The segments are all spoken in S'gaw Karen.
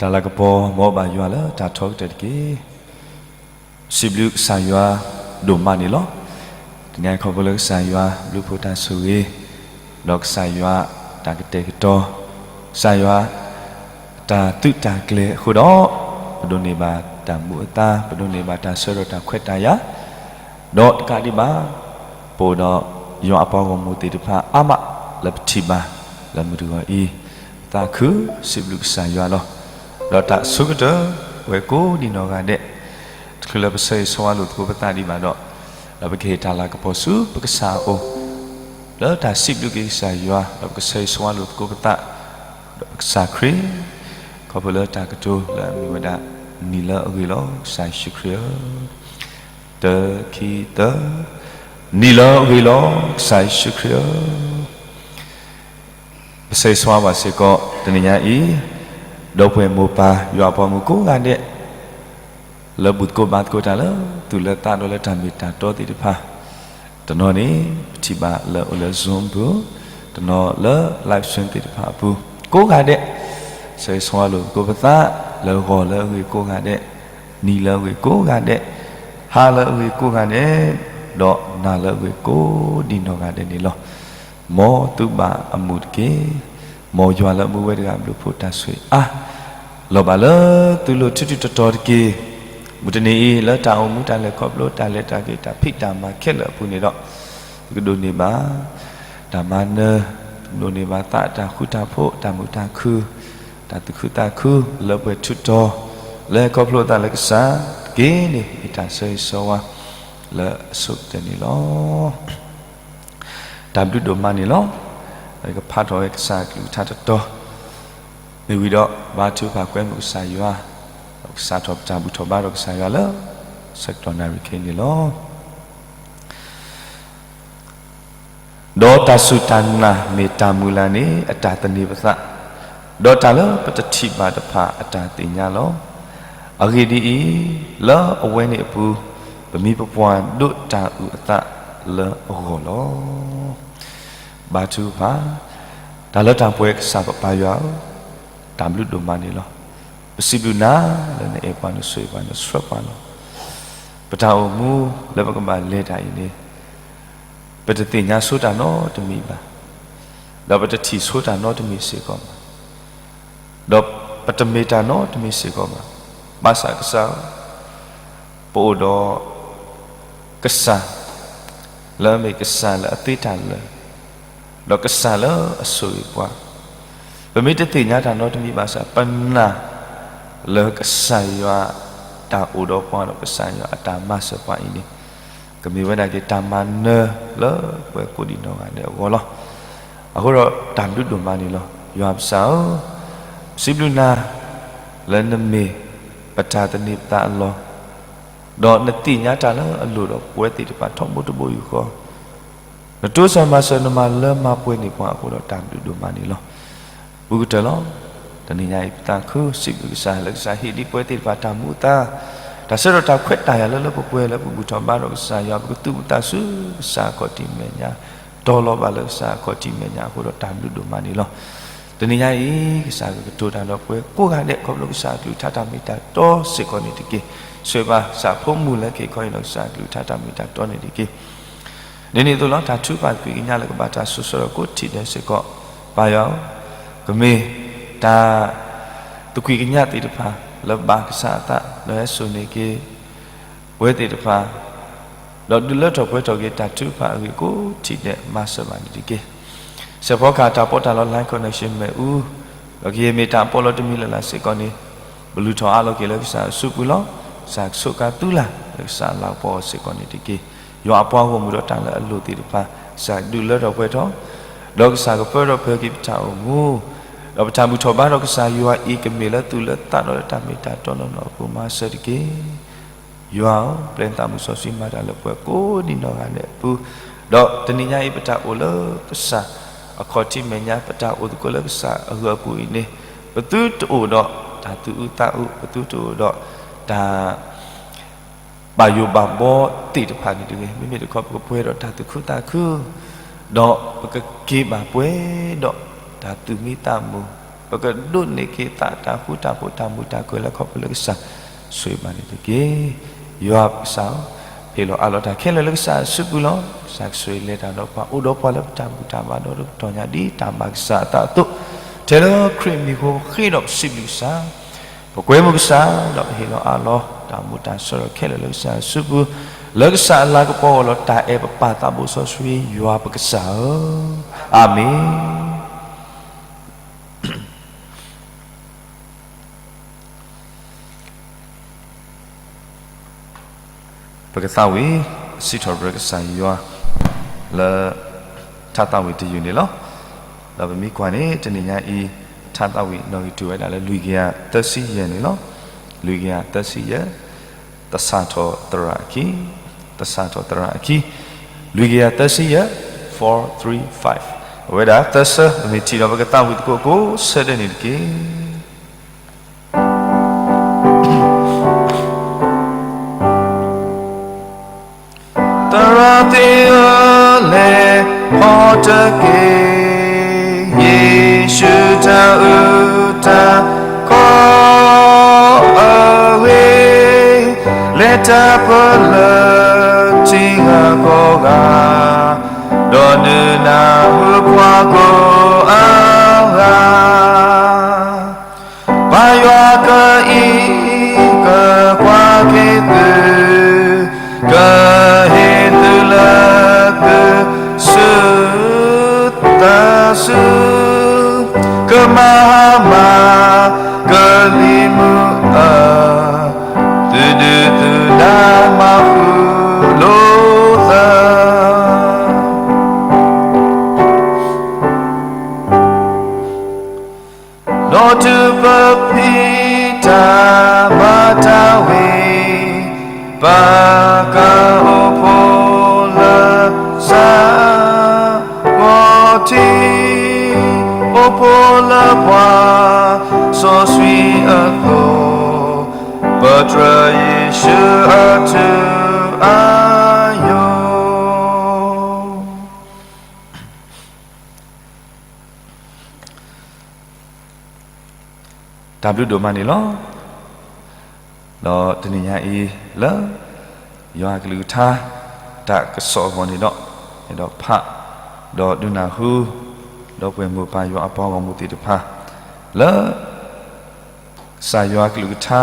တၢ်လၤကပီၤ မ်အဘၣ်ယွၤလၢတၢ်ထီကတၢၢ်တက့ၢ်. စံးဘျုးကစၢ်ယွၤဒိၣ်မးန့ၣ်လီၤ. တနံၤအံၤခီဖျိလၢကစၢ်ယွၤဘျုးဖှိၣ်တၢ်ဆိၣ်ဂ့ၤ, ဒီးကစၢ်ယွၤတၢ်ကတဲာ်ကတီၤ, ကစၢ်ယွၤတၢ်သုးတၢ်ကျဲၤအဃိဒီး, ပဒိးန့ၢ်ဘၣ်တၢ်မူအသါ, ပဒိးန့ၢ်ဘၣ်တၢ်ဆၢဒီးတၢ်ခွဲးတၢ်ယာ် ဒီးတကးဒံးဘၣ်, ပအိၣ်ဒီးယွၤအပှၤဂီၢ်မုၢ်သ့ၣ်တဖၣ်အါမးလၢပထံၣ်ဘၣ်လၢမုၢ်တဂီၤအံၤ, ပသးခုစံးဘျုးကစၢ်ယွၤလီၤ. ဒီးတၢ်အဆိကတၢၢ် ပဝဲကိးဒံနီၢ်ဂၤဒဲး, တချုးလၢပဆၢဂ့ၤဆၢဝါလိာ်သကိးပသးဒံးဘၣ်ဒီး, ဒီးပကဟ့ၣ်တၢ်လၤကပီၤဆူပကစၢ်အအိၣ်, လၢတၢ်စံးဘျုးက့ၤကစၢ်ယွၤ, ဒီးပကဆၢဂ့ၤဆၢဝါလိာ်သကိးပသး, ဒီးပကစၢ်ခရံာ်, ခီဖျိလၢတၢ်ကတိၤလၢအမ့ၢ်ဝဲဒၣ်, နံၤလၢအဂ့ၤလီၤ ကစၢ်ယ့ၣ်ၡူးခရံာ်ဧၢ တၢ ခံ သၢ, နံၤလၢအဂ့ၤလီၤ ကစၢ်ယ့ၣ်ၡူးခရံာ်ဧၢ. ပဆၢဂ့ၤဆၢဝါဘၣ်စ့ၢ်ကီးတနံၤညါအံၤ, ဒီပုၢ်ဝဲၢ်မိၢ်ပၢ်ယွၤအပှၤမုၣ်ကိးဂၤဒဲး, လၢဘူၣ်သကိးဘါသကိးတၢ်လၢသူၣ်လၢသးဒီးလၢတၢ်မ့ၢ်တၢ်တီသ့ၣ်တဖၣ်, တနီၤန့ၣ် ပထံၣ်ဘၣ်လၢအိၣ်လၢ Zoom ပူၤ, တနီၤလၢ live stream သ့ၣ်တဖၣ်အပူၤ, ကိးဂၤဒဲး, ဆၢဂ့ၤဆၢဝါလိာ်သကိးပသး, လၢဂီၤလၢအဂ့ၤကိးဂၤဒဲး, နံၤလၢအဂ့ၤကိးဂၤဒဲး, ဟါလၢအဂ့ၤကိးဂၤဒဲး, ဒီးနၤလၢအဂ့ၤကိးဒံနီၢ်ဂၤဒဲးန့ၣ်လီၤ. မ်သုဘၣ်အမုာ်တက့ၢ်. မ်ယွၤလၢအမူဝဲတဂၤအဘျုးအဖှိၣ်တၢ်ဆိၣ်ဂ့ၤအါ လီၤဘၣ်လၢသုလိၤထူထူတီတီတက့ၢ်. မုၢ်တနံၤအံၤ လၢတၢ်အိၣ်မူတၢ်လဲၤခီဖျိ တၢ်လဲၤတၢ်က့ၤ တၢ်ဖံးတၢ်မၤခဲလၢာ်အပူၤန့ၣ်ဒီး, ပကဒိးန့ၢ်ဘၣ် တၢ်မၤနၢၤ, ပကဒိးန့ၢ်ဘၣ်သးအတၢ်ဃူတၢ်ဖိး တၢ်မုာ်တၢ်ခုၣ်, တၢ်သူၣ်ခုသးခု လၢပှဲၤထူတီၤ လၢခီဖျိသးလၢကစၢ်တက့ၢ်န့ၣ် မ့ၢ်တၢ်ဆၢဂ့ၤဆၢဝါ လၢအဆိကတၢၢ်န့ၣ်လီၤ. တၢ်ဘျုးဒိၣ်မးန့ၣ်လီၤ. ယကဖးထီၣ်ဝဲကစၢ်အကလုၢ်ကထါတတီၤ, မ့ၢ်ဝံၤဒီး ဘါထုကဖၣ်ကွဲမုာ်ကစၢ်ယွၤ, ဒီးကစးထီၣ်ပတၢ်ဘူၣ်ထီၣ်ဘါဒီးကစၢ်ယွၤလၢ ဆၢကတီၢ်နၣ်ရံၣ်ခဲအံၤန့ၣ်လီၤ. ဒီးတၢ်စူၢ်တၢ်နာ်မ့ၢ်တၢ်မုၢ်လၢ်န့ၣ် အတၢ်သန့ၤပသး, ဒီးတၢ်လၢပတထံၣ်ဘၣ်တဖၣ်အတၢ်သ့ၣ်ညါလီၤ. အဂ့ၢ်ဒ်အံၤ, လၢအဝဲန့ၣ်အပူၤ ပမံၤပပှၢ်ဒိးတၢ်အုၣ်အသးလၢအဂီၢ်လီၤ. ဘါထုကဖၣ်, တၢ်လၢတၢ်ပှဲၤကစၢ်ပပၢ်ယွၤဧၢ, တၢ်ဘျုးဒိၣ်မးန့ၣ်လီၤ. ပစံးဘျုးနၤလၢနအဲၣ်ပှၤ နဆိၣ်ဂ့ၤပှၤ နဆှၢပှၤလီၤ. ပတၢ်အိၣ်မူလၢပကဘၣ်လဲၤတၢ်အံၤန့ၣ် ပတသ့ၣ်ညါဆိတၢ်နီတမံၤဘၣ်, ဒီးပတထံၣ်ဆိတၢ်နီတမံၤစ့ၢ်ကီးဘၣ်, ဒီးပတမ့ၢ်တၢ်နီတမံၤစ့ၢ်ကီးဘၣ်. ဘၣ်ဆၣ်ကစၢ်ဧၢ, ပအိၣ်ဒီး ကစၢ် လၢအမ့ၢ်ကစၢ်လၢအသ့တၢ်လၢာ်, ဒီးကစၢ်လၢအဆိၣ်ဂ့ၤပှၤ, ပမ့ၢ်တသ့ၣ်ညါတၢ်နီတမံၤဘၣ်ဆၣ် ပနာ်လၢကစၢ်ယွၤတၢ်အိၣ်ဒီးပှၤဒီးကစၢ်ယွၤအတၢ်မၤစၢၤပှၤအံၤန့ၣ် ကမ့ၢ်ဝဲဒၣ်က့ၤတၢ်မၤနၢၤလၢပှၤကိးဒံးနီၢ်ဂၤဒဲးအဂီၢ်လီၤ. အဃိဒီးတၢ်ဘျုးဒိၣ်မးန့ၣ်လီၤ. ယွၤပကစၢ်ဧၢ, ပစံးဘျုးနၤ လၢနမ့ၢ်ပတၢ်သန့ၤပသးအလီၢ်, ဒီးနသ့ၣ်ညါတၢ်လၢအလိၣ်ဒီးပဝဲသ့ၣ်တဖၣ်ထီဘိတဘိယူၢ်ဃီ, နတိစၢၤမၤစၢၤ နမၤလၢမၤပှဲၤန့ၢ်ပှၤအဃိဒီးတၢ်ဘျုးဒိၣ်မးန့ၣ်လီၤ. ဘူးကတၢၢ်လီၤ. တနံၤညါအံၤပသးခု စံးဘျုးကစၢ်လၢကစၢ်ဟ့ၣ်ဒံးပဝဲသ့ၣ်တဖၣ်တၢ်မူအသါ, တၢ်ဆၢဒီးတၢ်ခွဲးတၢ်ယာ်လၢလၢပှဲၤပှဲၤလၢပဘူၣ်ထီၣ်ဘါဒီးကစၢ်ယွၤ ပကသူၣ်ပသးဆူကစၢ်အခီၣ်ထံးမဲာ်ညါ, တီၤလီၤဘၣ်လၢကစၢ်အခီၣ်ထံးမဲာ်ညါအဃိဒီးတၢ်ဘျုးဒိၣ်မးန့ၣ်လီၤ. တနံၤညါအံၤ ကစၢ်ကကတိၤတၢ်ဒီးပှၤကိးဂၤဒဲး ခီဖျိကစၢ်အကလုၢ်ကထါတၢ်မ့ၢ်တၢ်တီစ့ၢ်ကီးန့ၣ်တက့ၢ်. ဆိၣ်ဂ့ၤဘၣ်ကစၢ်အဖိမုၣ်လၢက့ၤခီအံၤ ဒီးကစၢ်အကလုၢ်ကထါတၢ်မ့ၢ်တၢ်တီန့ၣ်တက့ၢ်. ဒ်န့ၣ်အသိးလီၤ တၢ်ထုကဖၣ်သကွံာ်ကညးလၢကဘၣ်တၢ်ဆိၣ်ဂ့ၤဒီးကိးထံၣ်ဒဲးစ့ၢ်ကီး ပၢ်ယွၤဧၢ, ကမ့ၢ်တၢ်သကွံာ်ကညးသ့ၣ်တဖၣ် လၢဘၣ်ကစၢ်အသး ဒီးဟဲစိာ်န့ၢ်က့ၤ ပဝဲသ့ၣ်တဖၣ် ဒီးဒုးလၢထီၣ်ပှဲၤထီၣ်က့ၤတၢ်ထုကဖၣ်အဂ့ၢ်ကိးထံၣ်ဒဲး မၤစၢၤဘၣ်န့ၣ်တက့ၢ်. စဲးဖီကဟၣ်တၢ်ပီးတၢ်လီ Live Connection မ့ၣ်အူ, ဒီးကယဲၢ်မ့ၢ်တၢ်ပီးလီတမံၤလၢ်လၢ်စ့ၢ်ကီးန့ၣ်, ပလုၢ်ထီၣ်အးလီၤက့ၤလၢကစၢ်အစုပူၤလီၤ. ကစၢ်ကဆိးကါသူလၢ်လၢကစၢ်အလၤကပီၤအီၤစ့ၢ်ကီးန့ၣ်တက့ၢ်. ယွၤအပှၤဂီၢ်မုၢ်ဒီးတၢ်လၢအလိၣ်သ့ၣ်တဖၣ် ကစၢ်ဒုးလၢထီၣ်ပှဲၤထီၣ်, ဒီးကစၢ်ကပၢထီၣ်ပၢၤက့ၤပတၢ်အိၣ်မူ, ဒီးပတၢ်ဘူၣ်ထီၣ်ဘါဒီးကစၢ်ယွၤအံၤကမ့ၢ်လၢသူၣ်လၢသးဒီးလၢတၢ်မ့ၢ်တၢ်တီနီၢ်နီၢ်အပူၤ မၤစၢၤတက့ၢ်. ယွၤဧၢ, ပျဲနသးမုၢ်စီဆှံမၤတၢ်လၢပှၤကိးဒံးနီၢ်ဂၤဒဲးအပူၤ, ဒီးတနံၤညါအံၤပတၢ်အိၣ်လၢကစၢ်အခီၣ်ထံးမဲာ်ညါ ပတၢ်အိၣ်သကိးလၢကစၢ်အဂၢၤအပူၤအံၤန့ၣ်, ပသုတအိၣ်ဒီးတၢ်သူၣ်အုးသးအုး, ပသုတအိၣ်ဒီးတၢ် ဘၣ်ယိၣ်ဘၣ်ဘီသ့ၣ်တဖၣ်န့ၣ်တဂ့ၤ, မ့မ့ၢ်တခီပကပှဲၤဒီးတၢ်သူၣ်ခုသးခု, ဒီးပကက့ၤဘၣ်ပှဲၤဒီးတၢ်သူၣ်မံသးမုာ် ပကဒိးန့ၢ်က့ၤသးတၢ်ဃူတၢ်ဖိးတၢ်မုာ်တၢ်ခုၣ်လၢခီဖျိလၢကစၢ်ဆိၣ်ဂ့ၤဘၣ်န့ၣ်တက့ၢ်. ယွၤပကစၢ်ဧၢ, ဟ့ၣ်လီၤအးလီၤတၢ်ခဲလၢာ်လၢကစၢ်အစုပူၤလီၤ. ကစၢ်ကဆိၣ်ဂ့ၤလဲၤတၢ်ဒီးပှၤ အိၣ်ဒီးပှၤလၢပတၢ်ဘူၣ်တၢ်ဘါဒီးပတၢ်ပညိၣ်ဒ်တၢ်မၤကစၢ်အသးအသိး, ထဲလၢခရံာ်မံၤအဃိ ဃ့ဒီးပစံးဘျုးကစၢ်, ပကွဲမုာ်ကစၢ် ဒီးပဟ့ၣ်လီၤအးလီၤ တၢ်အိၣ်မူတၢ်ဆၢထၢၣ်ခဲလၢာ်လၢကစၢ်အစုပူၤ, လၢကစၢ်အလၤကပီၤအဂီၢ်လီၤ. တၢ်အဲၣ်ပပၢ်သးဘိစီဆှံယွၤပကစၢ်ဧၢ, အၤမ့ၣ်. ပကသးဝံၣ်စံးထီၣ်ပတြၢၤကစၢ်ယွၤ လၢထါသးဝံၣ်တယုၢ်န့ၣ်လီၤ. ဒီးပမ့ၢ်ကွၢ်န့ၣ် တနံၤညါအံၤ ထါသးဝံၣ်နီၣ်ဂံၢ်တၢဝဲဒၣ်လၢလွံၢ်ကယၤသၢဆံယဲၢ်န့ၣ်လီၤ. လွံၢ်ကယၤသၢဆံယဲၢ်, သဆၣ်ထီၣ်သရၣ်အခံ, သဆၣ်ထီၣ်သရၣ်အခံ, လွံၢ်ကယၤသၢဆံယဲၢ်, four three five, အဝဲဒၣ်သၢဆၢ ပမ့ၢ်ထံၣ်ဒီးပကသးဝံၣ်သကိးကိးဆၢဒဲးန့ၣ်တက့ၢ်. သရၣ်သ့ၣ်ဧၢ, လဲၤဖီတက့ၢ်, ယ့ၣ်ၡူးတၢ်အုၣ်တၢ်ခီအဂ့ၢ်, လဲၤတၢ်ပလၢၢ်ထံဂၤကီၢ်ဂၤ, ဒီးဒုးနၢ်ဟူပှၤကိးအဂၤ. ပၢ်ယွၤကအံးကကွၢ်က့ၤသု, ကဟ့ၣ်သုလၢသုဆူၣ်သးဆူၣ်, ကမၤဟါမၢ်ကလံၤမုၢ်အၢ, သုဒုၣ်သုဒါမၤဃုာ်လိာ်သး. ဒီးတုၤပဖံးတၢ်မၤတၢ်ဝံၤ, ပကအိၣ်ဖှိၣ်လၢစးကီၢ်ထံး, အိၣ်ဖှိၣ်လၢပှၤစီဆှံအသိး, ပတြၢၤယ့ၣ်ၡူးအထူအယိာ်. တၢ်ဘျုးဒိၣ်မးန့ၣ်လီၤ. ဒီးတနံၤညါအံၤလၢ ယွၤအကလုၢ်ကထါ တၢ်ကစီၣ်အဂီၢ်န့ၣ်ဒီး, အဲၣ်ဒိးဖး, ဒီးဒုးနၢ်ဟူ, ဒီပုၢ်ဝဲၢ်မိၢ်ပၢ်ယွၤအပှၤဂီၢ်မုၢ်သ့ၣ်တဖၣ်, လၢ ကစၢ်ယွၤအကလုၢ်ကထါ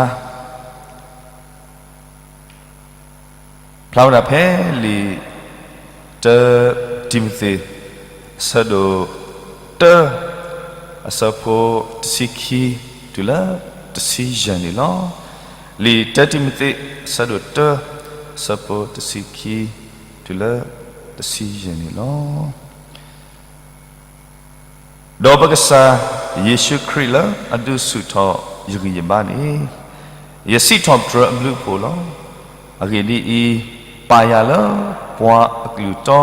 ဖျါဝဲဒၣ်ဖဲလံာ်တၢတံၤမသ့း အဆၢဒိၣ်တၢ အဆၢဖိတဆံခံ တုၤလၢတဆံယဲၢ်န့ၣ်လီၤ. လံာ်တၢတံၤမသ့း အဆၢဒိၣ်တၢ အဆၢဖိတဆံခံ တုၤလၢတဆံယဲၢ်န့ၣ်လီၤ. ဒီးပကစၢ်ယ့ၣ်ၡူးခရံာ်လၢအဒုးဆူၣ်ထီၣ်ယဂံၢ်ယဘါန့ၣ်, ယစံးထီၣ်ပတြၢၤအဘျုးအဖှိၣ်လီၤ. အဂ့ၢ်ဒ်အံၤ, ပာ်ယၤလၢပှၤအကလုၢ်တီ,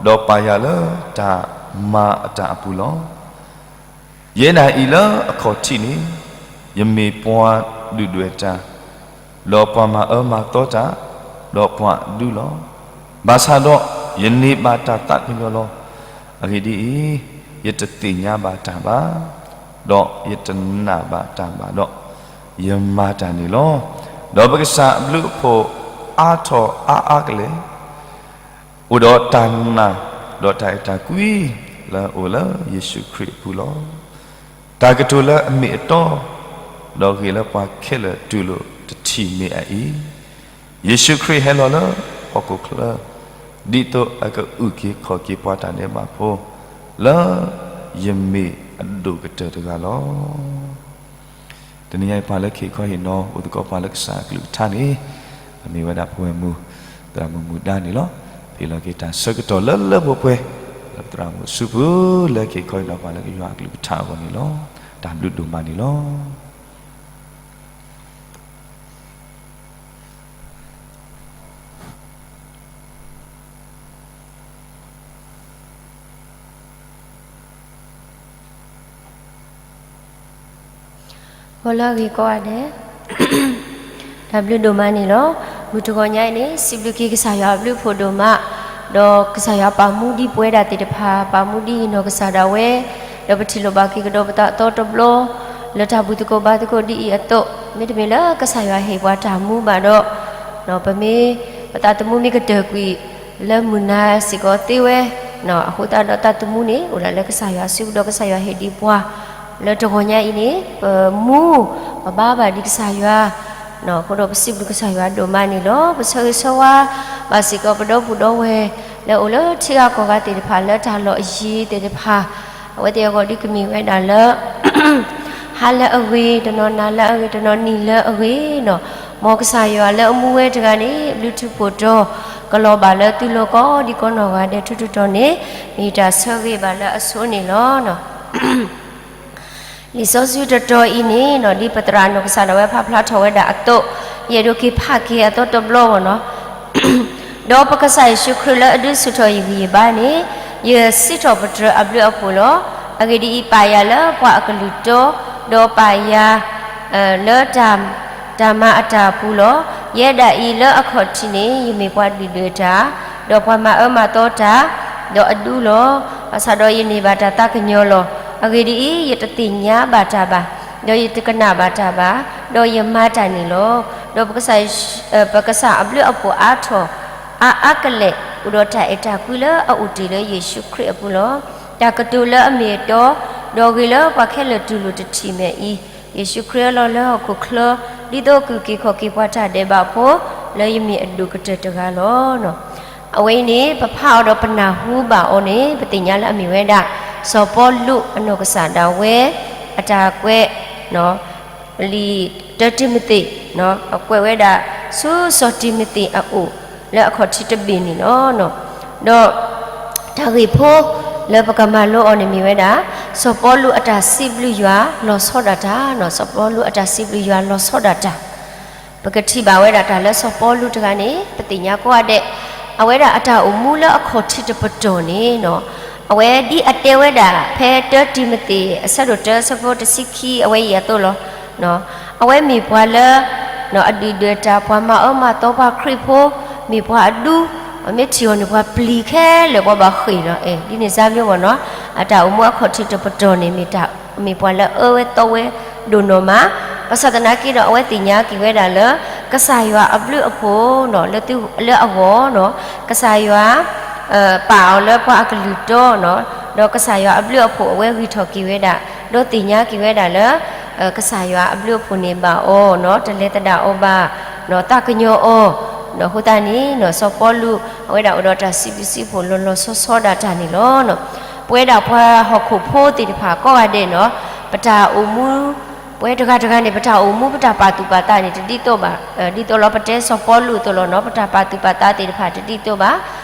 ဒီးပာ်ယၤလၢတၢ်မၤအတၢ်အပူၤလီၤ. ယဲဒၣ်အံၤလၢအခီၣ်ထံးန့ၣ်, ယမ့ၢ်ပှၤဒုၣ်ဒွဲၣ်တၢ်, ဒီးပှၤမၤအၢမၤသီတၢ်, ဒီးပှၤအဒူလီၤ. ဘၣ်ဆၣ်ဒီး ယန့ၢ်ဘၣ်တၢ်သးကညီၤလီၤ. အဂ့ၢ်ဒ်အံၤ, ယတသ့ၣ်ညါဘၣ်တၢ်ဘၣ်, ဒီးယတနာ်ဘၣ်တၢ်ဘၣ်ဒီး, ယမၤတၢ်န့ၣ်လီၤ. ဒီးပကစၢ်အဘျုးအဖှိၣ်အါထီၣ်အါအါကလဲာ် အိၣ်ဒီးတၢ်နာ် ဒီးတၢ်အဲၣ်တၢ်ကွံ လၢအအိၣ်လၢယ့ၣ်ၡူးခရံာ်အပူၤလီၤ. တၢ်ကတိၤလၢအမ့ၢ်အတီ, ဒီးဂ့ၢ်လၢပှၤခဲလၢာ်တူၢ်လိာ်တထံၣ်မ့ၢ်အအံၤ, ယ့ၣ်ၡူးခရံာ်ဟဲလီၤလၢဟီၣ်ခိၣ်ချၢ, ဒ်သိးအကအုၣ်က့ၤခီၣ်က့ၤပှၤတၢ်ဒဲးဘးဖိ, လၢယမ့ၢ်အဒိၣ်ကတၢၢ်တဂၤလီၤ. တနံၤညါအံၤ ပှၤလၢကဟ့ၣ်ခီဟ့ၣ်နီၤ အိၣ်သကိးပှၤလၢကစၢ်အကလုၢ်ကထါန့ၣ်, အမ့ၢ်ဝဲဒၣ်ပဝဲၢ်မုၢ် သရၣ်မုၣ်မူဒါန့ၣ်လီၤ. ဟ့ၣ်လီၤက့ၤတၢ်ဆၢကတီၢ်လၢလၢပှဲၤပှဲၤ လၢပသရၣ်မုၣ်အစုပူၤ လၢကဟ့ၣ်ခီဟ့ၣ်နီၤပှၤလၢကယွၤအကလုၢ်ကထါအဂီၢ်န့ၣ်လီၤ. တၢ်ဘျုးဒိၣ်မးန့ၣ်လီၤ. ဂီၤလၢအဂ့ၤကိးဂၤဒဲး, တၢ်ဘျုးဒိၣ်မးန့ၣ်လီၤ. မုၢ်တဂီၤညါအံၤန့ၣ် စံးဘျုးက့ၤကစၢ်ယွၤအဘျုးအဖှိၣ်ဒိၣ်မး, ဒီးကစၢ်ယွၤပာ်မူဒံးပဝဲဒၣ်သ့ၣ်တဖၣ်, ပာ်မူဒံးနီၢ်ကစၢ်ဒၣ်ဝဲ, ဒီးပထံၣ်လိာ်ဘၣ်က့ၤကဒီးပသးအသီတဘျီ လၢတၢ်ဘူၣ်သကိးဘါသကိးဒ်အံၤအသိး, မ့တမ့ၢ်လၢကစၢ်ယွၤဟ့ၣ်ပှၤတၢ်မူဘၣ်ဒီး, ပမ့ၢ် ပသးသမူမ့ၢ်ကတၢၢ်ကွံာ်လၢမုၢ်နၤစ့ၢ်ကီးသ့ဝဲ, အဃိသတးဒီးသးသမူန့ၣ် အိၣ်ဒၣ်လၢကစၢ်ယွၤစုပူၤဒီးကစၢ်ယွၤဟ့ၣ်ဒံးပှၤ လၢတဂီၤညါအံၤန့ၣ် ပမူ ပဘါဘၣ်ဒံးကစၢ်ယွၤ, အဃိဒီးပစံးဘျုးကစၢ်ယွၤဒိၣ်မးန့ၣ်လီၤ. ပဆၢဂ့ၤဆၢဝါဘၣ်စ့ၢ်ကီးပဒီပုၢ်ဒီဝဲၢ် လၢအိၣ်လၢထံဂၤကီၢ်ဂၤသ့ၣ်တဖၣ် လၢတၢ်လီၢ်အယံၤသ့ၣ်တဖၣ်, အဝဲသ့ၣ်အဂီၢ်ဒ်ကမ့ၢ်ဝဲဒၣ်လၢ ဟါလၢအဂ့ၤ, တနီၤနၤလၢအဂ့ၤ, တနီၤနံၤလၢအဂ့ၤန့ၣ်, မ်ကစၢ်ယွၤလၢအမူဝဲတဂၤန့ၣ် ဘျုးထူးဖှိၣ်တီၤ ကလီၤဘၣ်လၢသုလီၢ်ကိးဒံကိးနီၢ်ဂၤဒဲးထူးထူးတီၤန့ၣ် မ့ၢ်တၢ်ဆၢဂ့ၤဘၣ်လၢအဆိန့ၣ်လီၤ. လံာ်စီဆှံတတီၤအံၤန့ၣ် ဒ်ပသရၣ်နီၢ်ကစၢ်ဒၣ်ဝဲဖးဖျါထီၣ်ဝဲဒၣ်အသိး, ယအဲၣ်ဒိးက့ၤဖးက့ၤအသီတဘျီဘၣ်နီၤ. ဒီးပကစၢ်ယ့ၣ်ၡူးခရံာ်လၢအဒုးဆူၣ်ထီၣ်ယဂံၢ်ယဘါန့ၣ် ယစံးထီၣ်ပတြၢၤအဘျုးအဖှိၣ်လီၤ. အဂ့ၢ်ဒ်အံၤ, ပာ်ယၤလၢပှၤအကလုၢ်တီ, ဒီးပာ်ယၤ လၢ တၢ်မၤအတၢ်အပူၤလီၤ. ယဲဒၣ်အံၤလၢအခီၣ်ထံးန့ၣ် ယမ့ၢ်ပှၤဒုၣ်ဒွဲၣ်တၢ်, ဒီးပှၤမၤအၢမၤသီတၢ်, ဒီးအဒူလီၤ. ဘၣ်ဆၣ်ဒီးယန့ၢ်ဘၣ်တၢ်သးကညီၤလီၤ. အဂ့ၢ်ဒ်အံၤ, ယတသ့ၣ်ညါဘၣ်တၢ်ဘၣ်, ဒီးယတကနၣ်ဘၣ်တၢ်ဘၣ်, ဒီးယမၤတၢ်န့ၣ်လီၤ. ဒီးပကစၢ်အဘျုးအဖှိၣ်အါထီၣ် အါအါကလဲာ် အိၣ်ဒီးတၢ်အဲၣ်တၢ်ကွံလၢအအိၣ်တ့ၢ်လၢယ့ၣ်ၡူးခရံာ်အပူၤလီၤ. တၢ်ကတိၤလၢအမ့ၢ်အတီ, ဒီးဂ့ၤလၢပှၤခဲလၢာ်တူၢ်လိာ်တထံၣ်မဲာ်အံၤ, ယ့ၣ်ၡူးခရံာ်အလီၢ်လၢဟီၣ်ခိၣ်ချၢ, ဒ်သိးအကုၢ်က့ၤခီၣ်က့ၤပှၤတၢ်ဒဲးဘးဖိ, လၢယမ့ၢ်အဒိၣ်ကတၢၢ်တဂၤလီၤ. အဝဲအံၤန့ၣ် ပဖးအီၤဒီးပနၢ်ဟူဘၣ်အီၤန့ၣ် ပသ့ၣ်ညါလၢအမ့ၢ်ဝဲဒၣ် စီၤပီလူးအနီၢ်ကစၢ်ဒၣ်ဝဲ အတၢ်ကွဲး လံာ်တၢတံၤမသ့း, အကွဲးဝဲဒၣ်ဆူစီၤတံၤမသ့းအအိၣ် လၢအခီၣ်ထံးတဘ့ၣ်န့ၣ်လီၤ. ဒီး တၢ်ဂ့ၢ်ဖိလၢပကမၤလိအီၤန့ၣ်မ့ၢ်ဝဲဒၣ် စီၤပီလူးအတၢ်စံးဘျုးယွၤလီၤဆီဒၣ်တၢ်, စီၤပီလူးအတၢ်စံးဘျုးယွၤလီၤဆီဒၣ်တၢ်. ပကထံၣ်ဘၣ်ဝဲဒၣ်တၢ်လၢစီၤပီလူးတဂၤန့ၣ် ပသ့ၣ်ညါကိးဂၤဒဲး, အဝဲဒၣ်အတၢ်အိၣ်မူလၢအခီၣ်ထံးတပတီၢ်န့ၣ် အဝဲဒ်အတဲဝဲဒၣ် ဖဲတၢတံၤမသ့း အဆၢဒိၣ်တၢ အဆၢဖိတဆံခံ အဝဲအံၤအသိးလီၤ. အဝဲမ့ၢ်ပှၤလၢ အဒုၣ်ဒွဲၣ်တၢ် ပှၤမၤအၢမၤသီပှၤခရံာ်ဖိ, မ့ၢ်ပှၤအဒူ, မ့ၢ်ထံၣ်အီၤန့ၣ် ပှၤပျံၤခဲလၢာ် ပှၤဘၣ်ဃ့ၢ်လီၤ. အဲ ဒ်န့ၣ်စါမ့ၢ်ဝဲနီၤ, အတၢ်အိၣ်မူအခီၣ်ထံးတပတီၢ်န့ၣ် မ့ၢ်တၢ်, မ့ၢ်ပှၤလၢအအၢဝဲသီဝဲဒိၣ်နီၢ်မး, ဘၣ်ဆၣ်သနာ်က့ဒီး အဝဲသ့ၣ်ညါက့ၤဝဲဒၣ်လၢ ကစၢ်ယွၤအဘျုးအဖှိၣ်နီၤ လၢအဂီၢ်နီၤ, ကစၢ်ယွၤ ပာ်အီၤလၢပှၤအကလုၢ်တီနီၤ, ဒီးကစၢ်ယွၤအဘျုးအဖှိၣ်အဝဲဂံၢ်ထီၣ်က့ၤဝဲဒၣ်, ဒီးသ့ၣ်ညါက့ၤဝဲဒၣ်လၢ ကစၢ်ယွၤအဘျုးအဖှိၣ်န့ၣ်ဘၣ်အီၤနီၤ, တလဲၤသဒၣ်အီၤဘၣ်, သးကညီၤအီၤ, ဒီးအဃိသတးန့ၣ်နီၤ စီၤပီလူး အဝဲဒၣ်အိၣ်ဒီးတၢ်စံးဘျုးစံးဖှိၣ်လီၤလီၤဆီဆီဒၣ်တၢ်န့ၣ်လီၤ. ပဝဲဒၣ်ပှၤဟီၣ်ခိၣ်ဖိသ့ၣ်တဖၣ်ကိးဂၤဒဲးနီၤ, ပတၢ်အိၣ်မူ ပဝဲတဂၤတဂၤန့ၣ် ပတၢ်အိၣ်မူပတၢ်ပာ်သူၣ်ပာ်သးန့ၣ် တဒ်သိးဘၣ်, ဒ်သိးလီၤပတဲစီၤပီလူးအသိးလီၤနီၤ, ပတၢ်ပာ်သူၣ်ပာ်သးသ့ၣ်တဖၣ်တဒ်သိးဘၣ်,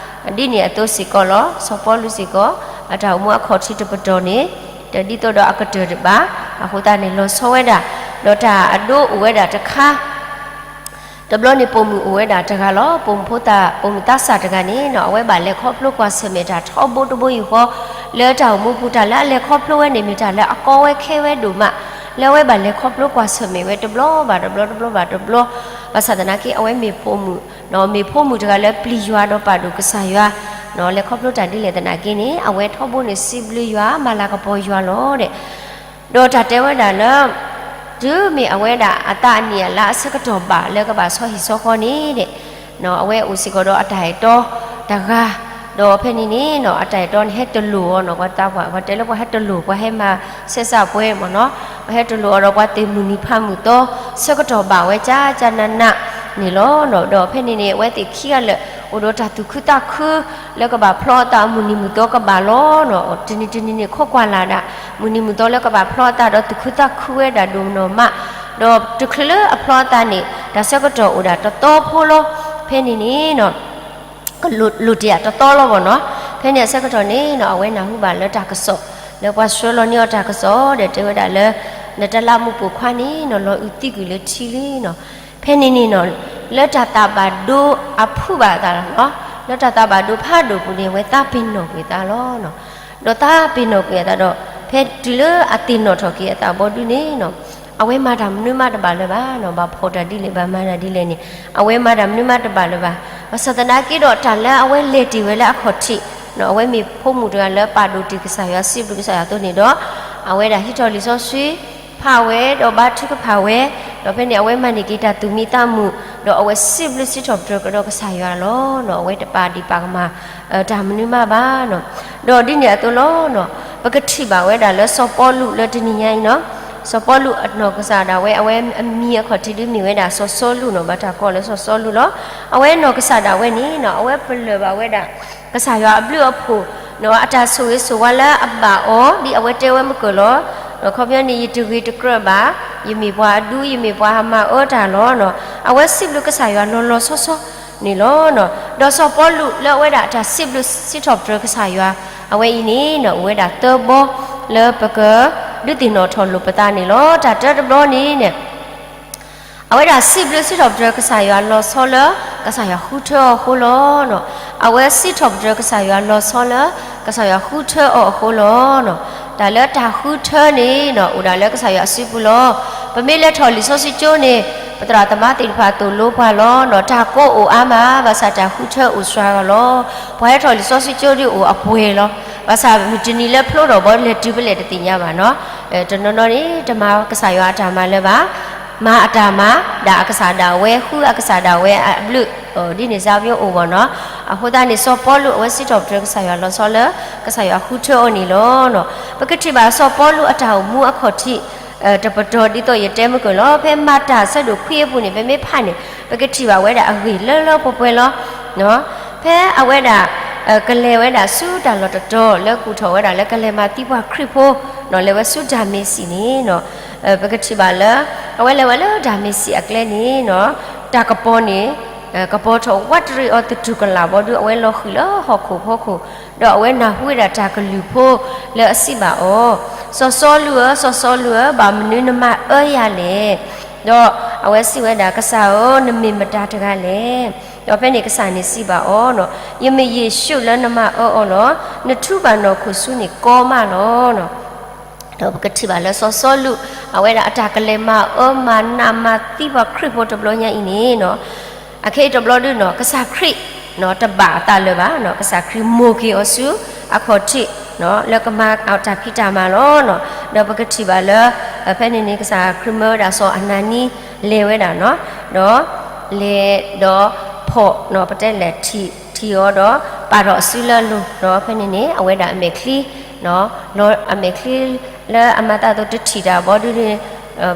ဒ်န့ၣ်အသိးစ့ၢ်ကီးလီၤ. စီၤပီလူးစ့ၢ်ကီး အတၢ်အိၣ်မူအခီၣ်ထံးတပတီၢ်န့ၣ် တဒ်သိးဒီးအကတၢၢ်တဘၣ်, အဃိသတးန့ၣ် လီၤဆီဝဲဒၣ်, ဒီးတၢ်အဒိအိၣ်ဝဲဒၣ်တခါ တဘျီန့ၣ် ပိာ်မုၣ်အိၣ်ဝဲဒၣ်တဂၤလီၤ. ပိာ်မုၣ်ဖိသၣ် ပိာ်မုၣ်သးစၢ်တဂၤန့ၣ်နီၤ အဝဲဘၣ်လဲၤခီဖျိကွၢ်ဆၢၣ်မဲာ်တၢ်ထီဘိတဘိယူၢ်ဃီ လၢတၢ်အိၣ်မူပူၤ တၢ်လၢအလဲၤခီဖျိဝဲန့ၣ် မ့ၢ်တၢ်လၢအကီဝဲခဲဝဲဒိၣ်မး, လၢအဝဲဘၣ်လဲၤခီဖျိကွၢ်ဆၢၣ်မဲာ်ဝဲတဘျီဘၣ်တဘျီ တဘျီဘၣ်တဘျီ, ဘၣ်ဆၣ်သနာ်က့ အဝဲမ့ၢ်ပိာ်မုၣ် မ့ၢ်ဖိမုၣ်တဂၤလၢပျံၤယွၤဒီးပာ်ဒိၣ်ကစၢ်ယွၤ, လဲၤခီဖျိတၢ်ဒ်လဲၣ်သနာ်က့န့ၣ် အဝဲထီဘိန့ၣ်စံးဘျုးယွၤ မၤလၤကပီၤယွၤလီၤဒီး ဒီးတၢ်တဲဝဲဒၣ်လၢ တုၤမ့ၢ်အဝဲဒၣ်အသးအနံၣ်အလါအဆၢကတီၢ်ဘၣ်လၢကဘၣ်ဆီဟံၣ်ဆီဃီန့ၣ်ဒီး အဝဲအိၣ်စ့ၢ်ကီးဒီးအတၢ်အဲၣ်တီတဂၤ, ဒီးဖဲန့ၣ်န့ၣ်နီၤ အတၢ်အဲၣ်တီန့ၣ်ဟဲတလိာ်အီၤနီၤ ပှၤသးပှၢ် ပှၤတဲလၢပှၤဟဲတလိာ် ပှၤဟဲမၤဆဲးစးပှဲၤမ့ၢ်နီၤ, ပှၤဟဲတလိာ်အီၤဒီးပှၤသ့ၣ်မုၢ်နံၤဖးမုၢ်သီ ဆၢကတီၢ်ဘၣ်ဝဲကၠၢကၠၢနးနးန့ၣ်လီၤ. ဒီးဖဲန့ၣ်န့ၣ် အဝဲသ့ၣ်ခံဂၤလၢာ် အိၣ်ဒီးတၢ်သူၣ်ခုသးခု လၢကဘၣ်ဖျီအသးမုၢ်နံၤမုၢ်သီကဘၣ်လီၤနီၤ, တနံၤတနံၤန့ၣ်ခိးကွၢ်လၢ်ဒၣ် မုၢ်နံၤမုၢ်သီလၢကဘၣ်ဖျီအသးဒီးသူၣ်ခုသးခုဝဲဒၣ်ဒိၣ်နီၢ်မး, ဒီးတချုးလၢအဖျီအသးန့ၣ် တၢ်ဆၢကတီၢ်အိၣ်ဒၣ်တသီဖိလီၤ. ဖဲန့ၣ်န့ၣ်နီၤ ကလိၣ်တ့ၢ်အတသီလီၤဘၣ်နီၤ. ဖဲန့ၣ်အဆၢကတီၢ်န့ၣ်နီၤ အဝဲနၢ်ဟူဘၣ်လၢတၢ်ကစီၣ် လၢပှၤဆှၢလီၤန့ၢ်အီၤတၢ်ကစီၣ်ဒီးတဲဝဲဒၣ်လၢ နတလးမူးပိာ်ခွါန့ၣ်နီၤ လီၤအုးသံကွံာ်လၢထံလံနီၤ. ဖဲန့ၣ်န့ၣ်နီၤ လၢတၢ်သးဘၣ်ဒိအဖုးဘၣ်အသးလီၤနီၤ, လၢတၢ်သးဘၣ်ဒိဖးဒိၣ်ပူၤန့ၣ် အဝဲသးပ့ၤနီၣ်ကွံာ်အသးလီၤနီၤ. ဒီးသးပ့ၤနီၣ်ကွံာ်အသးဒီး ဖဲတုၤလၢအသ့ၣ်နီၣ်ထီၣ်က့ၤအသးဘီဒုန့ၣ်နီၤ အဝဲမၤတၢ်မနုၤမးတဘၣ်လၢၤဘၣ်နီၤ, ဘၣ်ဖှီၣ်တၢ်ဒ်လဲၣ် ဘၣ်မၤတၢ်ဒ်လဲၣ်န့ၣ် အဝဲမၤတၢ်မနုၤမးတဘၣ်လၢၤဘၣ်. ဘၣ်ဆၣ်သနာ်က့ဒီး တၢ်လၢအဝဲလဲၤတ့ၢ်ဝဲလၢအခီၣ်ထံး အဝဲမ့ၢ်ဖိမုၣ်တဂၤလၢပာ်ဒိၣ်တ့ၢ်ကစၢ်ယွၤ စံးဘျုးကစၢ်ယွၤအသိးန့ၣ်ဒီး အဝဲဒၣ်ဟံးထီၣ်လံာ်စီဆှံ ဖးဝဲ ဒီးဘါထုကဖၣ်ဝဲ, ဒီးဖဲန့ၣ် အဝဲမၤန့ၢ်က့ၤတၢ်သူၣ်မံသးမုာ်, ဒီးအဝဲစံးဘျုးစံးထီၣ်ပတြၢၤကဒီးကစၢ်ယွၤလီၤ. အဝဲတပာ်ဒံးပာ်ကမၣ် တၢ်မနုၤမးဘၣ်. ဒီးဒ်န့ၣ်အသိးလီၤ. ပကထံၣ်ဘၣ်ဝဲဒၣ်လၢစီၤပီလူးလၢတနံၤညါအံၤနီၤ, စီၤပီလူးအနီၢ်ကစၢ်ဒၣ်ဝဲ အဝဲအမံၤအခီၣ်ထံးဒုးမ့ၢ်ဝဲဒၣ်စီၤစီလူးနီၤ, ဘၣ်တၢ်ကိးလၢစီၤစီလူးလီၤ. အဝဲနီၢ်ကစၢ်ဒၣ်ဝဲန့ၣ်နီၤ အဝဲပလၢၢ်ဘၣ်ဝဲဒၣ် ကစၢ်ယွၤအဘျုးအဖှိၣ်, အတၢ်ဆိၣ်ဂ့ၤဆိၣ်ဝါလၢအဘၣ်အီၤ ဒ်အဝဲတဲဝဲမုၢ်ကၢၢ်လီၤ. ခီပညီန့ၣ် ယတဂ့ၤတကြၢးဘၣ်, ယမ့ၢ်ပှၤအဒူ ယမ့ၢ်ပှၤဟးမၤအၢတၢ်လီၤ. အဝဲစံးဘျုးကစၢ်ယွၤလီၤလီၤဆီဆီန့ၣ်လီၤ. ဒီးစီၤပီလူးလၢအဝဲဒၣ်အတၢ်စံးဘျုးစံးထီၣ်ပတြၢၤကစၢ်ယွၤ အဝဲအံၤန့ၣ် အိၣ်ဝဲဒၣ်သၢဘီ လၢပကဒုးသ့ၣ်နီၣ်ထီၣ်လိာ်ပသးန့ၣ်လီၤ. တၢ်တၢတဘျီန့ၣ်န့ၣ် အဝဲဒၣ်စံးဘျုးစံးထီၣ်ပတြၢၤကစၢ်ယွၤလီၤဆီလၢ ကစၢ်ယွၤဃုထၢအီၤအဃိလီၤ. အဝဲစံးထီၣ်ပတြၢၤကစၢ်ယွၤလီၤဆီလၢ ကစၢ်ယွၤဃုထၢအီၤအဃိလီၤ. တၢ်လၢတၢ်ဃုထၢန့ၣ် အိၣ်ဒၣ်လၢကစၢ်ယွၤအစုပူၤလီၤ. ပမ့ၢ်လဲၤထီၣ်လံာ်စီဆှံကၠိန့ၣ် ပသရၣ်သမါသ့ၣ်တဖၣ်သိၣ်လိပှၤလီၤ. တၢ်ကိးအိၣ်အါမး ဘၣ်ဆၣ်တၢ်ဃုထၢအိၣ်စှၤဂၤလီၤ. ပှၤဟဲထီၣ်လံာ်စီဆှံကၠိဒုးအိၣ်အပှဲၤလီၤ. ဘၣ်ဆၣ်မုၢ်တနံၤလၢဖျိထီၣ်ဘီလဲၤတုၤဖဲလဲၣ်တသ့ၣ်ညါဘၣ်နီၤ. တနီၤနီၤန့ၣ် တမၤကစၢ်ယွၤအတၢ်မၤလၢၤဘၣ်, မၤအတၢ်မၤ ဒၣ်အကစၢ်ဒၣ်ဝဲ ဃုအကစၢ်ဒၣ်ဝဲအဘျုး, ဒ်န့ၣ်စၢ်ပယီၤအိၣ်ဘၣ်နီၤ. အဃိသတးန့ၣ် စီၤပီလူးအဝဲစံးထီၣ်ပတြၢၤကစၢ်ယွၤလီၤဆီလၢ ကစၢ်ယွၤဃုထၢအီၤန့ၣ်လီၤ. ပကထံၣ်ဘၣ်စီၤပီလူးအတၢ်အိၣ်မူအခီၣ်ထံး တပတီၢ်ဒ်သိးယတဲမုၢ်ကၢၢ်လီၤ. ဖဲမၤတၢ်အဆၢဒိၣ်ခွံအပူၤန့ၣ် ပမ့ၢ်ဖးန့ၣ် ပကထံၣ်ဘၣ်ဝဲဒၣ်အဂ့ၢ်လၢလၢပှဲၤပှဲၤလီၤ. ဖဲအဝဲဒၣ် ကလဲၤဝဲဒၣ်ဆူတၢ်လီၢ်တတီၤလၢကူၣ်ထီၣ်ဝဲဒၣ်လၢကလဲၤမၤသံပှၤခရံာ်ဖိ, လဲၤဝဲဆူဒၤမ့းစံးန့ၣ်နီၤ, ပကထံၣ်ဘၣ်လၢ အဝဲလဲၤဝဲလၢဒၤမ့းစံးအကျဲန့ၣ်နီၤ, တၢ်ကပီၤန့ၣ် ကပီၤထီၣ်ဝးတရံးအီၤသတူၢ်ကလာ်ဘီဒုး အဝဲလီၤဃံၤလၢဟီၣ်ခိၣ်ဖီခိၣ်, ဒီးအဝဲနၢ်ဟူဝဲဒၣ်တၢ်ကလုၢ်ဖိလၢအစံးဘၣ်အီၤ, စီၤစီလူးဧၢ, စီၤစီလူးဧၢ, ဘၣ်မနုၤနမၤအၢယၤလဲၣ်. ဒီးအဝဲစံးဝဲဒၣ်, ကစၢ်ဧၢ, နမ့ၢ်မတၤတဂၤလဲၣ်. ဒီးဖဲန့ၣ်ကစၢ်န့ၣ်စံးဘၣ်အီၤ, ယမ့ၢ်ယ့ၣ်ၡူးလၢနမၤအၢအီၤလီၤ. နထူဘၣ်နီၢ်ခိၣ်ဆူန့ၣ်ကီမးလီၤ. ဒီးပကထံၣ်ဘၣ်လၢစီၤစီလူး အဝဲဒၣ်အတၢ်ကလဲၤမၤအၢမၤနးမၤသံပှၤခရံာ်ဖိတဘျီညါအံၤန့ၣ်နီၤ, အခဲအံၤတဘျီဒုးနီၤ ကစၢ်ခရံာ် တဘၣ်အသးလၢၤဘၣ်နီၤ, ကစၢ်ခရံာ်မိၢ်က့ၤအီၤဆူအခီၣ်ထံး လၢကမၤအတၢ်ဖံးတၢ်မၤလီၤနီၤ. ဒီးပကထံၣ်ဘၣ်လၢ ဖဲန့ၣ်န့ၣ် ကစၢ်ခရံာ်မၢဝဲဒၣ်စီၤအနၤနံ လဲၤဝဲဒၣ်နီၤ, ဒီးလဲၤဒီးဖီၣ်နီၤ ပတဲလဲၣ်ထံၣ်ထံၣ်အီၤဒီး ပာ်ထီၣ်အစုလၢအလိၤ, ဒီးဖဲန့ၣ်န့ၣ် အဝဲဒၣ်အမဲာ်ချံ လၢအမဲာ်ချံလၢအမၤသးအသိးတထံၣ်တၢ်ဘီဒုန့ၣ်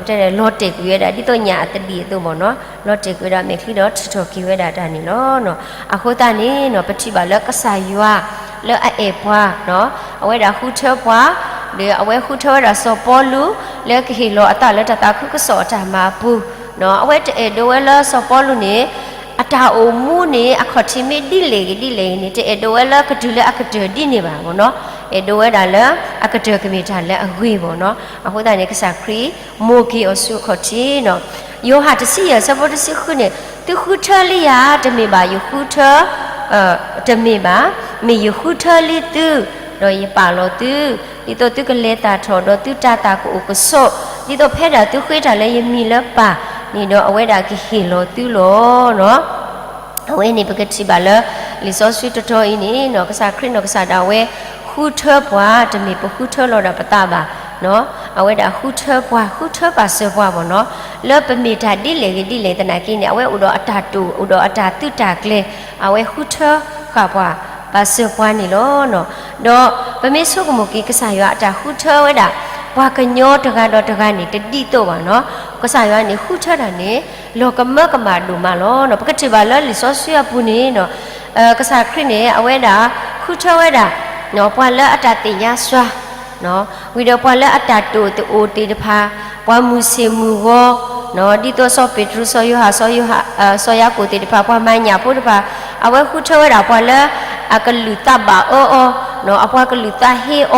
တဲလီၤတဲာ်ကွံာ်ဝဲဒၣ် ဒ်သိးညၣ်အသဒံၣ်အသိးမ့ၢ်နီၤ, လီၤတဲာ်ကွံာ်ဝဲဒၣ်အမဲာ်ချံဒီးထံၣ်ထီၣ်က့ၤဝဲဒၣ်တၢ်န့ၣ်လီၤ. အဃိသတးန့ၣ်နီၤ ပထံၣ်ဘၣ်လၢကစၢ်ယွၤလၢအအဲၣ်ပှၤ, အဝဲဒၣ်ဃုထၢပှၤ, ဒီးအဝဲဃုထၢဝဲဒၣ်စီၤပီလူး လၢကဟ့ၣ်လီၤအသးလၢတၢ်သးခုကစီၣ်အတၢ်မၤအပူၤ, အဝဲတအဲၣ်ဒိးဝဲလၢစီၤပီလူးန့ၣ် အတၢ်အိၣ်မူန့ၣ် အခီၣ်ထံးမ့ၢ်ဒ်လဲၣ်ဂ့ၤဒ်လဲၣ်ဂ့ၤန့ၣ် တအဲၣ်ဒိးဝဲလၢကတုၤလၢအကတၢၢ်ဒ်န့ၣ်ဘၣ်မ့ၢ်နီၤ, အဲၣ်ဒိးဝဲဒၣ်လၢ အကတၢၢ်ကမ့ၢ်တၢ်လၢအဂ့ၤမ့ၢ်နီၤ. အဃိသတးန့ၣ် ကစၢ်ခရံာ်မိၢ်က့ၤအီၤဆူအခီၣ်ထံးနီၤ. ယိၤဟၣ်တဆံယဲၢ် အဆၢဖိတဆံဃုန့ၣ် သုဃုထၢလံယၤ တမ့ၢ်ဘၣ်ယဃုထၢ တမ့ၢ်ဘၣ်, မ့ၢ်ယဃုထၢလံသု, ဒီးယပာ်လီၤသု, ဒ်သိးသုကလဲၤသၣ်ထီၣ် ဒီးသုတၤသၣ်ကအိၣ်ကဆိး, ဒ်သိးဖဲဒၣ်သုဃ့တၢ်လၢယမံၤလၢပၢ်န့ၣ်ဒီး အဝဲဒၣ်ကဟ့ၣ်လီၤသုလီၤ. အဝဲန့ၣ်ပကထံၣ်ဘၣ်လၢ လံာ်စီဆှံတတီၤအံၤန့ၣ်နီၤ ကစၢ်ခရံာ်နီၢ်ကစၢ်ဒၣ်ဝဲ ဃုထၢပှၤ တမ့ၢ်ပဃုထၢလီၤဒၣ်ပသးဘၣ်. အဝဲဒၣ်ဃုထၢပှၤ ဃုထၢပာ်စၢၤပှၤမ့ၢ်နီၤ, လၢပမ့ၢ်တၢ်ဒ်လဲၣ်ဂ့ၤဒ်လဲၣ်သနာ်က့န့ၣ် အဝဲအိၣ်ဒီးအတၢ်တိာ် အိၣ်ဒီးအတၢ်သုးတၢ်ကျဲၤ, အဝဲဃုထၢဃာ်ပှၤ ပာ်စၢၤပှၤန့ၣ်လီၤ. ဒီးပမ့ၢ်ဆိကမိၣ်က့ၤ ကစၢ်ယွၤအတၢ်ဃုထၢဝဲဒၣ် ပှၤကညီတဂၤဒီးတဂၤန့ၣ် တဒ်သိးဘၣ်နီၤ. ကစၢ်ယွၤန့ၣ်ဃုထၢတၢ်န့ၣ် လီၤကမၢကမၣ်ဒိၣ်မးလီၤ. ပကထံၣ်ဘၣ်လၢလံာ်စီဆှံအပူၤန့ၣ် ကစၢ်ခရံာ်န့ၣ် အဝဲဒၣ်ဃုထၢဝဲဒၣ် ပှၤလၢအတၢ်သ့ၣ်ညါစှၤ ဝံၤဒီးပှၤလၢအတၢ်တိာ်တအိၣ်သ့ၣ်တဖၣ်, ပှၤမုၢ်ဆ့ၣ်မုၢ်ဂီၤ, ဒ်သိးစီၤပ့းတရူး စီၤယိၤဟၣ် စီၤယၤကိာ်သ့ၣ်တဖၣ်, ပှၤမၤညၣ်ဖိတဖၣ်, အဝဲဃုထၢဝဲဒၣ်ပှၤလၢ အကလုၢ်သးဘၣ်အၢအီၤ, အပှၤကလုၢ်သးဟ့အ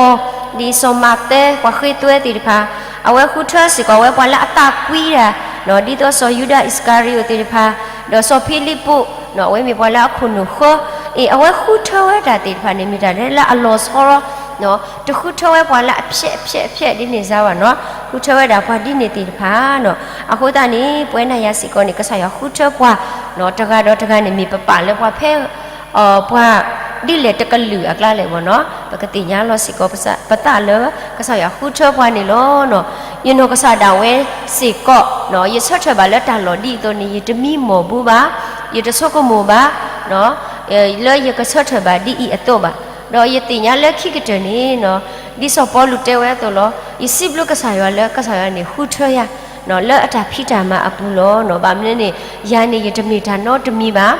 ီၤ, ဒ်စီၤမးသဲ ပှၤဃ့သွဲသ့ၣ်တဖၣ်, အဝဲဃုထၢစ့ၢ်ကီးဝဲပှၤလၢအသးကွံတၢ်, ဒ်သိးစီၤယူဒၤအံၣ်စကၤရံၤအိၣ်သ့ၣ်တဖၣ်, ဒီးစီၤဖံလံးပူး, အဝဲမ့ၢ်ပှၤလၢအခိၣ်နူာ်ဃၢ, အ့ၣ် အဝဲဃုထၢဝဲတၢ်သ့ၣ်တဖၣ်န့ၣ် မ့ၢ်တၢ်လၢအလီၤဆီလီၤ. တဃုထၢဝဲပှၤလၢအဖျဲးအဖျဲးအဖျဲးဒ်န့ၣ်စါဘၣ်နီၤ, ဃုထၢဝဲဒၣ်ပှၤဒ်န့ၣ်သ့ၣ်တဖၣ်နီၤ. အဃိသတးန့ၣ် ပဝဲနၤယၤစ့ၢ်ကီးန့ၣ် ကစၢ်ယွၤဃုထၢပှၤ တဂၤဒီးတဂၤန့ၣ် မ့ၢ်ပပာ်လၢပှၤဖဲ ပှၤ ဒ်လဲၣ်တကလုာ်အကျါလဲၣ်မ့ၢ်နီၤ, ပကသ့ၣ်ညါလီၤစ့ၢ်ကီးပသးလၢကစၢ်ယွၤဃုထၢပှၤန့ၣ်လီၤ. ယနီၢ်ကစၢ်ဒၣ်ဝဲစ့ၢ်ကီး ယဆၢထၢၣ်ဘၣ်လၢတၢ်လီၢ်ဒ်အသိးန့ၣ် ယတမံမီၢ်ဘူဘၣ်, ယတဆိကမိၣ်ဘၣ် လၢယကဆၢထၢၣ်ဘၣ်ဒ်အံၤအသိးဘၣ်. ဒီးယသ့ၣ်ညါလၢခံကတၢၢ်န့ၣ် ဒ်စီၤပီလူးတဲဝဲအသိးလီၤ, ယစံးဘျုးကစၢ်ယွၤလၢကစၢ်ယွၤန့ၣ် ဃုထၢယၤ လၢအတၢ်ဖံးတၢ်မၤအပူၤလီၤ. ဘၣ်မနုၤန့ၣ် ယၤန့ၣ်ယတမ့ၢ်တၢ်နီတမံၤဘၣ်,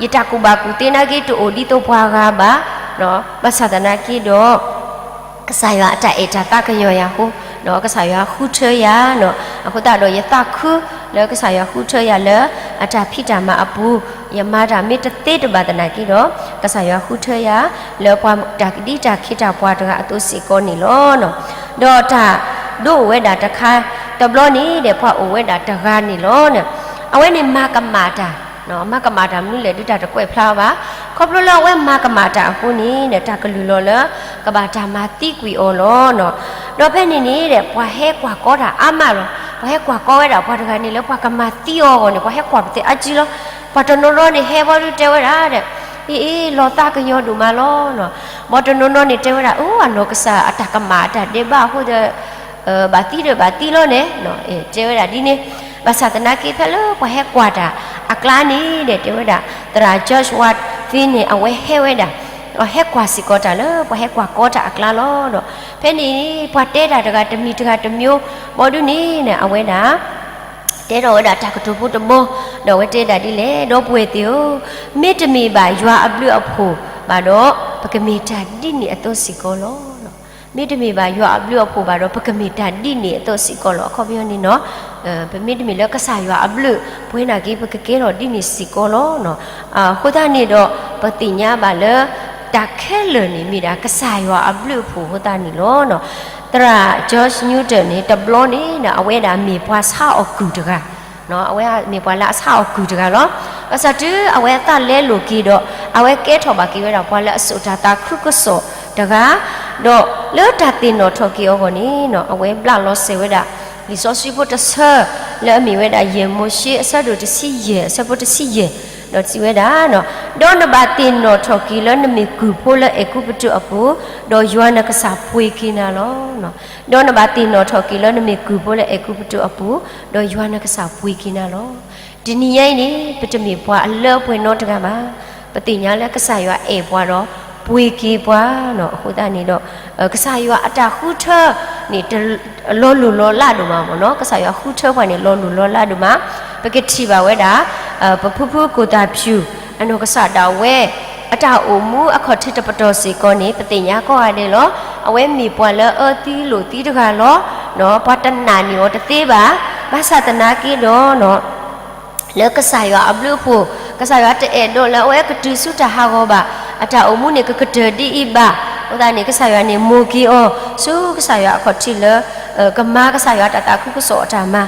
ယတၢ်ကူၣ်ဘၣ်ကူၣ်သ့နာ်က့တအိၣ်ဒ်သိးပှၤဂၤဘၣ်, ဘၣ်ဆၣ်သနာ်က့ဒီး ကစၢ်ယွၤအတၢ်အဲၣ်တၢ်သးကညီၤယၤအဃိ, ကစၢ်ယွၤဃုထၢယၤ, အဃိသတးဒီးယသးခုလၢကစၢ်ယွၤဃုထၢယၤလၢအတၢ်ဖံးတၢ်မၤအပူၤ, ယမၤတၢ်မ့ၢ်တသ့တဘၣ်သနာ်က့ဒီး ကစၢ်ယွၤဃုထၢယၤ လၢပှၤတၢ်ကဒံတၢ်ခံးတၢ်ပှၤတဂၤအသိးစ့ၢ်ကီးန့ၣ်လီၤ. ဒီးတၢ်ဒိအိၣ်ဝဲဒၣ်တခါတဘျီန့ၣ်ဒီး ပှၤအိၣ်ဝဲဒၣ်တဂၤန့ၣ်လီၤ. အဝဲန့ၣ်မၤကမၣ်တၢ်, မၤကမၣ်တၢ်မနုၤလဲၣ် ဒုးတၢ်တကွဲးဖျါအီၤဘၣ်. ခီဖျိလၢအဝဲမၤကမၣ်တၢ်အဃိန့ၣ်ဒီး တၢ်ကလုၢ်လီၤလၢ ကဘၣ်တၢ်မၤသံကွံာ်အီၤလီၤ. ဒီးဖဲန့ၣ်န့ၣ်ဒီး ပှၤဟဲကွၢ်ကီတၢ်အါမးလီၤ. ပှၤဟဲကွၢ်ကီဝဲဒၣ်ပှၤတဂၤန့ၣ် လၢပှၤကမၤသံအီၤအဂီၢ်န့ၣ် ပှၤဟဲကွၢ်ပသ့ၣ်အါကံလီၤ. ပှၤတနီၤနီၤန့ၣ် ဟဲဘီဒုးတဲဝဲဒၣ်ဒီး အ့ အ့ လီၤသးကညီၤဒိၣ်မးလီၤ. မ်တနီၤနီၤန့ၣ်တဲဝဲဒၣ် အိ အနီၢ်ကစၢ်အတၢ်ကမၣ်အတၢ်ဒဲးဘးအဃိဒီး ဘၣ်သံဒီးဘၣ်သံလီၤန့ၣ် တဲဝဲဒၣ်ဒ်န့ၣ်. ဘၣ်ဆၣ်သနာ်က့ဖဲလၢပှၤဟဲကွၢ်တၢ်အကျါန့ၣ်ဒီး တဲဝဲဒၣ် သရၣ် George Whitefield န့ၣ် အဝဲဟဲဝဲဒၣ် ဟဲကွၢ်စ့ၢ်ကီးတၢ်လၢပှၤဟဲကွၢ်ကီတၢ်အကျါလီၤ. ဒီးဖဲန့ၣ် ပှၤတဲတၢ်တဂၤတမံၤတဂၤတမျိုး ဘီဒုးန့ၣ် အဝဲဒၣ် တဲထီၣ်ဝဲဒၣ်တၢ်ကတိၤဖိတဘီ, ဒီးအဝဲတဲဒၣ်ဒ်လဲၣ်, ဒီပုၢ်ဝဲၢ်သ့ၣ်ဧၢ, မ့တမ့ၢ်ဘၣ်ယွၤအဘျုးအဖှိၣ်ဘၣ်ဒီး ပကမ့ၢ်တၢ်ဒ်န့ၣ်အသိးစ့ၢ်ကီးလီၤ. မ့တမ့ၢ်ဘၣ်ယွၤအဘျုးအဖှိၣ်ဘၣ်ဒီး ပကမ့ၢ်တၢ်ဒ်န့ၣ်အသိးစ့ၢ်ကီးလီၤ. အခီပညီန့ၣ်နီၤ, ပမ့တမ့ၢ်လၢကစၢ်ယွၤအဘျုးပှဲၤနာ်က့ ပကကဲထီၣ်ဒ်န့ၣ်စ့ၢ်ကီးလီၤ. အဃိသတးန့ၣ်ဒီး ပသ့ၣ်ညါဘၣ်လၢ တၢ်ခဲလၢာ်န့ၣ်မ့ၢ်ဒၣ်ကစၢ်ယွၤအဘျုးအဖှိၣ်အဃိသတးန့ၣ်လီၤ. သရၣ် George Newton န့ၣ် တဘျီန့ၣ် အဝဲဒၣ်မ့ၢ်ပှၤဆါအီၣ်ကုၢ်တဂၤ, အဝဲမ့ၢ်ပှၤလၢအဆါအီၣ်ကုၢ်တဂၤလီၤ. ဘၣ်ဆၣ်တုၤအဝဲအသးလဲလိာ်က့ၤဒီး အဝဲကဲထီၣ်ဘၣ်က့ၤဝဲဒၣ်ပှၤလၢအစိာ်တၢ်သးခုကစီၣ်တဂၤ, ဒီးလၢတၢ်သ့ၣ်နီၣ်ထီၣ်က့ၤအဂီၢ်န့ၣ် အဝဲဘျးလီၤစဲၤဝဲဒၣ် လံာ်စီဆှံဖိတဆၢ လၢအမ့ၢ်ဝဲဒၣ် ယဲၢ်မိၤၡ့ အဆၢဒိၣ်တဆံယဲၢ် အဆၢဖိတဆံယဲၢ်, ဒီးစံးဝဲဒၣ်, ဒီးနဘၣ်သ့ၣ်နီၣ်ထီၣ်က့ၤလၢနမ့ၢ်ကုၢ်ဖိလၢအဲၤကူပတူးအပူၤ, ဒီးယွၤနကစၢ်ပှ့ၤက့ၤနၤလီၤ. ဒီးနဘၣ်သ့ၣ်နီၣ်ထီၣ်က့ၤလၢနမ့ၢ်ကုၢ်ဖိလၢအဲၤကူပတူးအပူၤ, ဒီးယွၤနကစၢ်ပှ့ၤက့ၤနၤလီၤ. တနံၤညါအံၤန့ၣ် ပတမ့ၢ်ပှၤအလၢအပှဲၤနီတဂၤဘၣ်. ပသ့ၣ်ညါလၢကစၢ်ယွၤအဲၣ်ပှၤဒီး ပှ့ၤက့ၤပှၤနီၤ. အဃိသတးန့ၣ်ဒီး ကစၢ်ယွၤအတၢ်ဃုထၢန့ၣ် လီၤလိၢ်လီၤလးဒိၣ်မးမ့ၢ်နီၤ. ကစၢ်ယွၤဃုထၢပှၤန့ၣ် လီၤလိၢ်လီၤလးဒိၣ်မး. ပကထံၣ်ဘၣ်ဝဲဒၣ် ပဖုဖုကိၢ်သၣ်ဖၠူၣ် အနီၢ်ကစၢ်ဒၣ်ဝဲ အတၢ်အိၣ်မူအခီၣ်ထံးတပတီၢ်စ့ၢ်ကီးန့ၣ် ပသ့ၣ်ညါကိးဂၤဒဲးလီၤ. အဝဲမ့ၢ်ပှၤလၢအအၢသံလိာ်သံတဂၤလီၤ. ပှၤတနာ်န့ၢ်အီၤတသ့ဘၣ်. ဘၣ်ဆၣ်သနာ်က့ဒီး လၢကစၢ်ယွၤအဘျုးအဖှိၣ်, ကစၢ်ယွၤတအဲၣ်ဒိးလၢအဝဲကတုၤဆူတၢ်ဟးဂီၤဘၣ်. အတၢ်အိၣ်မူန့ၣ် ကကတၢၢ်ဒ်အံၤဘၣ်. အဃိသတးန့ၣ် ကစၢ်ယွၤန့ၣ် မိၢ်က့ၤအီၤ ဆူကစၢ်ယွၤအခီၣ်ထံးလၢ ကမၤကစၢ်ယွၤတၢ်သးခုကစီၣ်အတၢ်မၤ,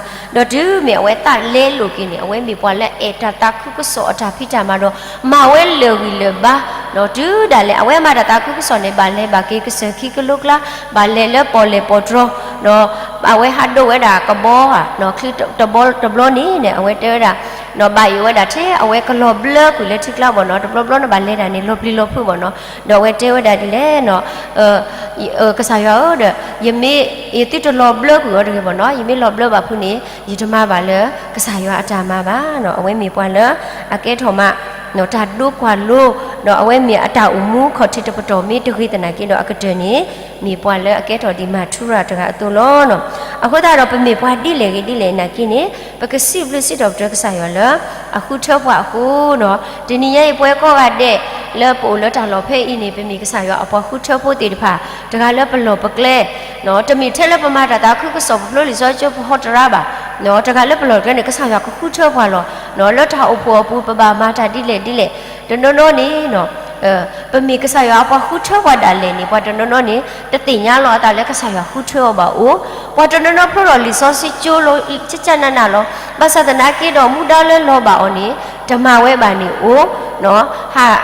ဒီးတုၤမ့ၢ်အဝဲသးလဲလိာ်က့ၤန့ၣ် အဝဲမ့ၢ်ပှၤလၢအဲၣ်တၢ်သးခုကစီၣ်အတၢ်ဖံးတၢ်မၤဒီး မၤဝဲလၢာ်ဂံၢ်လၢာ်ဘါ, ဒီးတုၤဒၣ်လဲာ် အဝဲမၤတၢ်သးခုကစီၣ်န့ၣ် ဘၣ်လဲၤဘၣ်က့ၤကစၢၢ်ခံကလိကျါ, ဘၣ်လဲၤလၢပီၣ်လဲၣ်ပီၣ်တြီၤ, ဒီးအဝဲဟးဒိးဝဲဒၣ်ကဘီဧါ, ချံတဘီတဘျီန့ၣ်န့ၣ် အဝဲတဲဝဲဒၣ်, ဒီးဘၣ်ယိၣ်ဝဲဒၣ်ထဲ အဝဲကလီၤဘျၢကွံာ်လၢထံကျါဘၣ်နီၤ, တဘျီဘျီန့ၣ်ဘၣ်လဲၤဒၣ်န့ၣ် လီၤပျံၤလီၤဖုးဘၣ်နီၤ, ဒီးအဝဲတဲဝဲဒၣ်ဒ်လဲၣ် ကစၢ်ယွၤဧၢ, ဒီး ယမ့ၢ် ယသုတလီၤဘျၢကွံာ်အီၤတဂ့ၤဘၣ်နီၤ, ယမ့ၢ်လီၤဘျၢဘၣ်ဖုးန့ၣ် ယတမၤဘၣ်လၢကစၢ်ယွၤအတၢ်မၤဘၣ်နီၤ. အဝဲမ့ၢ်ပှၤလၢအကဲထီၣ်မး တၢ်ဒိကွၢ်လိ, ဒီးအဝဲမ့ၢ်အတၢ်အိၣ်မူခီၣ်ထံးတပတီၢ်မ့ၢ်တဂ့ၤသနာ်က့ဒီး အကတၢၢ်န့ၣ် မ့ၢ်ပှၤလၢအကဲထီၣ်ဒံးမၤထူရၤတဂၤအသိးလီၤ. အဃိသတးဒီး ပမ့ၢ်ပှၤဒ်လဲၣ်ဂ့ၤဒ်လဲၣ်နာ်က့န့ၣ် ပကစံးဘျုးစံးထီၣ်ပတြၢၤကစၢ်ယွၤလၢအဃုထၢပှၤအဃိနီၤ. တနံၤညါအံၤ ပဝဲကိးဂၤဒဲး လၢပအိၣ်လၢတၢ်လီၢ်ဖဲအံၤန့ၣ် ပမ့ၢ်ကစၢ်ယွၤအပှၤဃုထၢဖိသ့ၣ်တဖၣ် တဂၤလၢပလီၢ်ပကျဲ တမ့ၢ်ထဲလၢပမၤတၢ်သးခုကစီၣ် ပဖျိလံာ်စီဆှံ ပဟီတရါဘၣ်, တဂၤလၢပလီၢ်ပကျဲန့ၣ် ကစၢ်ယွၤကဃုထၢပှၤလီၤ. လၢတၢ်အိၣ်ဖှိၣ်အပူၤ ပဘၣ်မၤတၢ်ဒ်လဲၣ်ဒ်လဲၣ်, တနီၤနီၤန့ၣ် ပမ့ၢ်ကစၢ်ယွၤအပှၤဃုထၢပှၤဒၣ်လဲာ်န့ၣ် ပှၤတနီၤနီၤန့ၣ် တသ့ၣ်ညါလီၤအသးလၢကစၢ်ယွၤဃုထၢအီၤဘၣ်အိၣ်, ပှၤတနီၤနီၤဖျိထီၣ်လံာ်စီဆှံကၠိလိၤ ကၠၢကၠၢနးနးလီၤ. ဘၣ်ဆၣ်သနာ်က့ဒီး မူဒါလၢလီၤဘၣ်အီၤန့ၣ် တမၤဝဲဘၣ်န့ၣ်အိၣ်, ဟး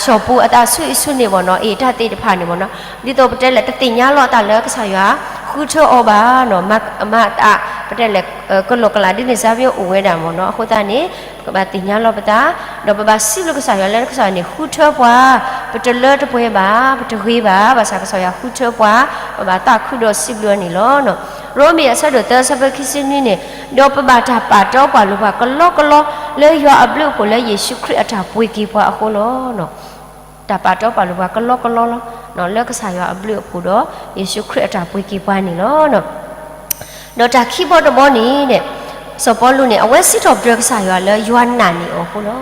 ဆီၣ်ပူၤအသးဆူအံၤဆူန့ၣ်ဘၣ်နီၤ, အ့ၣ် တၢ်သ့ၣ်တဖၣ်န့ၣ်ဘၣ်နီၤ, ဒ်သိးပတဲလဲၣ် တသ့ၣ်ညါလီၤအသးလၢကစၢ်ယွၤဃုထၢအီၤဘၣ်နီၤ, မၤအသး ပတဲလဲၣ် ကလီၢ်ကလးဒ်န့ၣ် စါဘၣ်အိၣ်ဝဲဒၣ်မ့ၢ်နီၤ. အဃိသတးန့ၣ် ပဘၣ်သ့ၣ်ညါလီၤပသး, ဒီးပဘၣ်စံးဘျုးကစၢ်ယွၤလၢကစၢ်ယွၤန့ၣ် ဃုထၢပှၤ, ပတလၢတပှဲၤဘၣ်, ပတဂ့ၤဘၣ်, ဘၣ်ဆၣ်ကစၢ်ယွၤဃုထၢပှၤ, ပဘၣ်သးခုဒီးစံးဘျုးအီၤန့ၣ်လီၤ. ရိမ့ၤအဆၢဒိၣ်သၢ အဆၢဖိခံဆံနွံန့ၣ်, ဒီးပဘၣ်တၢ်ပာ်တီပာ်လိၤပှၤကလီကလီ လၢယွၤအဘျုးအဖှိၣ်လၢယ့ၣ်ၡူးခရံာ်အတၢ်ပှ့ၤက့ၤပှၤအဃိလီၤ. တၢ်ပာ်တီပာ်လိၤပှၤကလီကလီလီၤ, လၢကစၢ်ယွၤအဘျုးအဖှိၣ်ဒီး ယ့ၣ်ၡူးခရံာ်အတၢ်ပှ့ၤက့ၤပှၤန့ၣ်လီၤ. ဒီးတၢ်ခံဘီတဘီန့ၣ်, စီၤပီလူးန့ၣ် အဝဲစံးထီၣ်ပတြၢၤကစၢ်ယွၤလၢယွၤနာ်န့ၢ်အီၤအဃိလီၤ.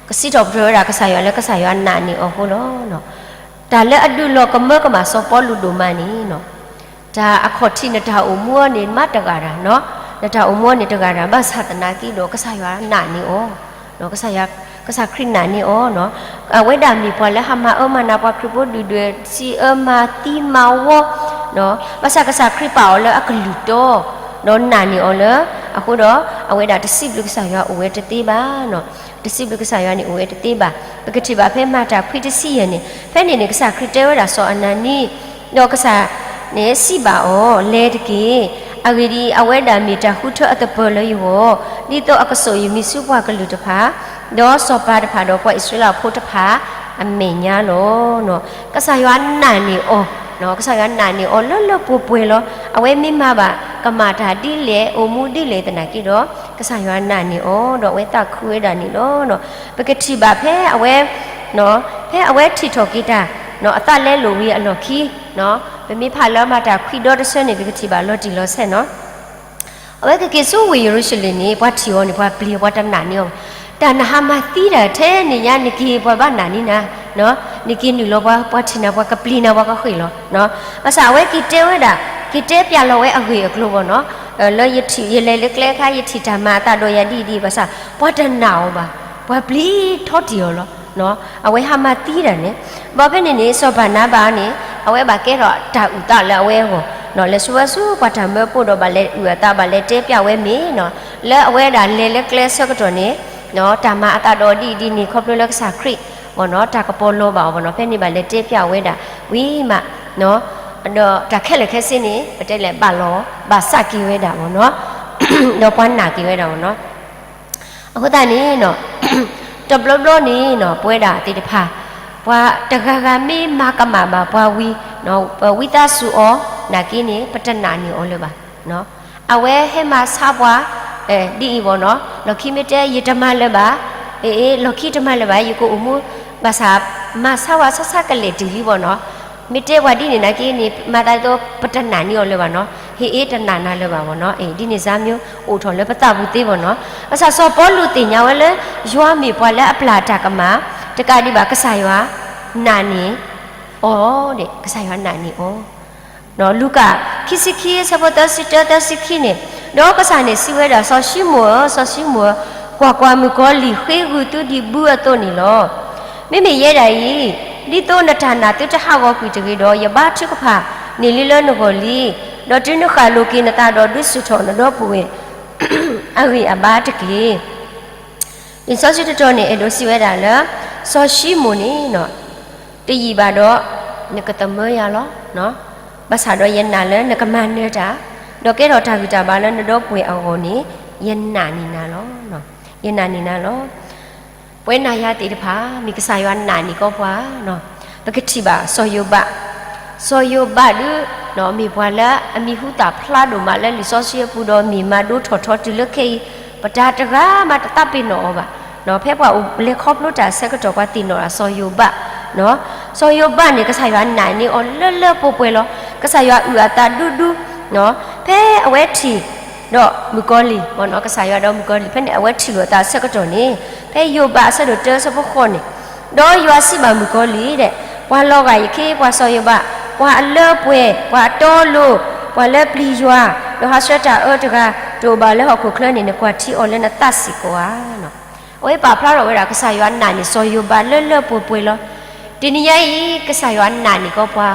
ကစံးထီၣ်ပတြၢၤဝဲဒၣ်ကစၢ်ယွၤလၢကစၢ်ယွၤနာ်န့ၢ်အီၤအဃိလီၤ. တၢ်လၢအဒုးလီၤကမၢကမၣ်စီၤပီလူးဒိၣ်မးန့ၣ်, တၢ်အခီၣ်ထံးနတၢ်အိၣ်မူအီၤန့ၣ် မ့ၢ်တဂၤတၢ်, နတၢ်အိၣ်မူအီၤန့ၣ်တဂၤတၢ်, ဘၣ်ဆၣ်သနာ်က့ဒီး ကစၢ်ယွၤနာ်န့ၢ်အီၤ, ကစၢ်ခရံာ်နာ်န့ၢ်အီၤ, အဝဲဒၣ်မ့ၢ်ပှၤလၢဟးမၤအၢမၤနးပှၤခရံာ်ဖိဒုၣ်ဒွဲၣ်, စံးအၢမၤသံမၤဝီ, ဘၣ်ဆၣ်ကစၢ်ခရံာ်ပာ်အီၤလၢအကလုၢ်တီ, ဒီးနာ်န့ၢ်အီၤလၢ, အဃိဒီး အဝဲဒၣ်တစံးဘျုးကစၢ်ယွၤအိၣ်ဝဲတသ့ဘၣ်, တစံးဘျုးကစၢ်ယွၤန့ၣ်အိၣ်ဝဲတသ့ဘၣ်. ပကထံၣ်ဘၣ်ဖဲမၤတၢ်ခွံတဆံယဲၢ်န့ၣ်, ဖဲန့ၣ်န့ၣ် ကစၢ်ခရံာ်တဲဝဲဒၣ်စီၤအနၤနံ, ဒီးကစၢ်န့ၣ်စံးဘၣ်အီၤ, လဲၤတက့ၢ်. အဂ့ၢ်ဒ်အံၤ, အဝဲဒၣ်မ့ၢ်တၢ်ဃုထၢအသပၢၤလၢယဂီၢ်, ဒ်သိးအကစိာ်ယမံၤဆူပှၤကလုာ်တဖၣ်, ဒီးစီၤပၤတဖၣ်ဒီးပှၤအံၣ်စရ့လးဖိတဖၣ် အမဲာ်ညါလီၤ. ကစၢ်ယွၤနာ်န့ၢ်အီၤ, ကစၢ်ယွၤနာ်န့ၢ်အီၤလၢလၢပှဲၤပှဲၤလီၤ. အဝဲမ့ၢ်မၤဘၣ်ကမၣ်တၢ်ဒ်လဲၣ် အိၣ်မူဒ်လဲၣ်သနာ်က့ဒီး, ကစၢ်ယွၤနာ်န့ၢ်အီၤ ဒီးအဝဲသးခုဝဲဒၣ်န့ၣ်လီၤ. ပကထံၣ်ဘၣ်ဖဲအဝဲ, ဖဲအဝဲထံၣ်ထီၣ်က့ၤတၢ်, အသးလဲလိာ်ဝံၤအလီၢ်ခံ, ပမ့ၢ်ဖးလၢမၤတၢ်ခွံဒီတဆၢန့ၣ် ပကထံၣ်ဘၣ်လီၤတံၢ်လီၤဆဲးနီၤ. အဝဲကက့ၤဆူဝ့ၢ်ယရူၤၡလ့ၣ်န့ၣ် ပှၤထံၣ်အီၤန့ၣ် ပှၤပျံၤအီၤ ပှၤတနာ်န့ၢ်အီၤဘၣ်. တၢ်နဟးမၤသံတၢ်ထဲန့ၣ်ညါ နက့ၤပှၤဘၣ်နာ်န့ၢ်နၤ, နက့ၤနုာ်လီၤပှၤ, ပှၤထံၣ်နၤ ပှၤကပျံၤနၤ ပှၤကဃ့ၢ်လီၤ. ဘၣ်ဆၣ်အဝဲက့ၤတဲဝဲဒၣ်, က့ၤတဲပျးလီၤဝဲအဂ့ၢ်အကျိၤဘၣ်နီၤ, လၢယထံၣ်ယလဲၤလၢကျဲခါ ယထံၣ်တၢ်မၤအသးဒီးယၤဒ်အံၤဒ်အံၤ ဘၣ်ဆၣ် ပှၤတနာ်အီၤဘၣ်, ပှၤပျံၤထီတံၢ်အီၤလီၤ. အဝဲဟးမၤသံတၢ်န့ၣ်, ဘၣ်ဖဲန့ၣ်န့ၣ် စီၤဘၢ်နါဘၤန့ၣ် အဝဲဘၣ်ကဲထီၣ်တၢ်အုၣ်သးလၢအဝဲအဂီၢ်, လဲၤဆူဝဲဆူပှၤတၢ်မၢဖိဒီး ဘၣ်လဲၤအုၣ်အသး ဘၣ်လဲၤတဲပျးဝဲမ့ၢ်နီၤ, လၢအဝဲဒၣ်လဲၤလၢကျဲအဆၢကတီၢ်န့ၣ် တၢ်မၤအသးဒီးဒ်အံၤဒ်န့ၣ် ခီဖျိလၢကစၢ်ခရံာ်ဘၣ်နီၤ, တၢ်ကပီၤလီၤဘၣ်အီၤဘၣ်နီၤ, ဖဲန့ၣ်ဘၣ်လဲၤတဲပျးဝဲဒၣ်ဝံၤမး, ဒီးတၢ်ခဲလၢာ်ခဲဆ့န့ၣ် ပတဲလဲၣ် ဘၣ်လီၤဘၣ်စးက့ၤဝဲဒၣ်ဘၣ်နီၤ, ဒီးပှၤနာ်က့ၤဝဲဒၣ်ဘၣ်နီၤ. အဃိသတးန့ၣ်နီၤ, တဘျီဘျီန့ၣ်နီၤ ပဝဲဒၣ်သ့ၣ်တဖၣ် ပှၤတဂၤဂၤမ့ၢ်မၤကမၣ်ဘၣ်ပှၤဝံၤ, ပဝံသးစူၤအီၤနာ်က့န့ၣ် ပတနာ်န့ၢ်အီၤလၢၤဘၣ်. အဝဲဟဲမၤဆါပှၤ ဒ်အံၤဘၣ်နီၤ, လီၢ်ခံမ့ၢ်တဲ ယတမၤလၢၤဘၣ်, အ့ လီၢ်ခံတမၤလၢၤဘၣ် ယကအိၣ်မူ, ဘၣ်ဆၣ် မၤဆါဝဲဆါဆါကလဲာ်တုၤလံဘၣ်နီၤ. မ့ၢ်တဲပှၤဒ်န့ၣ်နာ်က့န့ၣ် မၤသးဒ်သိး ပတနာ်န့ၢ်အီၤလၢၤဘၣ်နီၤ, ဟ့ၣ်အ့ တနာ်နၤလၢၤဘၣ်ဘၣ်နီၤ, အ့ ဒ်န့ၣ်စၢ်မ့ၢ်အိၣ်ထီၣ်လၢပသးပူၤသ့ဘၣ်နီၤ. ဘၣ်ဆၣ်စီၤပီလူးသ့ၣ်ညါဝဲလၢ ယွၤမ့ၢ်ပှၤလၢအပျၢ်တၢ်ကမၣ်, တကးဒံးဘၣ် ကစၢ်ယွၤနာ်န့ၢ်အီၤ, ကစၢ်ယွၤနာ်န့ၢ်အီၤ လူၤကၣ် ခံဆံခံ အဆၢဖိသၢဆံတၢ သၢဆံခံန့ၣ်, ဒီးကစၢ်န့ၣ်စံးဝဲဒၣ်, စီၤၡံမိၣ်ဧၢ, စီၤၡံမိၣ်ဧၢ, ကွၢ်ကွၢ်, မုၣ်ကီၤလံၢ်ဃ့ဂုာ်သုဒ်ဘုအသိးန့ၣ်လီၤ. မ့မ့ၢ်ယဲဒၣ်အံၤ, ဒ်သိးနတၢ်နာ်သုတဟးဂီၤကွံာ်တဂ့ၤဒီး, ယဘါထုကဖၣ်န့ၢ်လံလၢနဂီၢ်လံ, ဒီးတုၤနဃၣ်လိာ်က့ၤနသးဒီး ဒုးဆူၣ်ထီၣ်နဒီပုၢ်ဝဲၢ်အဂံၢ်အဘါတက့ၢ်. လံာ်စီဆှံတတီၤန့ၣ် အဲၣ်ဒိးစံးဝဲဒၣ်လၢ စီၤၡံမိၣ်န့ၣ် တယံာ်ဘၣ်ဒီး နကသမၢယၤလီၤ. ဘၣ်ဆၣ်ဒီးယနာ်လၢနကမၤနၢၤတၢ်, ဒီးကဲထီၣ်တၢ်ဂံၢ်တၢ်ဘါလၢနဒီပုၢ်ဝဲၢ်အဂီၢ်န့ၣ် ယနာ်န့ၢ်နၤလီၤ. ယနာ်န့ၢ်နၤလီၤ. ပဝဲနၤယၤသ့ၣ်တဖၣ် မ့ၢ်ကစၢ်ယွၤနာ်န့ၢ်ကီးပှၤ, ပကထံၣ်ဘၣ်စီၤယိၤဘး, စီၤယိၤဘးဒုး မ့ၢ်ပှၤလၢအမံၤဟူသၣ်ဖျါဒိၣ်မးလၢလံာ်စီဆှံအပူၤဒီး မ့ၢ်မၤဒိၣ်ထီၣ်ထီတုၤလၢခဲအံၤ, ပတၢ်တဂၤမးတသးပ့ၤနီၣ်အီၤဘၣ်. ဖဲပှၤလဲၤခီဖျိတၢ်အဆၢကတီၢ် ပှၤသ့ၣ်နီၣ်ဒၣ်စီၤယိၤဘး, စီၤယိၤဘးန့ၣ် ကစၢ်ယွၤနာ်န့ၢ်အီၤလၢလၢပှဲၤပှဲၤလီၤ. ကစၢ်ယွၤအုၣ်အသးဒူဒူ, ဖဲအဝဲထံၣ် ဒီးမုၣ်ကီၤလံၢ်, ကစၢ်ယွၤဒီးမုၣ်ကီၤလံၢ် ဖဲန့ၣ်အဝဲထံၣ်လိာ်အသးအဆၢကတီၢ်န့ၣ်, ဖဲယိၤဘးအဆၢဒိၣ်တၢ အဆၢဖိဃိးန့ၣ်, ဒီးယွၤစံးဘၣ်မုၣ်ကီၤလံၢ်ဒဲး, ပှၤလီၤဂာ်ယခ့ ပှၤစီၤယိၤဘး, ပှၤအလၢပှဲၤ, ပှၤအတီအလိၤ, ပှၤလၢပျံၤယွၤ, ဒီးဟးဆှၢတၢ်အၢတဂၤ တအိၣ်ဘၣ်လၢဟီၣ်ခိၣ်ချၢန့ၣ် နကွၢ်ထံအီၤလၢနသးစ့ၢ်ကီးဧါ. အဝဲပာ်ဖျါထီၣ်ဝဲဒၣ် ကစၢ်ယွၤနာ်န့ၢ်စီၤယိၤဘးလၢလၢပှဲၤပှဲၤလီၤ. တနံၤညါအံၤ ကစၢ်ယွၤနာ်န့ၢ်ကီးပှၤ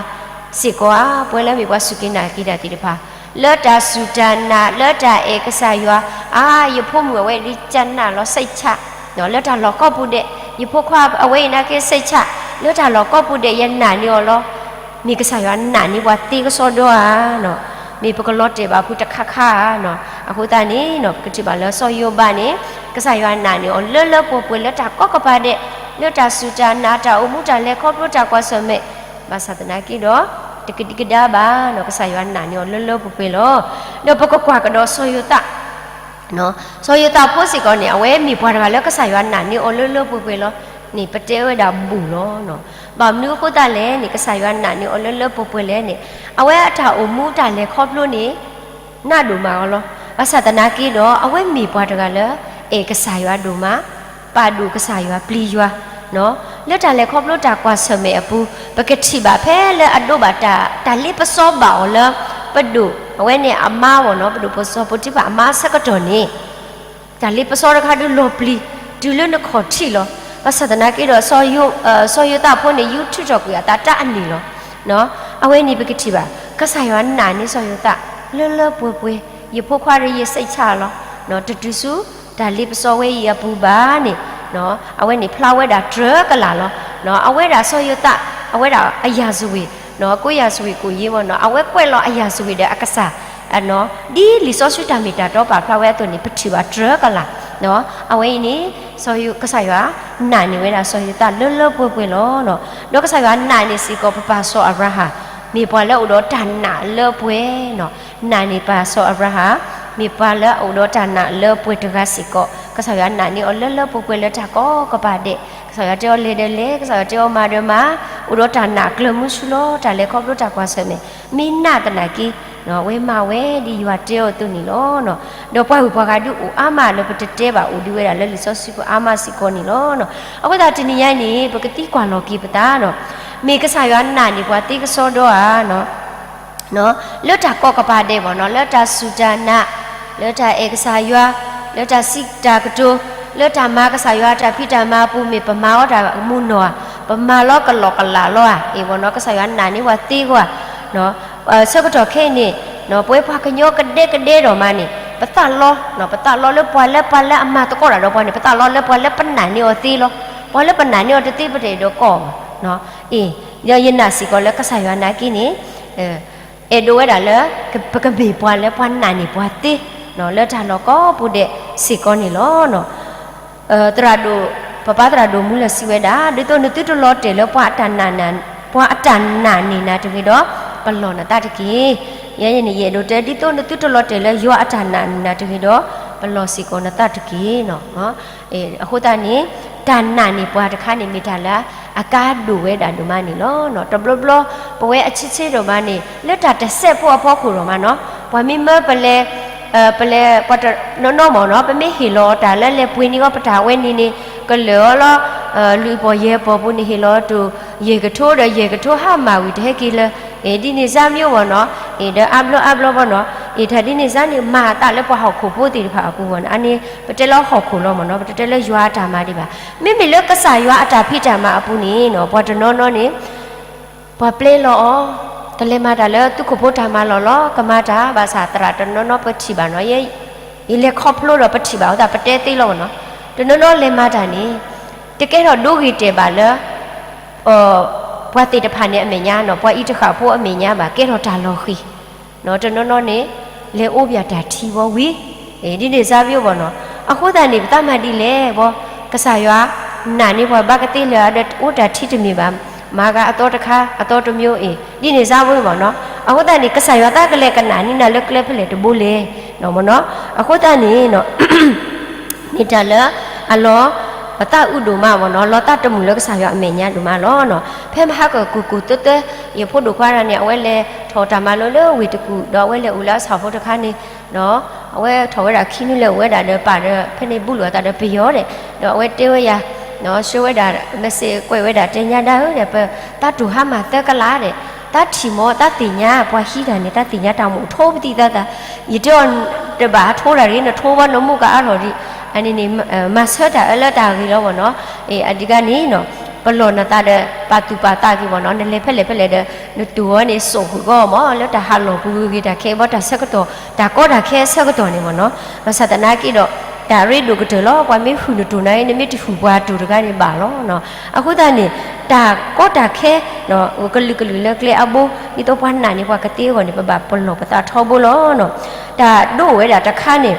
စ့ၢ်ကီးဧါ, ပဝဲလၢမ့ၢ်ပှၤစူၢ်က့ၤနာ်က့ၤတၢ်သ့ၣ်တဖၣ်, လၢတၢ်စူၢ်တၢ်နာ် လၢတၢ်အဲၣ်ကစၢ်ယွၤ, အါ ယဖိမုၣ်အဝဲဒ်ကနၣ်လီၤ စိတ်ချ, လၢတၢ်လီၢ်ကိးပူၤဒဲး, ယဖိခွါအဝဲအံၤနာ်က့ စိတ်ချ, လၢတၢ်လီၢ်ကိးပူၤဒဲး ယနာ်န့ၢ်အီၤလီၤ. မ့ၢ်ကစၢ်ယွၤနာ်န့ၢ်ပှၤသ့ကစီဒီဧါ. မ့ၢ်ပကလီၤတဲာ်ဘၣ်ဖုတခါခါဧါနီၤ. အဃိသတးန့ၣ်နီၤ ပကထံၣ်ဘၣ်လၢစီၤယိၤဘးန့ၣ် ကစၢ်ယွၤနာ်န့ၢ်အီၤလၢလၢပှဲၤပှဲၤလၢတၢ်ကိးကပၤဒဲး, လၢတၢ်စူၢ်တၢ်နာ် တၢ်အိၣ်မူတၢ်လဲၤခီဖျိတၢ်ကွၢ်ဆၢၣ်မဲာ်, ဘၣ်ဆၣ်သနာ်က့ဒီး တကဒံကဒါဘၣ်နီၤ ကစၢ်ယွၤနာ်န့ၢ်အီၤလၢလၢပှဲၤပှဲၤလီၤ. ဒီးပကကွၢ်ကဒီးစီၤယိၤသး စီၤယိၤသးဖိစ့ၢ်ကီးန့ၣ် အဝဲမ့ၢ်ပှၤတဂၤလၢကစၢ်ယွၤနာ်န့ၢ်အီၤလၢလၢပှဲၤပှဲၤလီၤ. န့ၣ် ပတဲဝဲဒၣ်ဘူးလီၤနီၤ. ဘၣ်မနုၤအဃိသတးလဲၣ်န့ၣ် ကစၢ်ယွၤနာ်န့ၢ်အီၤလၢလၢပှဲၤပှဲၤလဲၣ်န့ၣ် အဝဲအတၢ်အိၣ်မူတၢ်လဲၤခီဖျိန့ၣ် နးဒိၣ်မးအီၤလီၤ. ဘၣ်ဆၣ်သနာ်က့ဒီး အဝဲမ့ၢ်ပှၤတဂၤလၢ အဲၣ်ကစၢ်ယွၤဒိၣ်မး, ပာ်ဒိၣ်ကစၢ်ယွၤပျံၤယွၤ လၢတၢ်လဲၤခီဖျိတၢ်ကွၢ်ဆၢၣ်မဲာ်အပူၤ ပကထံၣ်ဘၣ်ဖဲလၢအဒိးဘၣ်တၢ် တၢ်လ့ပစီဘၣ်အီၤလၢ ပဒိၣ်အဝဲန့ၣ်အမါအဂီၢ်နီၤ, ပဒိၣ်စီၤပိၤတံဖၢ်အမါအဆၢကတီၢ်န့ၣ် တၢ်လ့ပစီတခါဒုးလီၤပျံၤ တုၤလၢနခီၣ်ထံးလီၤ. ဘၣ်ဆၣ်သနာ်က့ဒီး စီၤယိၤသးဖိန့ၣ် ယူးထုးထီၣ်ကွံာ်အသးတၢ်အနံၣ်လီၤ. အဝဲန့ၣ်ပကထံၣ်ဘၣ် ကစၢ်ယွၤနာ်န့ၢ်စီၤယိၤသး လၢလၢပှဲၤပှဲၤ, ယဖိခွါဒီးယစိတ်ချလီၤ. တတုၤဆူ တၢ်လ့ပစီဝဲအံၤအပူၤဘၣ်န့ၣ် အဝဲန့ၣ်ဖျါဝဲဒၣ်တြၢၤကလာ်လီၤ. အဝဲဒၣ်စီၤယိၤသး အဝဲဒၣ်အရာဇဝင်, ကိုးရာဇဝင် ကိုး ယဲဝဲနီၤ, အဝဲကွဲးလီၤအရာဇဝင်ဒီးအကစၢ် ဒ်လံာ်စီဆှံတၢ်မ့ၢ်တၢ်တီပာ်ဖျါဝဲအသိးန့ၣ် ပထံၣ်ဘၣ်တြၢၤကလာ်. အဝဲအံၤန့ၣ် ကစၢ်ယွၤနာ်န့ၢ်ဝဲဒၣ်စီၤယိၤသးလၢလၢပှဲၤပှဲၤလီၤ. ဒီးကစၢ်ယွၤနာ်န့ၢ်စ့ၢ်ကီးပပၢ်စီၤအၤဘြၤဟၣ် မ့ၢ်ပှၤလၢအအိၣ်ဒီးတၢ်နာ်လၢပှဲၤနီၤ. နာ်န့ၢ်ပၢ်စီၤအၤဘြၤဟၣ် မ့ၢ်ပှၤလၢအအိၣ်ဒီးတၢ်နာ်လၢပှဲၤတဂၤစ့ၢ်ကီး, ကစၢ်ယွၤနာ်န့ၢ်အီၤလၢလၢပှဲၤပှဲၤလၢတၢ်ကိးကပၤဒဲး, ကစၢ်ယွၤတဲအီၤလဲၤဒီးလဲၤ, ကစၢ်ယွၤတဲအီၤမၤဒီးမၤ, အိၣ်ဒီးတၢ်နာ်ကျၢၤမုဆူလီၤ. တၢ်လဲၤခီဖျိတၢ်ကွၢ်ဆၢၣ်မဲာ် မ့ၢ်နာ်သနာ်က့ အဝဲမၤဝဲဒ်ယွၤတဲအီၤအသိးန့ၣ်လီၤ. ဒီးပှၤဂုၤပှၤဂၤဒုးအိၣ်အါမးလၢ ပတတဲဘၣ်အိၣ်ဒံးဝဲဒၣ်လၢလံာ်စီဆှံပူၤအါမးစ့ၢ်ကီးန့ၣ်လီၤ. အဃိသတးတနံၤညါအံၤန့ၣ် ပကသံကွၢ်လီၤက့ၤပသးနီၤ, မ့ၢ်ကစၢ်ယွၤနာ်န့ၢ်ပှၤသ့ကစီဒီဧါ လၢတၢ်ကိးကပၤဒဲးဘၣ်နီၤ, လၢတၢ်စူၢ်တၢ်နာ်, လၢတၢ်အဲၣ်ကစၢ်ယွၤ, လၢတၢ်စံးတၢ်ကတိၤ, လၢတၢ်မၤကစၢ်ယွၤတၢ်ဖံးတၢ်မၤအပူၤ မ့ၢ်ပမၤအီၤတၢ်မူနီၢ်ဧါ, ပမၤလီၤကလီကလးလီၤဧါ, အ့ၣ်ဘၣ်နီၤ, ကစၢ်ယွၤနာ်န့ၢ်ပှၤသ့ဂီၢ်ဧါ. ဆၢကတီၢ်ခဲအံၤန့ၣ် ပဝဲပှၤကညီကဒဲကဒဲဒိၣ်မးန့ၣ် ပသးလီ, ပသးလီလၢပှၤလၢပှၤလၢအမၤသကိးတၢ်ဒီးပှၤန့ၣ် ပသးလီလၢပှၤလၢပနာ်န့ၢ်အီၤသ့လီၤ. ပှၤလၢပနာ်န့ၢ်အီၤတသ့ပတအဲၣ်ဒိးကိးဘၣ်. အ့ၣ်, ဒီးယနာ်စ့ၢ်ကီးလၢကစၢ်ယွၤနာ်က့န့ၣ် အဲၣ်ဒိးဝဲဒၣ်လၢ ပကမ့ၢ်ပှၤလၢပှၤနာ်န့ၢ်ပှၤသ့ လၢတၢ်လီၢ်ကိးပူၤဒဲးစ့ၢ်ကီးန့ၣ်လီၤ. သရၣ်ဒိၣ်, ပပၢ်သရၣ်ဒိၣ်မူလၢာ်စံးဝဲဒၣ်, ဒ်သိးနသုတလီၤတဲာ်လၢပှၤအတၢ်နာ်န့ၢ်နၤတဂ့ၤဒီး ပလီၢ်နသးတက့ၢ်. ယဲန့ၣ် ယအဲၣ်ဒိးတဲ ဒ်သိးနသုတလီၤတဲာ်လၢယွၤအတၢ်နာ်န့ၢ်နၤတဂ့ၤဒီး ပလီၢ်စ့ၢ်ကီးနသးတက့ၢ်နီၤ. အဃိသတးန့ၣ် တၢ်နာ်န့ၢ်ပှၤတခါန့ၣ် မ့ၢ်တၢ်လၢအကါဒိၣ်ဝဲဒၣ်ဒိၣ်မးန့ၣ်လီၤ. တဘျီဘျီ ပဝဲအဆံးဆ့ဒိၣ်မးန့ၣ် လၢတၢ်တစဲးဖိအဖီခိၣ်ဒိၣ်မးနီၤ, ပှၤမ့ၢ်မၢပလဲၤ ပလဲၤပှၤတနီၤနီၤမ့ၢ်နီၤ ပမ့ၢ်ဟ့ၣ်လီၤအီၤတၢ်လၢလဲၤပှ့ၤန့ၢ်အီၤပတၢ်ဝဲန့ၣ်န့ၣ် ကလၢာ်အီၤလီၤ. လွံၢ်ပီၢ်ယဲၢ်ပီၢ်ပူၤန့ၣ် ဟ့ၣ်လီၤအီၤတၢ် ယဲၢ်ကထိဒီးယဲၢ်ကထိဟါမၢ်ဝံၤတဟဲက့ၤလၢ အ့ၣ်ဒ်န့ၣ်စါမ့ၢ်ဝဲနီၤ, အ့ၣ်ဒီးအါဘျီအါဘျီဘၣ်နီၤ, အ့ၣ်တၢ်ဒ်န့ၣ်စါန့ၣ် မၤအသးလၢပှၤဟီၣ်ခိၣ်ဖိသ့ၣ်တဖၣ်အပူၤဝဲနီၤ, အန့ၣ်ပတဲလၢဟီၣ်ခိၣ်လီၤမ့ၢ်နီၤ, ပတတဲလၢယွၤအတၢ်မၤဒံးဘၣ်. မ့မ့ၢ်လၢကစၢ်ယွၤအတၢ်ဖံးတၢ်မၤအပူၤန့ၣ်နီၤ ပှၤတနီၤနီၤန့ၣ် ပှၤပျဲလီၤအီၤ, တလဲၤမၤတၢ်လၢသုးခိၣ်ဖိတၢ်မၤလီၢ်လီၤ, ကမၤတၢ်ဘၣ်ဆၣ်သရၣ်တနီၤနီၤပထံၣ်ဘၣ်နီၤ, ယဲ ယလဲၤခီဖျိဒီးပထံၣ်ဘၣ်အဃိသတး ပတဲသ့လီၤမ့ၢ်နီၤ, တနီၤနီၤလဲၤမၤတၢ်န့ၣ် တကဲထီၣ်ဒိဂ့ၤတဲာ်ဘၣ်လၢ ပှၤသ့ၣ်တဖၣ်န့ၣ်အမဲာ်ညါနီၤ, ပှၤအံၤတဃၣ်ဖိအမဲာ်ညါဘၣ်, ကဲထီၣ်တၢ်လီၤဃံၤ တနီၤနီၤန့ၣ် လဲၤအိၣ်ဘၣ်တၢ်ထံဘီဝံၤ ဒ်န့ၣ်စါဘၣ်နီၤ, အဃိသတးန့ၣ် ပသးမၤဒ်လဲၣ်ဘၣ်, ကစၢ်ယွၤနာ်န့ၢ်ပှၤဘၣ်ကသ့လၢၤဒီးအိၣ်တၢ်ထံတမ့ၢ်ဘၣ်, မၤဂၤအသီတခါ အသီတမံၤအံၤ ဒ်န့ၣ်စါဘၣ်နီၤ, အဃိသတးန့ၣ် ကစၢ်ယွၤသးကလဲၤကနာ်န့ၢ်နၤလၢကျဲဖဲလဲၣ်တဘိလဲၣ်, မ့ၢ်နီၤ, အဃိသတးန့ၣ် မ့ၢ်တၢ်လၢအလီၤ ပသးအုးဒိၣ်မးမ့ၢ်နီၤ, လီၤသးတမုာ်လၢကစၢ်ယွၤအမဲာ်ညါဒိၣ်မးလီၤနီၤ, ဖဲမဟါကကူာ်ကူာ်သၢသၢ ယဖိဒိၣ်ခွါတဂၤန့ၣ် အဝဲလဲၤထီၣ်တၢ်မၤလိလၢဝ့ၢ်တကူၣ် ဒီးအဝဲလဲၤအိၣ်လၢအဆၣ်ဖိတခါန့ၣ် အဝဲထီၣ်ဝဲဒၣ်ခံနွံလဲၤအိၣ်ဝဲဒၣ်ဒီးပၢ်ဒီး ဖဲန့ၣ်ဘူးလိာ်အသးဒီးပယီၤဒီး ဒီးအဝဲတဲဝဲယၤ ဆှၢဝဲဒၣ် message ကွဲးဝဲဒၣ်တဲညါဒၣ်ဧၢဒီး ပသးတူၢ်ဟါမၢ်သၢကလးဒီး သးထံၣ်မ့ၢ်သးသ့ၣ်ညါ ပှၤဟံးတၢ်န့ၣ် သးသ့ၣ်ညါတၢ်မူးထိပသံသးသး ယတဲအီၤ တဘၣ်ထိတၢ်တဂ့ၤ နထိဘၣ်နမူးကအါထီၣ်ဒံး အန့ၣ်န့ၣ် မၤဆၢတၢ်အၢလၢတၢ်ဂ့ၤလီၤမ့ၢ်နီၤ, အဒ်ကန့ၣ်နီၤ ပလီၢ်နသးဒီး ပာ်သူၣ်ပာ်သးက့ၤမ့ၢ်နီၤ, နလဲၤဖဲလဲၣ်ဖဲလဲၣ်ဒီး နတူၢ်အီၤန့ၣ် စိာ်ဃုာ်ကီးမ့ၢ် လၢတၢ်ဟးလီၢ်ပူၤဂ့ၤဂ့ၤ တၢ်ခဲအံၤဘၣ်တၢ်ဆၢကတီၢ် တၢ်ကီတၢ်ခဲအဆၢကတီၢ်န့ၣ်မ့ၢ်နီၤ, ဘၣ်ဆၣ်သနာ်က့ဒီး တၢ်ရ့ဒိၣ်ကတၢၢ်လီၤ. ပှၤမ့ၢ်ဟုၣ်နတိၢ်နၤအံၤ နမ့ၢ်တဟုၣ်ပှၤတိၢ်တဂၤန့ၣ်ဘၣ်လီၤ. အဃိသတးန့ၣ် တၢ်ကီတၢ်ခဲ ကလုာ်ကလုာ်လၢကျဲအဘိ ဒ်သိးပှၤနာ်န့ၢ်ပှၤကသ့အဂီၢ်န့ၣ် ပဘၣ်ပလီၢ်ပသးထီဘိလီၤ. တၢ်ဒိအိၣ်ဝဲဒၣ်တခါန့ၣ်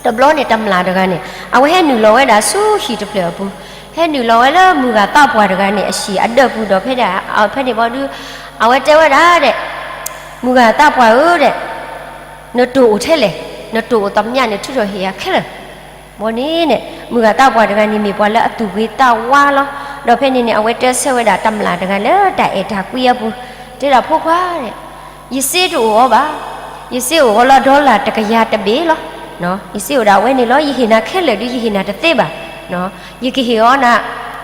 တဘျီန့ၣ်တမျၢ်တဂၤန့ၣ် အဝဲဟဲနုာ်လီၤဝဲဒၣ်ဆူဟံၣ်တဖျၢၣ်အပူၤ, ဟဲနုာ်လီၤဝဲလၢမုၢ်ဂၤသးပှၢ်တဂၤန့ၣ် အဟံၣ်အဒၢးပူၤဒီး ဖဲန့ၣ် ဖဲန့ၣ်ဘီဒု အဝဲတဲဝဲဒၣ်ဒဲး မုၢ်ဂၤသးပှၢ်ဧၢဒဲး နတိၢ်အိၣ်ထဲလဲၣ်, နတိၢ်အိၣ်သမျးန့ၣ် ထုးထီၣ်ဟ့ၣ်ယၤခဲလၢာ်. ဘီန့ၣ်န့ၣ် မုၢ်ဂၤသးပှၢ်တဂၤန့ၣ် မ့ၢ်ပှၤလၢအသူၣ်ဂ့ၤသးဝါလီၤ. ဒီးဖဲန့ၣ်န့ၣ် အဝဲတဲဆၢဝဲဒၣ်တမျၢ်တဂၤလၢတၢ်အဲၣ်တၢ်ကွံအပူၤ, တဲဒၣ်ဖိခွါဒဲး ယစ့တအိၣ်အီၤဘၣ်, ယစ့အိၣ်အီၤလၢ dollar တကယၤတဘ့ၣ်လီၤ. ယစ့အိၣ်ဒၣ်ဝဲန့ၣ်လီၤ. ယဟ့ၣ်နၤခဲလၢာ်ဒု ယဟ့ၣ်နၤတသ့ဘၣ်. ယကဟ့ၣ်အီၤနၤ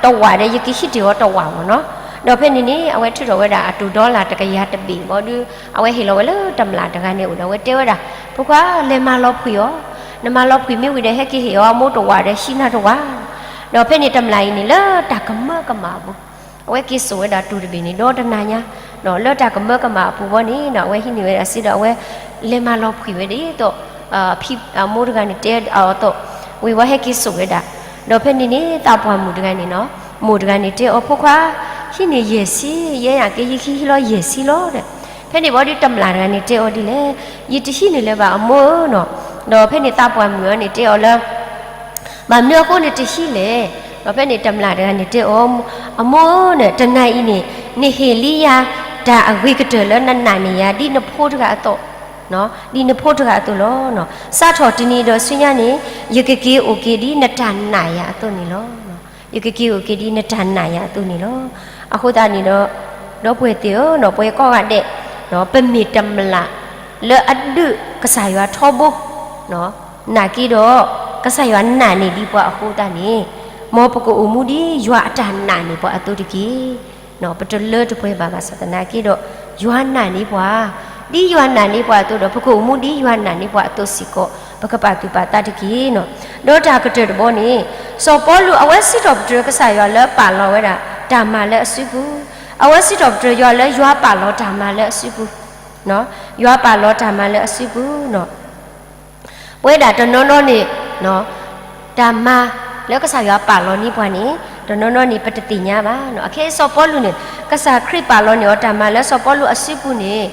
တဝာ်ဒီး ယကဟံးတ့ၢ်အီၤတဝာ်မ့ၢ်နီၤ. ဒီးဖဲန့ၣ်န့ၣ် အဝဲထုးထီၣ်ဝဲဒၣ်အတိၢ် dollar တကယၤတဘ့ၣ်ဘီဒု အဝဲဟ့ၣ်လီၤဝဲလၢတမျၢ်တဂၤန့ၣ်အိၣ်ဒီး အဝဲတဲဝဲဒၣ် ဖိခွါ လဲၤမၤလီၤဖှံးအီၤ, နမၤလီၤဖှံးမ့ၢ်ဝံၤဒီး ဟဲက့ၤဟ့ၣ်အီၤအမိၢ်တဝာ်ဒီး ဟံးနၤတဝာ်. ဒီးဖဲန့ၣ်တမျၢ်အံၤန့ၣ် လၢတၢ်ကမၢကမၣ်အပူၤ အဝဲက့ၤစိာ်ဝဲဒၣ်တိၢ်တဘ့ၣ်န့ၣ် ဒီတနၤညါ, လၢတၢ်ကမၢကမၣ်အပူၤဘီန့ၣ် အဝဲဟံးန့ၢ်ဝဲဒၣ်စ့ဒီး အဝဲလဲၤမၤလီၤဖှံးဝဲဒ်သိး အမိၢ်တဂၤန့ၣ်တဲအီၤအသိး, ဝံၤဝဲဟဲက့ၤစိာ်ဝဲဒၣ်. ဒီးဖဲန့ၣ်န့ၣ် သးပှၢ်မုၣ်တဂၤန့ၣ်နီၤ, မိၢ်တဂၤန့ၣ်တဲအီၤ ဖိခွါ, ဟံးန့ၢ်ယဲၢ်ဆံ, ယဲယက့ၤ ယဟံးလီၤယဲၢ်ဆံလီၤဒီး, ဖဲန့ၣ်ဘီဒုတမျၢ်တဂၤန့ၣ်တဲအီၤဒ်လဲၣ်, ယတဟံးန့ၢ်လၢၤဘၣ်အမိၢ်ဧၢနီၤ. ဒီးဖဲန့ၣ်သးပှၢ်မုၣ်အီၤန့ၣ်တဲအီၤလၢ ဘၣ်မနုၤအဃိနတဟံးလဲၣ်. ဒီးဖဲန့ၣ်တမျၢ်တဂၤန့ၣ်တဲအီၤ, အမိၢ်ဧၢ, တနၤအံၤန့ၣ် နဟ့ၣ်လံယၤ တၢ်အဂ့ၤကတၢၢ်လၢနနာ်န့ၢ်ယၤ ဒ်နဖိတဂၤအသိး, ဒ်နဖိတဂၤအသိးလီၤ. စးထီၣ်တနံၤဒီးဆူညါန့ၣ် ယကက့ၤအိၣ်က့ၤဒ်နတၢ်နာ်ယၤအသိးန့ၣ်လီၤ. ယကက့ၤအိၣ်က့ၤဒ်နတၢ်နာ်ယၤအသိးန့ၣ်လီၤ. အဃိသတးန့ၣ်ဒီး ဒီပုၢ်ဝဲၢ်သ့ၣ်ဧၢ, ပဝဲကိးဂၤဒဲး ပမ့ၢ်တမျၢ်လၢအဒုးကစၢ်ယွၤထီဘိ နာ်က့ဒီး ကစၢ်ယွၤနာ်န့ၢ်ဒံးပှၤအဃိသတးန့ၣ်, မ်ပကအိၣ်မူဒ်ယွၤအတၢ်နာ်န့ၢ်ပှၤအသိးတက့ၢ်. ပတလၢတပှဲၤဘၣ်ဘၣ်ဆၣ်သနာ်က့ဒီး ယွၤနာ်န့ၢ်ပှၤ, ဒ်ယွၤနာ်န့ၢ်ပှၤအသိးဒီး ပကအိၣ်မူဒ်ယွၤနာ်န့ၢ်ပှၤအသိးစ့ၢ်ကီး ပကပာ်သူၣ်ပာ်သးတက့ၢ်နီၤ. ဒီးတၢ်ကတၢၢ်တဘီန့ၣ် စီၤပီလူးအဝဲစံးထီၣ်ပတြၢၤကစၢ်ယွၤလၢပာ်လီၤဝဲဒၣ်တၢ်မၤလၢအစုပူၤ, အဝဲစံးထီၣ်ပတြၢၤယွၤလၢယွၤပာ်လီၤတၢ်မၤလၢအစုပူၤ ယွၤပာ်လီၤတၢ်မၤလၢအစုပူၤနီၤ. ပဝဲဒၣ်တနီၤနီၤန့ၣ် တၢ်မၤလၢကစၢ်ယွၤပာ်လီၤန့ၢ်ပှၤန့ၣ် တနီၤနီၤန့ၣ် ပတသ့ၣ်ညါဘၣ်နီၤ. အခဲအံၤစီၤပီလူးန့ၣ် ကစၢ်ခရံာ်ပာ်လီၤန့ၢ်အီၤတၢ်မၤလၢစီၤပီလူးအစုပူၤန့ၣ်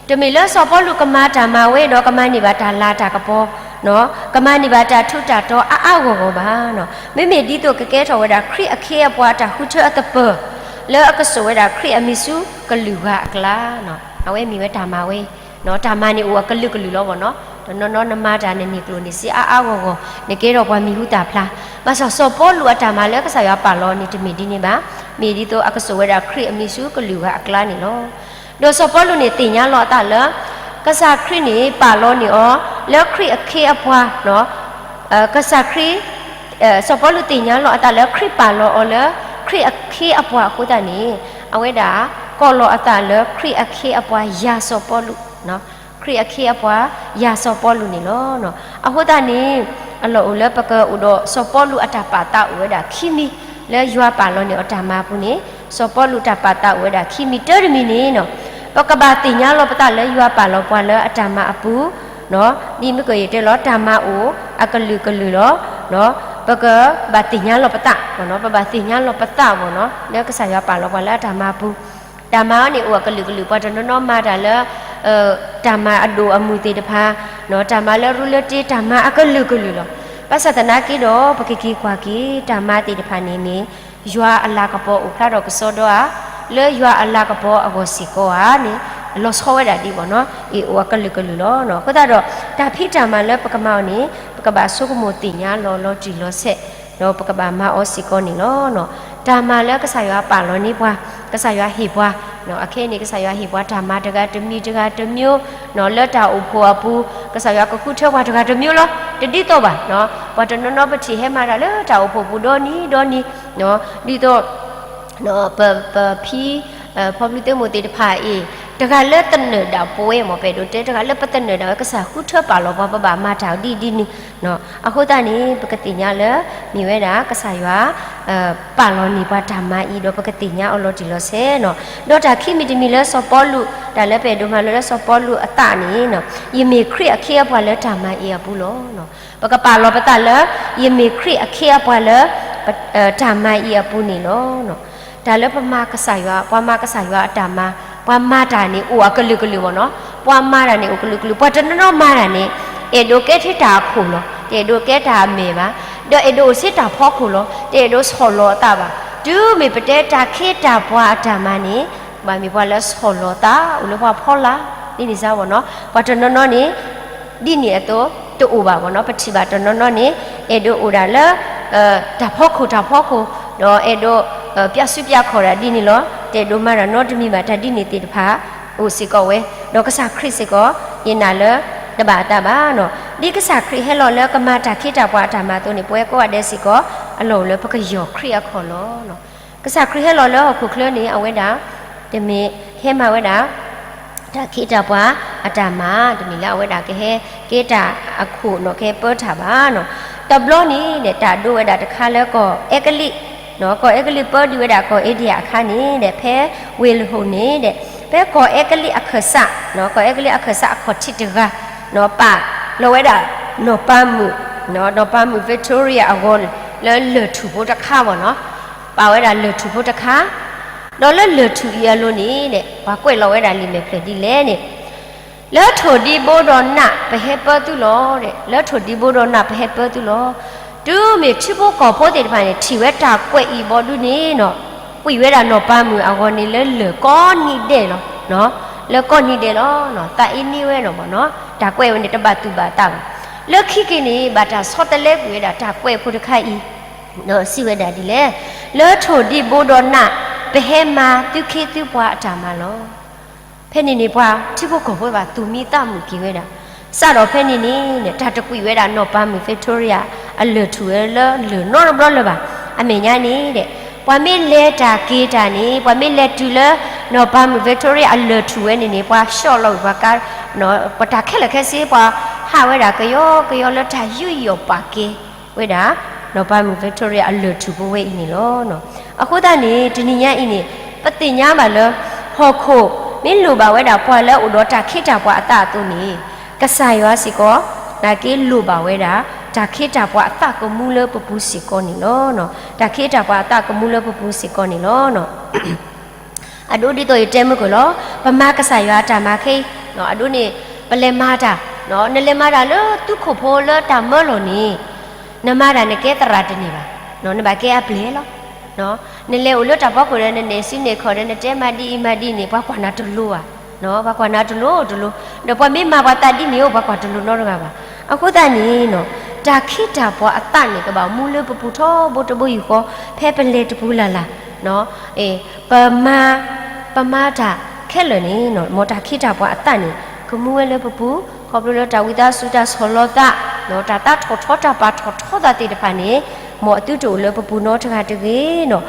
တမ့ၢ်လၢစီၤပီလူးကမၤတၢ်မၤဝဲဒီး ကမၤန့ၢ်ဘၣ်တၢ်လၤတၢ်ကပီၤ, ကမၤန့ၢ်ဘၣ်တၢ်ထူးတၢ်တီၤအါအါဂီၢ်ဂီၢ်ဘၣ်နီၤ. မ့မ့ၢ်ဒ်သိးကကဲထီၣ်ဝဲဒၣ်ခရံာ်အခ့အပှၤတၢ်ဃုထၢအသပၢၤ လၢအကစိာ်ဝဲဒၣ်ခရံာ်အမံၤဆူကလုာ်ဂၤအကျါနီၤ. အဝဲမ့ၢ်ဝဲတၢ်မၤဝဲ တၢ်မၤန့ၣ်အိၣ်အကလုာ်ကလုာ်လီၤဘၣ်နီၤ. တနီၤနီၤနမၤတၢ်နန့ၢ်ကျိၣ်န့ၢ်စ့အါအါဂီၢ်ဂီၢ် နကဲထီၣ်ပှၤမံၤဟူသၣ်ဖျါ, ဘၣ်ဆၣ်စီၤပီလူးအတၢ်မၤလၢကစၢ်ယွၤပာ်လီၤန့ၣ် တမ့ၢ်ဒ်န့ၣ်ဘၣ်. မ့ၢ်ဒ်သိးအကစိာ်ဝဲဒၣ်ခရံာ်အမံၤဆူကလုာ်ဂၤအကျါန့ၣ်လီၤ. ဒီးစီၤပီလူးန့ၣ်သ့ၣ်ညါလီၤအသးလၢ ကစၢ်ခရံာ်န့ၣ်ပာ်လီၤန့ၢ်အီၤ လၢခရံာ်အခ့အပှၤ ကစၢ်ခရံာ် စီၤပီလူးသ့ၣ်ညါလီၤအသးလၢခရံာ်ပာ်လီၤအီၤလၢ ခရံာ်အခ့အပှၤအဃိသတးန့ၣ် အဝဲဒၣ်ကိးလီၤအသးလၢခရံာ်အခ့အပှၤယၤစီၤပီလူး, ခရံာ်အခ့အပှၤယၤစီၤပီလူးန့ၣ်လီၤ. အဃိသတးန့ၣ် အလီၢ်အိၣ်လၢပကအိၣ်ဒီးစီၤပီလူးအတၢ်ပာ်သးအိၣ်ဝဲဒၣ်ခံမံၤ လၢယွၤပာ်လီၤန့ၢ်အီၤတၢ်မၤအပူၤန့ၣ် စီၤပီလူးတၢ်ပာ်သးအိၣ်ဝဲဒၣ်ခံမံၤ တၢတမံၤန့ၣ်နီၤ ပကဘၣ်သ့ၣ်ညါလီၤပသးလၢယွၤပာ်လီၤပှၤလၢအတၢ်မၤအပူၤ ဒ်မ့ၢ်ကယဲၢ်တဲလီၤ တၢ်မၤအိၣ်အကလုာ်ကလုာ်လီၤ. ပကဘၣ်သ့ၣ်ညါလီၤပသး, ပဘၣ်သ့ၣ်ညါလီၤပသးမ့ၢ်နီၤ လၢကစၢ်ယွၤပာ်လီၤပှၤလၢအတၢ်မၤအပူၤ, တၢ်မၤအီၤန့ၣ်အိၣ်အကလုာ်ကလုာ် ပှၤတနီၤနီၤမၤတၢ်လၢ တၢ်မၤအဒိၣ်အမုၢ်သ့ၣ်တဖၣ်, တၢ်မၤလၢရူလၢတ့ တၢ်မၤအကလုာ်ကလုာ်လီၤ. ဘၣ်ဆၣ်သနာ်က့ဒီး ပကက့ၤကွၢ်က့ၤ တၢ်မၤသ့ၣ်တဖၣ်န့ၣ်မ့ၢ် ယွၤအလၤကပီၤအိၣ်ဖျါထီၣ်ကစီဒီဧါ, လၢယွၤအလၤကပီၤအဂီၢ်စ့ၢ်ကီးဧါန့ၣ် လီၤဆီဝဲဒၣ်ဒ်ဘၣ်နီၤ, အ့ၣ်အိၣ်အကလုာ်ကလုာ်လီၤ. အဃိသတးဒီး တၢ်ဖံးတၢ်မၤလၢပကမၤအီၤန့ၣ် ပကဘၣ်ဆိကမိၣ်သ့ၣ်ညါလီၤလီၤတံၢ်လီၤဆဲး, ဒီးပကဘၣ်မၤအီၤစ့ၢ်ကီးန့ၣ်လီၤ. တၢ်မၤလၢကစၢ်ယွၤပာ်လီၤန့ၢ်ပှၤ, ကစၢ်ယွၤဟ့ၣ်ပှၤ, အခဲအံၤန့ၣ် ကစၢ်ယွၤဟ့ၣ်ပှၤတၢ်မၤတဂၤတမံၤတဂၤတမျိုး, လၢတၢ်အိၣ်ဖှိၣ်အပူၤ ကစၢ်ယွၤကဃုထၢပှၤတဂၤတမျိုးလီၤ. တဒ်သိးဘၣ်, ပှၤတနီၤနီၤပထံၣ်ဟဲမၤတၢ်လၢတၢ်အိၣ်ဖှိၣ်ပူၤဒီနံၤဒီနံၤ, ဒ်သိး ပ ပဖံ ဖီဘျုးသ့မိၢ်သ့ၣ်တဖၣ်အံၤ တဂၤလၢသနၢၣ်ဒၣ်ပဝဲမ့ၢ် ပအဲၣ်ဒိးတဲ တဂၤလၢပသနၢၣ်ဒၣ်ဝဲ ကစၢ်ဃုထၢပာ်လီၤပှၤ ပဘၣ်မၤတၢ်ဒ်အံၤဒ်နုၤ. အဃိသတးန့ၣ် ပကသ့ၣ်ညါလၢ မ့ၢ်ဝဲဒၣ်ကစၢ်ယွၤ ပာ်လီၤန့ၢ်ပှၤတၢ်မၤအံၤ ဒီးပကသ့ၣ်ညါအီၤလီၤတံၢ်လီၤဆဲးန့ၣ်. ဒီးတၢ်ခံမံၤတမံၤလၢစီၤပီလူး တၢ်လၢပအဲၣ်ဒိးမၤလိလၢစီၤပီလူးအသးန့ၣ် ယမ့ၢ်ခရံာ်အခ့အပှၤလၢတၢ်မၤအံၤအပူၤလီၤ. ပကပာ်လီၤပသးလၢ ယမ့ၢ်ခရံာ်အခ့အပှၤလၢ တၢ်မၤအံၤအပူၤန့ၣ်လီၤ. တၢ်လၢပမၤကစၢ်ယွၤ, ပှၤမၤကစၢ်ယွၤအတၢ်မၤ, ပှၤမၤတၢ်န့ၣ်အိၣ်အကလုာ်ကလုာ်ဘၣ်နီၤ. ပှၤမၤတၢ်န့ၣ်အိၣ်ကလုာ်ကလုာ်, ပှၤတနီၤနီၤမၤတၢ်န့ၣ် အဲၣ်ဒိးကဲထီၣ်တၢ်အခိၣ်လီၤ, တအဲၣ်ဒိးကဲတၢ်အမဲာ်ဘၣ်, ဒီးအဲၣ်ဒိးအိၣ်ဆ့တၢ်ဖီခိၣ်လီၤ, တအဲၣ်ဒိးဆီၣ်လီၤအသးဘၣ်. တုၤမ့ၢ်ပတဲတၢ်ခ့တၢ်ပှၤအတၢ်မၤန့ၣ် ဘၣ်မ့ၢ်ပှၤလၢဆီၣ်လီၤသး အိၣ်လၢပှၤဖီလာ် ဒ်န့ၣ်စ့ၢ်ဘၣ်နီၤ. ပှၤတနီၤနီၤန့ၣ် ဒ်န့ၣ်အသိး တအိၣ်ဘၣ်ဘၣ်နီၤ. ပထံၣ်ဘၣ်တနီၤနီၤန့ၣ် အဲၣ်ဒိးအိၣ်ဒၣ်လၢ တၢ်ဖီခိၣ်တၢ်ဖီခိၣ်, ဒီးအဲၣ်ဒိး ပျးစုပျးခီၣ်ဒၣ်ဒ်န့ၣ်လီၤ. တအဲၣ်ဒိးမၤတၢ်နီတမံၤဘၣ်. တၢ်ဒ်န့ၣ်သ့ၣ်တဖၣ် အိၣ်စ့ၢ်ကီးဝဲ, ဒီးကစၢ်ခရံာ်စ့ၢ်ကီး ယနာ်လၢ တဘၣ်အသးဘၣ်နီၤ. ဒ်ကစၢ်ခရံာ်ဟဲလီၤလၢကမၤတၢ်ခ့တၢ်ပှၤအတၢ်မၤအသိးန့ၣ် ပဝဲကိးဂၤဒဲးစ့ၢ်ကီး အလီၢ်အိၣ်လၢပကယီၢ်ခရံာ်အခီၣ်လီၤ. ကစၢ်ခရံာ်ဟဲလီၤလၢဟီၣ်ခိၣ်ချၢန့ၣ် အဝဲဒၣ် တမ့ၢ်ဟဲမၤဝဲဒၣ် တၢ်ခ့တၢ်ပှၤအတၢ်မၤ, တမ့ၢ်လၢအဝဲဒၣ်ကဟဲကဲတၢ်အခိၣ်နီၤ ကဟဲပၢတၢ်ဘၣ်နီၤ. တဘျီန့ၣ်ဒီး တၢ်ဒိဝဲဒၣ်တခါလၢကီၢ်အဲကလံး, ကီၢ်အဲကလံးပၢဒံးဝဲဒၣ်ကီၢ်အ့ဒံယၣ်အခါန့ၣ်ဒီး ဖဲဝ့ၢ်လဟိၣ်န့ၣ်ဒီး ဖဲကီၢ်အဲကလံးအခၢၣ်စး, ကီၢ်အဲကလံးအခၢၣ်စးအခီၣ်ထံးတဂၤ ပာ်လီၤဝဲဒၣ် နီၢ်ပၤမုၣ်, နီၢ်ပၤမုၣ် Victoria အဂီၢ် လၢလၢၢ်ထူၣ်ဖိတခါဘၣ်နီၤ. ပာ်ဝဲဒၣ်လၢၢ်ထူၣ်ဖိတခါ, ဒီးလၢလၢၢ်ထူၣ်အံၤအလိၤန့ၣ်ဒီး ပှၤကွဲးလီၤဝဲဒၣ်လံာ်မဲာ်ဖျၢၣ်ဒ်လဲၣ်န့ၣ်, လၢထိၣ်ဒံဘိဒီးနး ပဟဲပၢသုလီၤဒီး လၢထိၣ်ဒံဘိဒီးနး ပဟဲပၢသုလီၤ. တုၤမ့ၢ်ထံဖိကီၢ်ဖိသ့ၣ်တဖၣ်န့ၣ် ထံၣ်ဝဲတၢ်ကွဲးအံၤဘီဒုန့ၣ်နီၤ, ကွံာ်ဝဲဒၣ်နီၢ်ပၤမုၣ်အဂီၢ်န့ၣ်လၢလၢၢ်ကိးနံၤဒဲးလီၤ. လၢကိးနံၤဒဲးလီၤ. သးအ့န့ၢ်ဝဲလီၤဘၣ်နီၤ, တၢ်ကွဲးဝဲန့ၣ် တဘၣ်သူၣ်ဘၣ်သးဘၣ်. လၢခံက့ၤန့ၣ် ဘၣ်တၢ်ဆီတလဲကွံာ်ဝဲဒၣ်တၢ်ကွဲးဖိတခါအံၤ စံးဝဲဒၣ်ဒ်လဲၣ်, လၢထိၣ်ဒံဘိဒီးနး ပဟဲမၤသုခ့သုပှၤအတၢ်မၤလီၤ. ဖဲန့ၣ်န့ၣ် ပှၤထံဖိကီၢ်ဖိဘၣ်သူၣ်မံသးမုာ်က့ၤဝဲဒၣ်. စးထီၣ်ဖဲန့ၣ်န့ၣ် တၢ်တကွံာ်ဝဲဒၣ်နီၢ်ပၤမုၣ် Victoria အလၢၢ်ထူၣ်ဝဲလၢလၢၢ်နီတဘျီလၢၤဘၣ်. အမဲာ်ညါန့ၣ်ဒီး ပှၤမ့ၢ်လဲၤတၢ်က့ၤတၢ်န့ၣ် ပှၤမ့ၢ်လဲၤတုၤလၢ နီၢ်ပၤမုၣ် Victoria အလၢၢ်ထူၣ်ဝဲန့ၣ်န့ၣ် ပှၤဆှီၣ်လီၤဝံၤပှၤကါ ပတၢ်ခဲလၢာ်ခဲဆ့ ပှၤဟးဝဲဒၣ်ကယီကယီလၢတၢ်ယူးယီၣ်ပာ်ကဲဝဲဒၣ် နီၢ်ပၤမုၣ် Victoria အလၢၢ်ထူၣ်ဖိဝဲအံၤန့ၣ်လီၤ. အဃိသတးန့ၣ် တနံၤညါအံၤန့ၣ် ပသ့ၣ်ညါဘၣ်လၢ ဟီၣ်ခိၣ်မ့ၢ်လိၣ်ဘၣ်ဝဲဒၣ်ပှၤလၢအအိၣ်ဒီးတၢ်ခ့တၢ်ပှၤအသးအသိးန့ၣ် ကစၢ်ယွၤစ့ၢ်ကီး နာ်က့လိၣ်ဘၣ်ဝဲဒၣ် တၢ်ခ့တၢ်ပှၤအသးကမူလၢပပူၤစ့ၢ်ကီးန့ၣ်လီၤ. တၢ်ခ့တၢ်ပှၤအသးကမူလၢပပူၤစ့ၢ်ကီးန့ၣ်လီၤ. အဒိဒ်သိးယတဲမုၢ်ကၢၢ်လီၤ, ပမၤကစၢ်ယွၤအတၢ်မၤခဲအံၤ အဒိန့ၣ် ပလဲၤမၤတၢ်, နလဲၤမၤတၢ်လၢသုခိၣ်ဖိလၢတၢ်မၢလီၤန့ၣ် နမၤတၢ်နကဲသရၣ်တန့ၢ်ဘၣ်, နဘၣ်ကဲအပျဲၢ်လီၤ. နလဲၤအိၣ်လၢတၢ်ဖီခိၣ်ဒီး နနဲၣ်စုနဲၣ်ခီၣ်ဒီး နတဲမၤဒ်အံၤမၤဒ်န့ၣ် ပှၤကွၢ်နၤတလိၤဧါ, ပှၤကွၢ်နၤတလိၤတလိၤ, ဒီးပှၤမ့ၢ်မၤပှၤသးဒ်န့ၣ်အိၣ် ပှၤကွၢ်တလိၤနီတဂၤဘၣ်. အဃိသတးန့ၣ် တၢ်ခ့တၢ်ပှၤအသးန့ၣ် ကဘၣ်မူလၢပပူၤထီဘိတဘိယူၢ်ဃီ ဖဲပလဲၤတပူၤလၢ်လၢ် ပမၤ, ပမၤတၢ်ခဲလၢာ်န့ၣ် မ်တၢ်ခ့တၢ်ပှၤအသးန့ၣ် ကမူဝဲလၢပပူၤ, ခီဖျိလၢတၢ်ဝံသးစူၤ တၢ်ဆီၣ်လီၤသး, တၢ်သးထီၣ်ထီ တၢ်ပာ်ထီၣ်ထီသးသ့ၣ်တဖၣ်န့ၣ် မ်အသုတအိၣ်လၢပပူၤနီတဂၤတဂ့ၤနီၤ,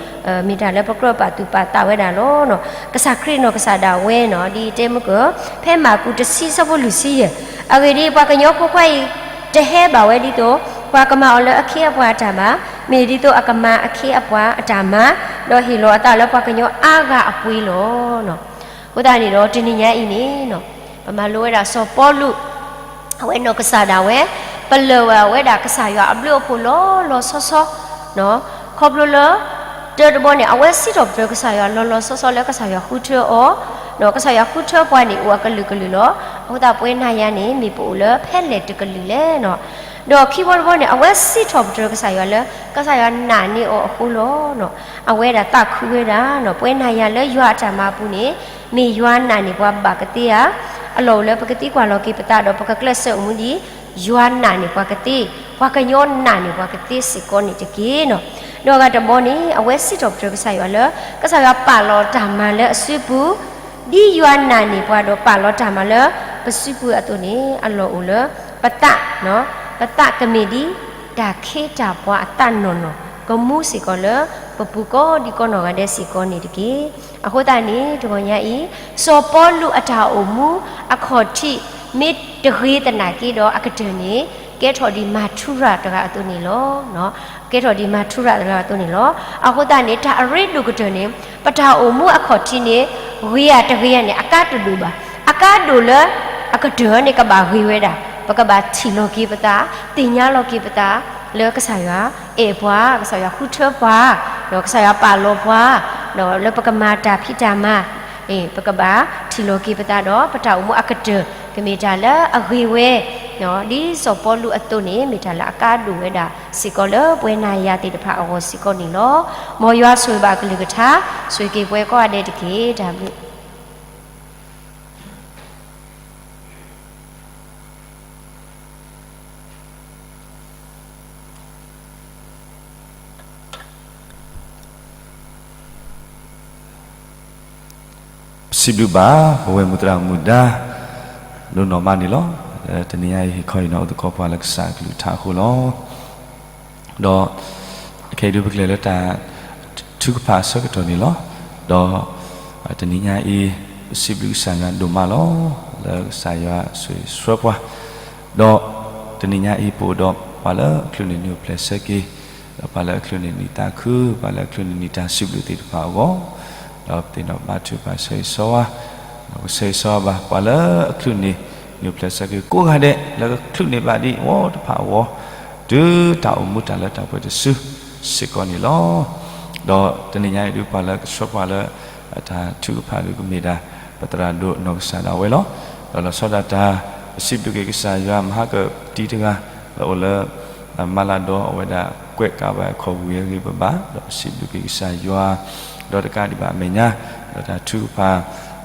မ့ၢ်တၢ်လၢပကြၢးပာ်သူၣ်ပာ်သးဝဲဒၣ်လီၤ. ကစၢ်ခရံာ်နီၢ်ကစၢ်ဒၣ်ဝဲနီၤ ဒ်တဲမုၢ်ကၢၢ် ဖဲမၢ်ကူးတဆံဆၢဖိလွံၢ်ဆံယဲၢ်, အဂ့ၢ်ဒ်အံၤ ပှၤကညီဖိခွါအံၤ တဟဲဘၣ်ဝဲဒ်သိး ပှၤကမၤအီၤလၢအခ့အပှၤအတၢ်မၤ, မ့ၢ်ဒ်သိးအကမၤအခ့အပှၤအတၢ်မၤ, ဒီးဟ့ၣ်လီၤအသးလၢပှၤကညီအါဂၤအပှ့ၤလီၤ. အဃိသတးန့ၣ်ဒီး တနံၤညါအံၤန့ၣ် ပမၤလိဝဲဒၣ်စီၤပီလူး အဝဲနီၢ်ကစၢ်ဒၣ်ဝဲ ပလၢၢ်ဝဲဒၣ်ကစၢ်ယွၤအဘျုးအဖှိၣ်လီၤလီၤဆီဆီ ခီဖျိလၢ တၢတဘီန့ၣ် အဝဲစံးထီၣ်ပတြၢၤကစၢ်ယွၤလီၤလီၤဆီဆီလၢကစၢ်ယွၤဃုထၢအီၤ, ကစၢ်ယွၤဃုထၢပှၤန့ၣ်အိၣ်အကလုာ်ကလုာ်လီၤ. အဃိသတးပဝဲနၤယၤန့ၣ် မ့ၢ်ပအိၣ်လၢဖဲလဲၣ်တကလုာ်လဲၣ်နီၤ. ဒီးခံဘီတဘီန့ၣ် အဝဲစံးထီၣ်ပတြၢၤကစၢ်ယွၤလၢ ကစၢ်ယွၤနာ်န့ၢ်အီၤအဃိလီၤ. အဝဲဒၣ်သးခုဝဲဒၣ်နီၤ ပဝဲနၤယၤလၢယွၤအတၢ်မၤအပူၤန့ၣ် မ့ၢ်ယွၤနာ်န့ၢ်ပှၤဘၣ်ကသ့ဧါ. အလီၢ်အိၣ်လၢပကသံကွၢ်လီၤက့ၤပသးဒီး ပကကျဲးစၢးအိၣ်မူဒ် ယွၤနာ်န့ၢ်ပှၤကသ့, ပှၤကညီနာ်န့ၢ်ပှၤကသ့စ့ၢ်ကီးန့ၣ်တက့ၢ်နီၤ. ဒီးအဂၤတဘီန့ၣ် အဝဲစံးထီၣ်ပတြၢၤကစၢ်ယွၤလၢ ကစၢ်ယွၤပာ်လီၤတၢ်မၤလၢအစုပူၤ, ဒ်ယွၤနာ်န့ၢ်ပှၤဒီးပာ်လီၤတၢ်မၤလၢပစုပူၤအသိးန့ၣ် အလီၢ်အိၣ်လၢ ပသး, ပသးကမ့ၢ်ဒ် တၢ်ခ့တၢ်ပှၤအသးနီၢ်နီၢ် ကမူစ့ၢ်ကီးလၢ ပပူၤကိးဒံကိးနီၢ်ဂၤဒဲးစ့ၢ်ကီးန့ၣ်တက့ၢ်. အဃိသတးန့ၣ် တဂီၤညါအံၤ စီၤပီလူးအတၢ်အိၣ်မူအခီၣ်ထံး မ့ၢ်တဂ့ၤသနာ်က့ဒီးအကတၢၢ်န့ၣ် ကဲထီၣ်ဒံးမၤထူရၤတဂၤအသိးန့ၣ်လီၤ. ကဲထီၣ်ဒံးမၤထူရၤတဂၤအသိးန့ၣ်လီၤ. အဃိသတးန့ၣ် တၢ်အရ့ဒိၣ်ကတၢၢ်န့ၣ် ပတၢ်အိၣ်မူအခီၣ်ထံးန့ၣ် ဂ့ၤဧါတဂ့ၤဧါန့ၣ် အကါတဒိၣ်ဘၣ်. အကါဒိၣ်လၢ အကတၢၢ်န့ၣ်ကဘၣ်ဂ့ၤဝဲဒၣ် ပကဘၣ်ထံၣ်လီၤက့ၤပသး, သ့ၣ်ညါလီၤက့ၤပသး လၢကစၢ်ယွၤအဲၣ်ပှၤ, ကစၢ်ယွၤဃုထၢပှၤ, ဒီးကစၢ်ယွၤပာ်လီၤပှၤ, ဒီးလၢပကမၤတၢ်ဖံးတၢ်မၤ ပကဘၣ်ထံၣ်လီၤက့ၤပသးဒီး ပတၢ်အိၣ်မူအကတၢၢ် ကမ့ၢ်တၢ်လၢအဂ့ၤဝဲ, ဒ်စီၤပီလူးအသိးန့ၣ် မ့ၢ်တၢ်လၢအကါဒိၣ်ဝဲဒၣ်စ့ၢ်ကီးလၢပဝဲနၤယၤသ့ၣ်တဖၣ်အဂီၢ်စ့ၢ်ကီးန့ၣ်လီၤ. မ်ယွၤဆိၣ်ဂ့ၤဘၣ်အကလုၢ်ကထါ, ဆိၣ်ဂ့ၤက့ၤပဝဲကိးဂၤဒဲးတက့ၢ်. တၢ်ဘျုး ပစံးဘျုးဘၣ် ပဝဲၢ်မုၢ်သရၣ်မုၣ်ဒါ ဒိၣ်နီၢ်မးန့ၣ်လီၤ. တနံၤညါအံၤ ဟ့ၣ်ခီဟ့ၣ်နီၤအိၣ်သကိးပှၤလၢကစၢ်အကလုၢ်ကထါအဃိလီၤ. ဒီး ခဲအံၤဒုးပကလဲၤလၢတၢ်ထုကဖၣ်အဆၢကတီၢ်န့ၣ်လီၤ. ဒီး တနံၤညါအံၤ ပစံးဘျုးကစၢ်ယွၤဒိၣ်မးလီၤ. လၢကစၢ်ယွၤဆိၣ်ဂ့ၤဆှၢပှၤ ဒီး တနံၤညါအံၤ ပအိၣ်ဒီးပှၤလၢအချုးန့ၢ်နံၣ်အိၣ်ဖျဲၣ်ဆၢက့ၤ, ဒီးပှၤလၢအချုးန့ၢ်နံၣ်သးခု, ပှၤလၢအချုးန့ၢ်နံၣ်တၢ်စံးဘျုးသ့ၣ်တဖၣ်အဂီၢ်, ဒီးပသ့ၣ်နီၣ်ဘါထုကဖၣ်ဆၢဂ့ၤဆၢဝါ, ဒီးပဆၢဂ့ၤဆၢဝါဘၣ် ပှၤလၢအချုးန့ၢ်နံၣ်အိၣ်ဖျဲၣ်ဆၢက့ၤကိးဂၤဒဲး လၢကချုးန့ၢ်ဘၣ်ဒံးအဝဲတဖၣ်အဂီၢ်, တုၤတၢ်အိၣ်မူတၢ်လၢတၢ်ပှဲၤတစုစ့ၢ်ကီးန့ၣ်လီၤ. ဒီးတနံၤညါအံၤဒုး ပှၤလၢကဆှၢပှၤလၢ တၢ်ထုကဖၣ်ဒုးကမ့ၢ်ဒၣ် ပသရၣ်ဒိၣ်နီၢ်ကစၢ်ဒၣ်ဝဲလီၤ. ဒီးလီၤဆီဒၣ်တၢ် ပစံးဘျုးက့ၤကစၢ်ယွၤ မဟါကတံၤတဂၤ လၢအိၣ်လၢ မၤလၤဒီးအဝဲဒၣ် ကွဲးကးဘၣ်ခီၣ်ဝံၤအဂ့ၢ်ဘၣ်ဘၣ်, ဒီးပစံးဘျုးက့ၤကစၢ်ယွၤ ဒီးတကးဒံးဘၣ်အမဲာ်ညါ ဒီးတၢ်ထုကဖၣ်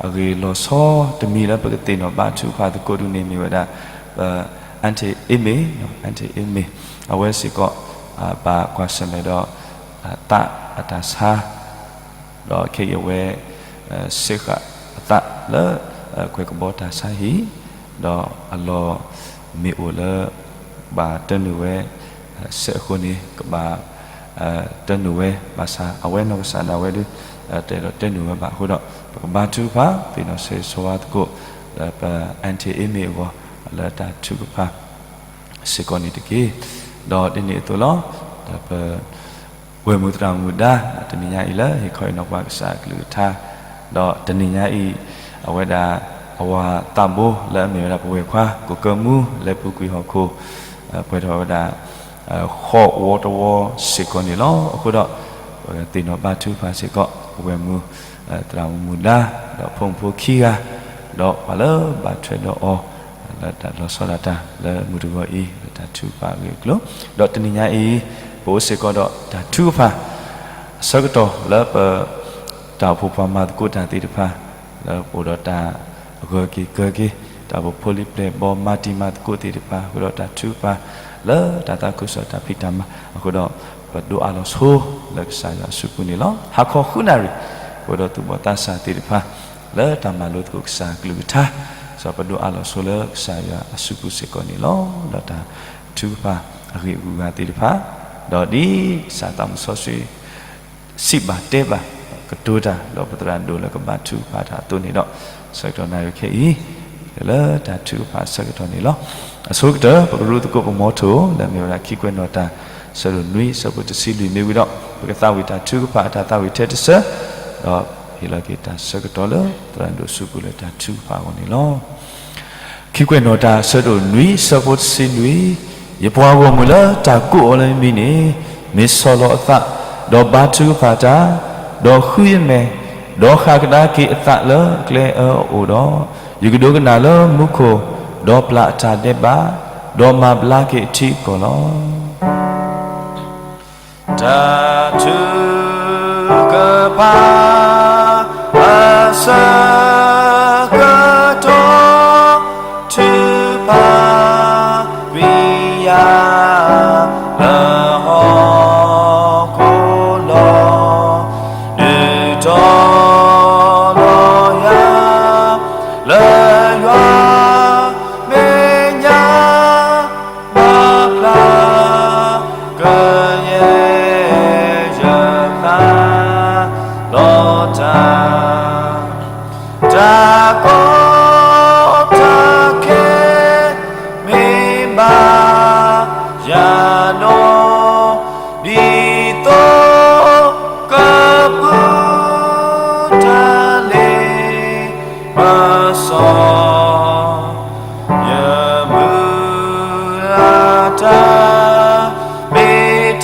အဂ့ၢ်လီၤဆီတမံၤလၢပကသ့ၣ်နီၣ်ဘါထုကဖၣ်သကိးဒုးန့ၣ်မ့ၢ်ဝဲဒၣ် ပ Auntie Amy, Auntie Amy အဝဲစ့ၢ်ကီး ဘၣ်ကွၢ်ဆၢၣ်မဲာ်ဒီး သးအတၢ်ဆါ ဒီးခဲအံၤအဝဲ ဆဲးဃာ်အသးလၢ ကွဲၤကဘီတၢ်ဆါဟံၣ်, ဒီးအလီၢ်မ့ၢ်အိၣ်လၢ ဘၣ်တၢနုာ်ဝဲ စဲးအဃိန့ၣ် ကဘၣ် တၢနုာ်ဝဲ ဘၣ်ဆၣ်အဝဲနီၢ်ကစၢ်ဒၣ်ဝဲဒုး တအဲၣ်ဒိးတၢနုာ်ဝဲဘၣ်အဃိဒီး ပကဘါထုကဖၣ် သ့ၣ်နီၣ်ဆၢဂ့ၤဆၢဝါသကိး လၢပ Auntie Amy အဂီၢ် လၢတၢ်ထုကဖၣ် စ့ၢ်ကီးန့ၣ်တက့ၢ်. ဒီးဒ်န့ၣ်အသိးလီၤ. ဒီးပ ဝဲၢ်မုၢ်သရၣ်မုၣ်ဒါ တနံၤညါအံၤလၢဟ့ၣ်ခီဟ့ၣ်နီၤပှၤကစၢ်အကလုၢ်ကထါ, ဒီးတနံၤညါအံၤ အဝဲဒၣ် အဝၤသးဘိလၢအမ့ၢ်ဝဲဒၣ်ပဝဲၢ်ခွါ ကိးကၢမူ လၢပူၤကွံာ်ဟီၣ်ခိၣ် ပှဲၤထီၣ်ဝဲဒၣ် ဃိးဝီတဝီစ့ၢ်ကီးန့ၣ်လီၤ. အဃိဒီး ပကသ့ၣ်နီၣ်ဘါထုကဖၣ်စ့ၢ်ကီး ပဝဲၢ်မုၢ်သရၣ်မုၣ်ဒါ ဒီးဖိမုၣ်ဖိခံဂၤ ဒီးပှၤလၢဘၣ်ထွဲဒီးအီၤ လၢတၢ်လီၤဆီဒၣ်တၢ်လၢမုၢ်တဂီၤအံၤ လၢတၢ်ထုကဖၣ်အဂ့ၢ်အကျိၤ, ဒီးတနံၤညါအံၤ ပအိၣ်စ့ၢ်ကီးဒီးတၢ်ထုကဖၣ် အဆၢကတီၢ်လၢပ တၢ်အိၣ်ဖှိၣ်ပှၤမၤသကိးတၢ်သ့ၣ်တဖၣ် လၢပအိၣ်ဒီးတၢ်ဂၢၢ်က့ၤကၢၤက့ၤ တၢ်အိၣ်ဖှိၣ်ဖိလံၤပျဲၢ်ဘီမၤတံၤမၤသကိးသ့ၣ်တဖၣ် အဃိဒီးတၢ်ထုကဖၣ် လၢတၢ်သးခုကစီၣ်တၢ်ဖံးတၢ်မၤအဃိဒီး ပဒိးအးလီၤဆိလၢကစၢ်ယွၤအစုပူၤန့ၣ်လီၤ. ဟါခီဃုနၣ်ရံၣ် ပအိၣ်ဒီးသူၣ်ဘီၣ်သးစၢ်သ့ၣ်တဖၣ် လၢတၢ်မၤလိသကိးကစၢ်အကလုၢ်ကထါ, စီၤပဒိးအးလီၤဆိလၢကစၢ်ယွၤအစုပူၤစ့ၢ်ကီးန့ၣ်လီၤ. ဒီးတၢ်ထုကဖၣ်အဂ့ၢ်အဂုၤအဂၤသ့ၣ်တဖၣ်, ဒီးဒ်ကစၢ်သးမုၣ်စီဆှံ စံးဘၣ်တဲဘၣ် ကတိၤတၢ် ဒီးပသရၣ်ဒိၣ်လၢကဘါထုကဖၣ်တၢ်အသိးန့ၣ်ဒီး ဆၢကတီၢ်နၣ်ရံၣ်ခဲအံၤ လၢတၢ်ထုကဖၣ်အဆၢကတီၢ်န့ၣ်လီၤ. အဆိကတၢၢ် ပကရူၢ်သကိးပမီထိ လၢအမ့ၢ်ဝဲဒၣ်ခံကွဲးနီၣ်တၢ် ဆၢဒိၣ်နွံ ဆၢဖိတဆံလွံၢ်မ့ၢ်ဝံၤဒီး ပကသးဝံၣ်တၢ်ထုကဖၣ်အတၢ်သးဝံၣ်ထဲတစၢၢ်, ဒီးဟ့ၣ်လီၤက့ၤတၢ်ဆၢကတီၢ်လၢသရၣ်ဒိၣ်စုပူၤလၢတၢ်ထုကဖၣ်အဂီၢ်န့ၣ်လီၤ. ခံကွဲးနီၣ်တၢ် ဆၢဒိၣ်နွံ ဆၢဖိတဆံလွံၢ်, ယပှၤဂီၢ်မုၢ်လၢတၢ်ကိးအီၤလၢယမံၤန့ၣ် မ့ၢ်ဆီၣ်လီၤအသး, ဒီးဘါထုကဖၣ်တၢ်, ဒီးဃုယမဲာ်, ဒီးဃၣ်ကဒါက့ၤအသးလၢအကျဲအၢအအိၣ်ဒီး, ယကဒိကနၣ်လၢမူခိၣ်, ဒီးပျၢ်အတၢ်ဒဲးဘး, ဒီးမၤဘျါက့ၤအထံအကီၢ်လီၤ. တၢ်ထုကဖၣ်အဆၢကတီၢ် ထုကဖၣ်ကွံာ်ယၤလၢဟီၣ်ခိၣ်လီၤ. ဒုးတီၤလီၤယၤလၢယွၤမဲာ်ညါ ဘၣ်ဖျါကယဲၢ်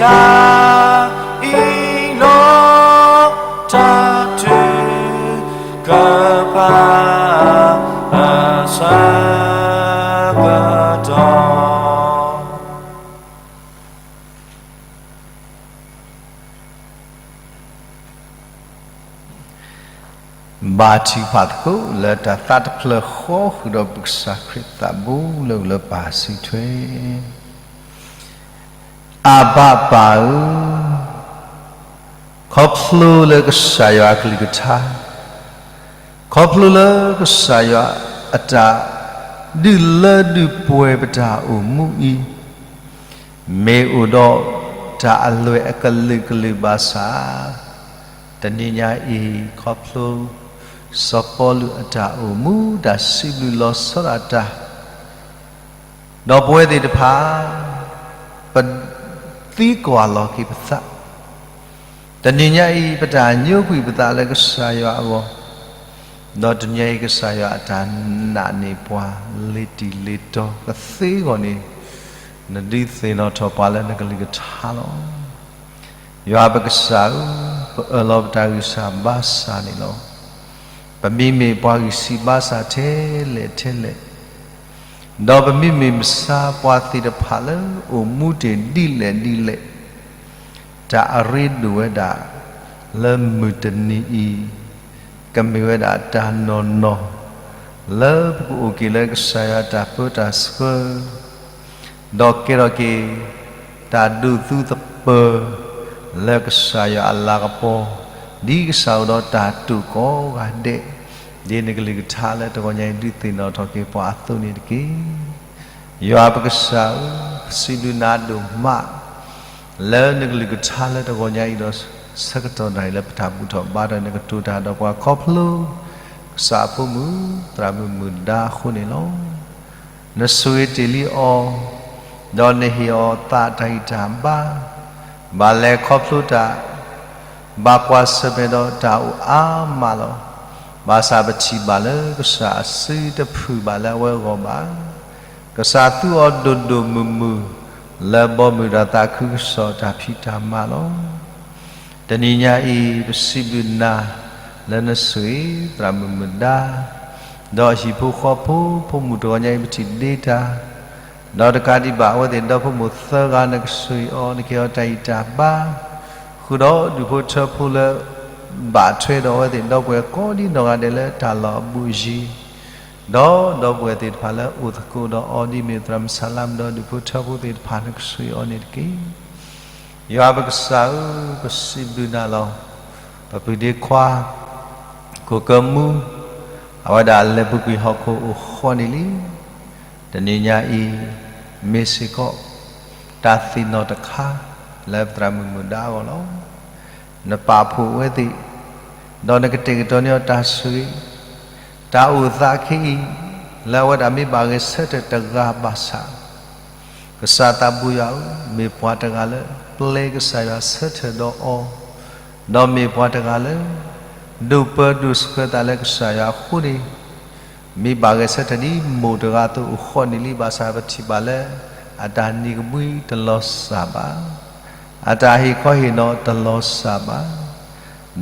တၢ်အံၤလီၤ တၢ်ထုကဖၣ် အဆၢကတီၢ် ဘါထုကဖၣ်သကိးလၢတၢ်သးတဖျၢၣ်ဃီ ဃုာ်ဒီးပကစၢ်ခရံာ်သးဘိလၢအိၣ်လၢပၢ်စုထွဲ. အဘၣ်ပၢ်ဧၢ, ခီဖျိလၢကစၢ်ယွၤအကလုၢ်ကထါ, ခီဖျိလၢကစၢ်ယွၤအတၢ်ဒုးလၢဒုးပှဲၤပတၢ်အိၣ်မူအံၤ မ့ၢ်အိၣ်ဒီးတၢ်အလွဲၢ်အကလုာ်ကလုာ်ဘၣ်ဆၣ်, တနံၤညါအံၤ ခီဖျိ စီၤပီလူးအတၢ်အိၣ်မူ တၢ်စံးဘျုးလီၤဆီဒၣ်တၢ်, ဒီးပဝဲသ့ၣ်တဖၣ် ပသံကွၢ်လီၤက့ၤပသး, တနံၤညါအံၤ ပတၢ်ညိကွံာ်ပသးလၢကစၢ်ယွၤအဂီၢ်, ဒီးတနံၤညါအံၤ ကစၢ်ယွၤအတၢ်နာ်န့ၢ်ပှၤလ့ၤတံၢ်လ့ၤတီၤကသ့အဂီၢ်န့ၣ်, နဒုးသ့ၣ်နီၣ်ထီၣ်ပှၤလၢနကလုၢ်ကထါလီၤ. ယွၤပကစၢ်ဧၢ, ပအၢၣ်လီၤပတၢ်ဂံၢ်စၢ်ဘါစၢ်န့ၣ်လီၤ. ပမ့မ့ၢ်ပှၤဂံၢ်စၢ်ဘါစၢ်ထဲလဲၣ်ထဲလဲၣ်, ဒီးပမ့မ့ၢ်မဆါပှၤသ့ၣ်တဖၣ်လၢအိၣ်မူတ့ၢ်ဒ်လဲၣ်ဒ်လဲၣ်, တၢ်အရ့ဒိၣ်ဝဲဒၣ်လၢမုၢ်တနံၤအံၤ, ကမ့ၢ်ဝဲဒၣ်တၢ်နီၢ်နီၢ် လၢပကအိၣ်က့ၤလၢကစၢ်ယွၤတၢ်ပၢတၢ်ဆှၢ ဒီးကဲထီၣ်က့ၤ တၢ်ဒိးသူသပၢၤ လၢကစၢ်ယွၤအလၤကပီၤ, ဒ်ကစၢ်အိၣ်ဒီးတၢ်တိာ်ကိးဂၤဒဲး, ဒ်နကလုၢ်ကထါလၢတဂီၤညါအံၤ ဒုးသ့ၣ်နီၣ်ထီၣ်က့ၤပှၤအသိးန့ၣ်တက့ၢ်. ယွၤပကစၢ်ဧၢ, ပစံးဘျုးနၤဒိၣ်မး လၢနကလုၢ်ကထါလၢတဂီၤညါအံၤဒီး ဆၢကတီၢ်နၣ်ရံၣ်လၢပတၢ်ဘူၣ်ထီၣ်ဘါထီၣ် နကတိၤတၢ်ဒီးပှၤခီဖျိ ကစၢ်အဖိမုၣ် သရၣ်မုၣ်မုၢ်ဒါအဃိန့ၣ်လီၤ. နဆိၣ်ဂ့ၤတ့ၢ်လံအီၤ, ဒီးနဟ့ၣ်အီၤသးတၢ်ဂံၢ်တၢ်ဘါ, ဘၣ်လဲၤခီဖျိတၢ် ဘၣ်ကွၢ်ဆၢၣ်မဲာ်ဒီးတၢ်အိၣ်အါမးလီၤ. ဘၣ်ဆၣ်ပထံၣ်ဘၣ်လၢကစၢ်အစုတဖုၣ်ဘၣ်လၢအဝဲအဂီၢ်ဘၣ်. ကစၢ်သူအီၤဒိၣ်ဒိၣ်မုၢ်မုၢ် လၢဘီမုၢ်ဒီးသးခုကစီၣ်တၢ်ဖံးတၢ်မၤလီၤ. တနံၤညါအံၤ ပစံးဘျုးနၤ လၢနဆိၣ်ဂ့ၤ သရၣ်မုၣ်မုၢ်ဒါ ဒီးဟံၣ်ဖိဃီဖိ ဖိမုၣ်တဂီၤညါအံၤ ပထံၣ်ဒ့တၢ် ဒီးတကးဒံးဘၣ် အဝဲသ့ၣ်ဒီဖိမိၢ်သၢဂၤ နကဆိၣ်ဂ့ၤအီၤ နကဟ့ၣ်အီၤတၢ်ဂံၢ်တၢ်ဘါ, ဃုာ်ဒီးဒူၣ်ဖိထၢဖိလၢ ဘၣ်ထွဲဒီးအဝဲသ့ၣ်ဒီပုၢ်ဝဲၢ်ကိးဒ်နီၢ်ဂၤဒဲးလၢတၢ်လီၢ်အဘူးအယံၤ, ဒီးဒီပုၢ်ဝဲၢ်သ့ၣ်တဖၣ်လၢအိၣ်သကိးဒီးအီၤဒ်မ့ၢ်သရၣ်မုၣ်ဆၣ်လါမူဒီးဒူၣ်ဖိထၢဖိသ့ၣ်တဖၣ် နကဆိၣ်ဂ့ၤအီၤန့ၣ်တက့ၢ်. ယွၤပကစၢ်ဧၢ, ပစံးဘျုးနၤလီၤ. ပပုၢ်ဒ့ခွါ ခိၣ်ကၢမူ အဝဲဒၣ်လဲၤပူၤကွံာ်ဟီၣ်ခိၣ်အိၣ်ဃီန့ၣ်လံ. တနံၤညါအံၤ မ့ၢ်စ့ၢ်ကီး တၢ်သ့ၣ်နီၣ်တခါ လၢပသရၣ်မုၣ်မုၢ်ဒါအဂီၢ်လီၤ. နပာ်ဖှိၣ်အဝဲသ့ၣ်, ဒီးနကတဲာ်ကတီၤန့ၢ်အီၤတၢ်ဆိၣ်ဂ့ၤ, တၢ်အိၣ်သးခဲအံၤ လၢအဝဲဒၣ်မ့ၢ်ဘၣ်ဂဲၤဆၢထၢၣ်တဂၤဘၣ်ဆၣ် ကစၢ်သးဘိယွၤဧၢ, မ့ၢ်ပှၤတဂၤလၢပျဲကစၢ်ယွၤဆၢထၢၣ်ဒီးအီၤ, ဒီးမ့ၢ်ပှၤတဂၤလၢ ဒိးပၢဒိးဆှၢသးလၢကစၢ်ယွၤအဃိန့ၣ်, မ့ၢ်ဘၣ်ဂဲၤဆၢထၢၣ်ဒ်မိၢ်တဂၤအသိးအိၣ်ဃီန့ၣ်လံဘၣ်ဆၣ် ပထံၣ်ဘၣ်လၢ အတၢ်နံၤကဘှံးတလီၤစၢ်ဘၣ်, အတၢ်ဟ့ၣ်ခီဟ့ၣ်နီၤတလီၤစၢ်ဘၣ်,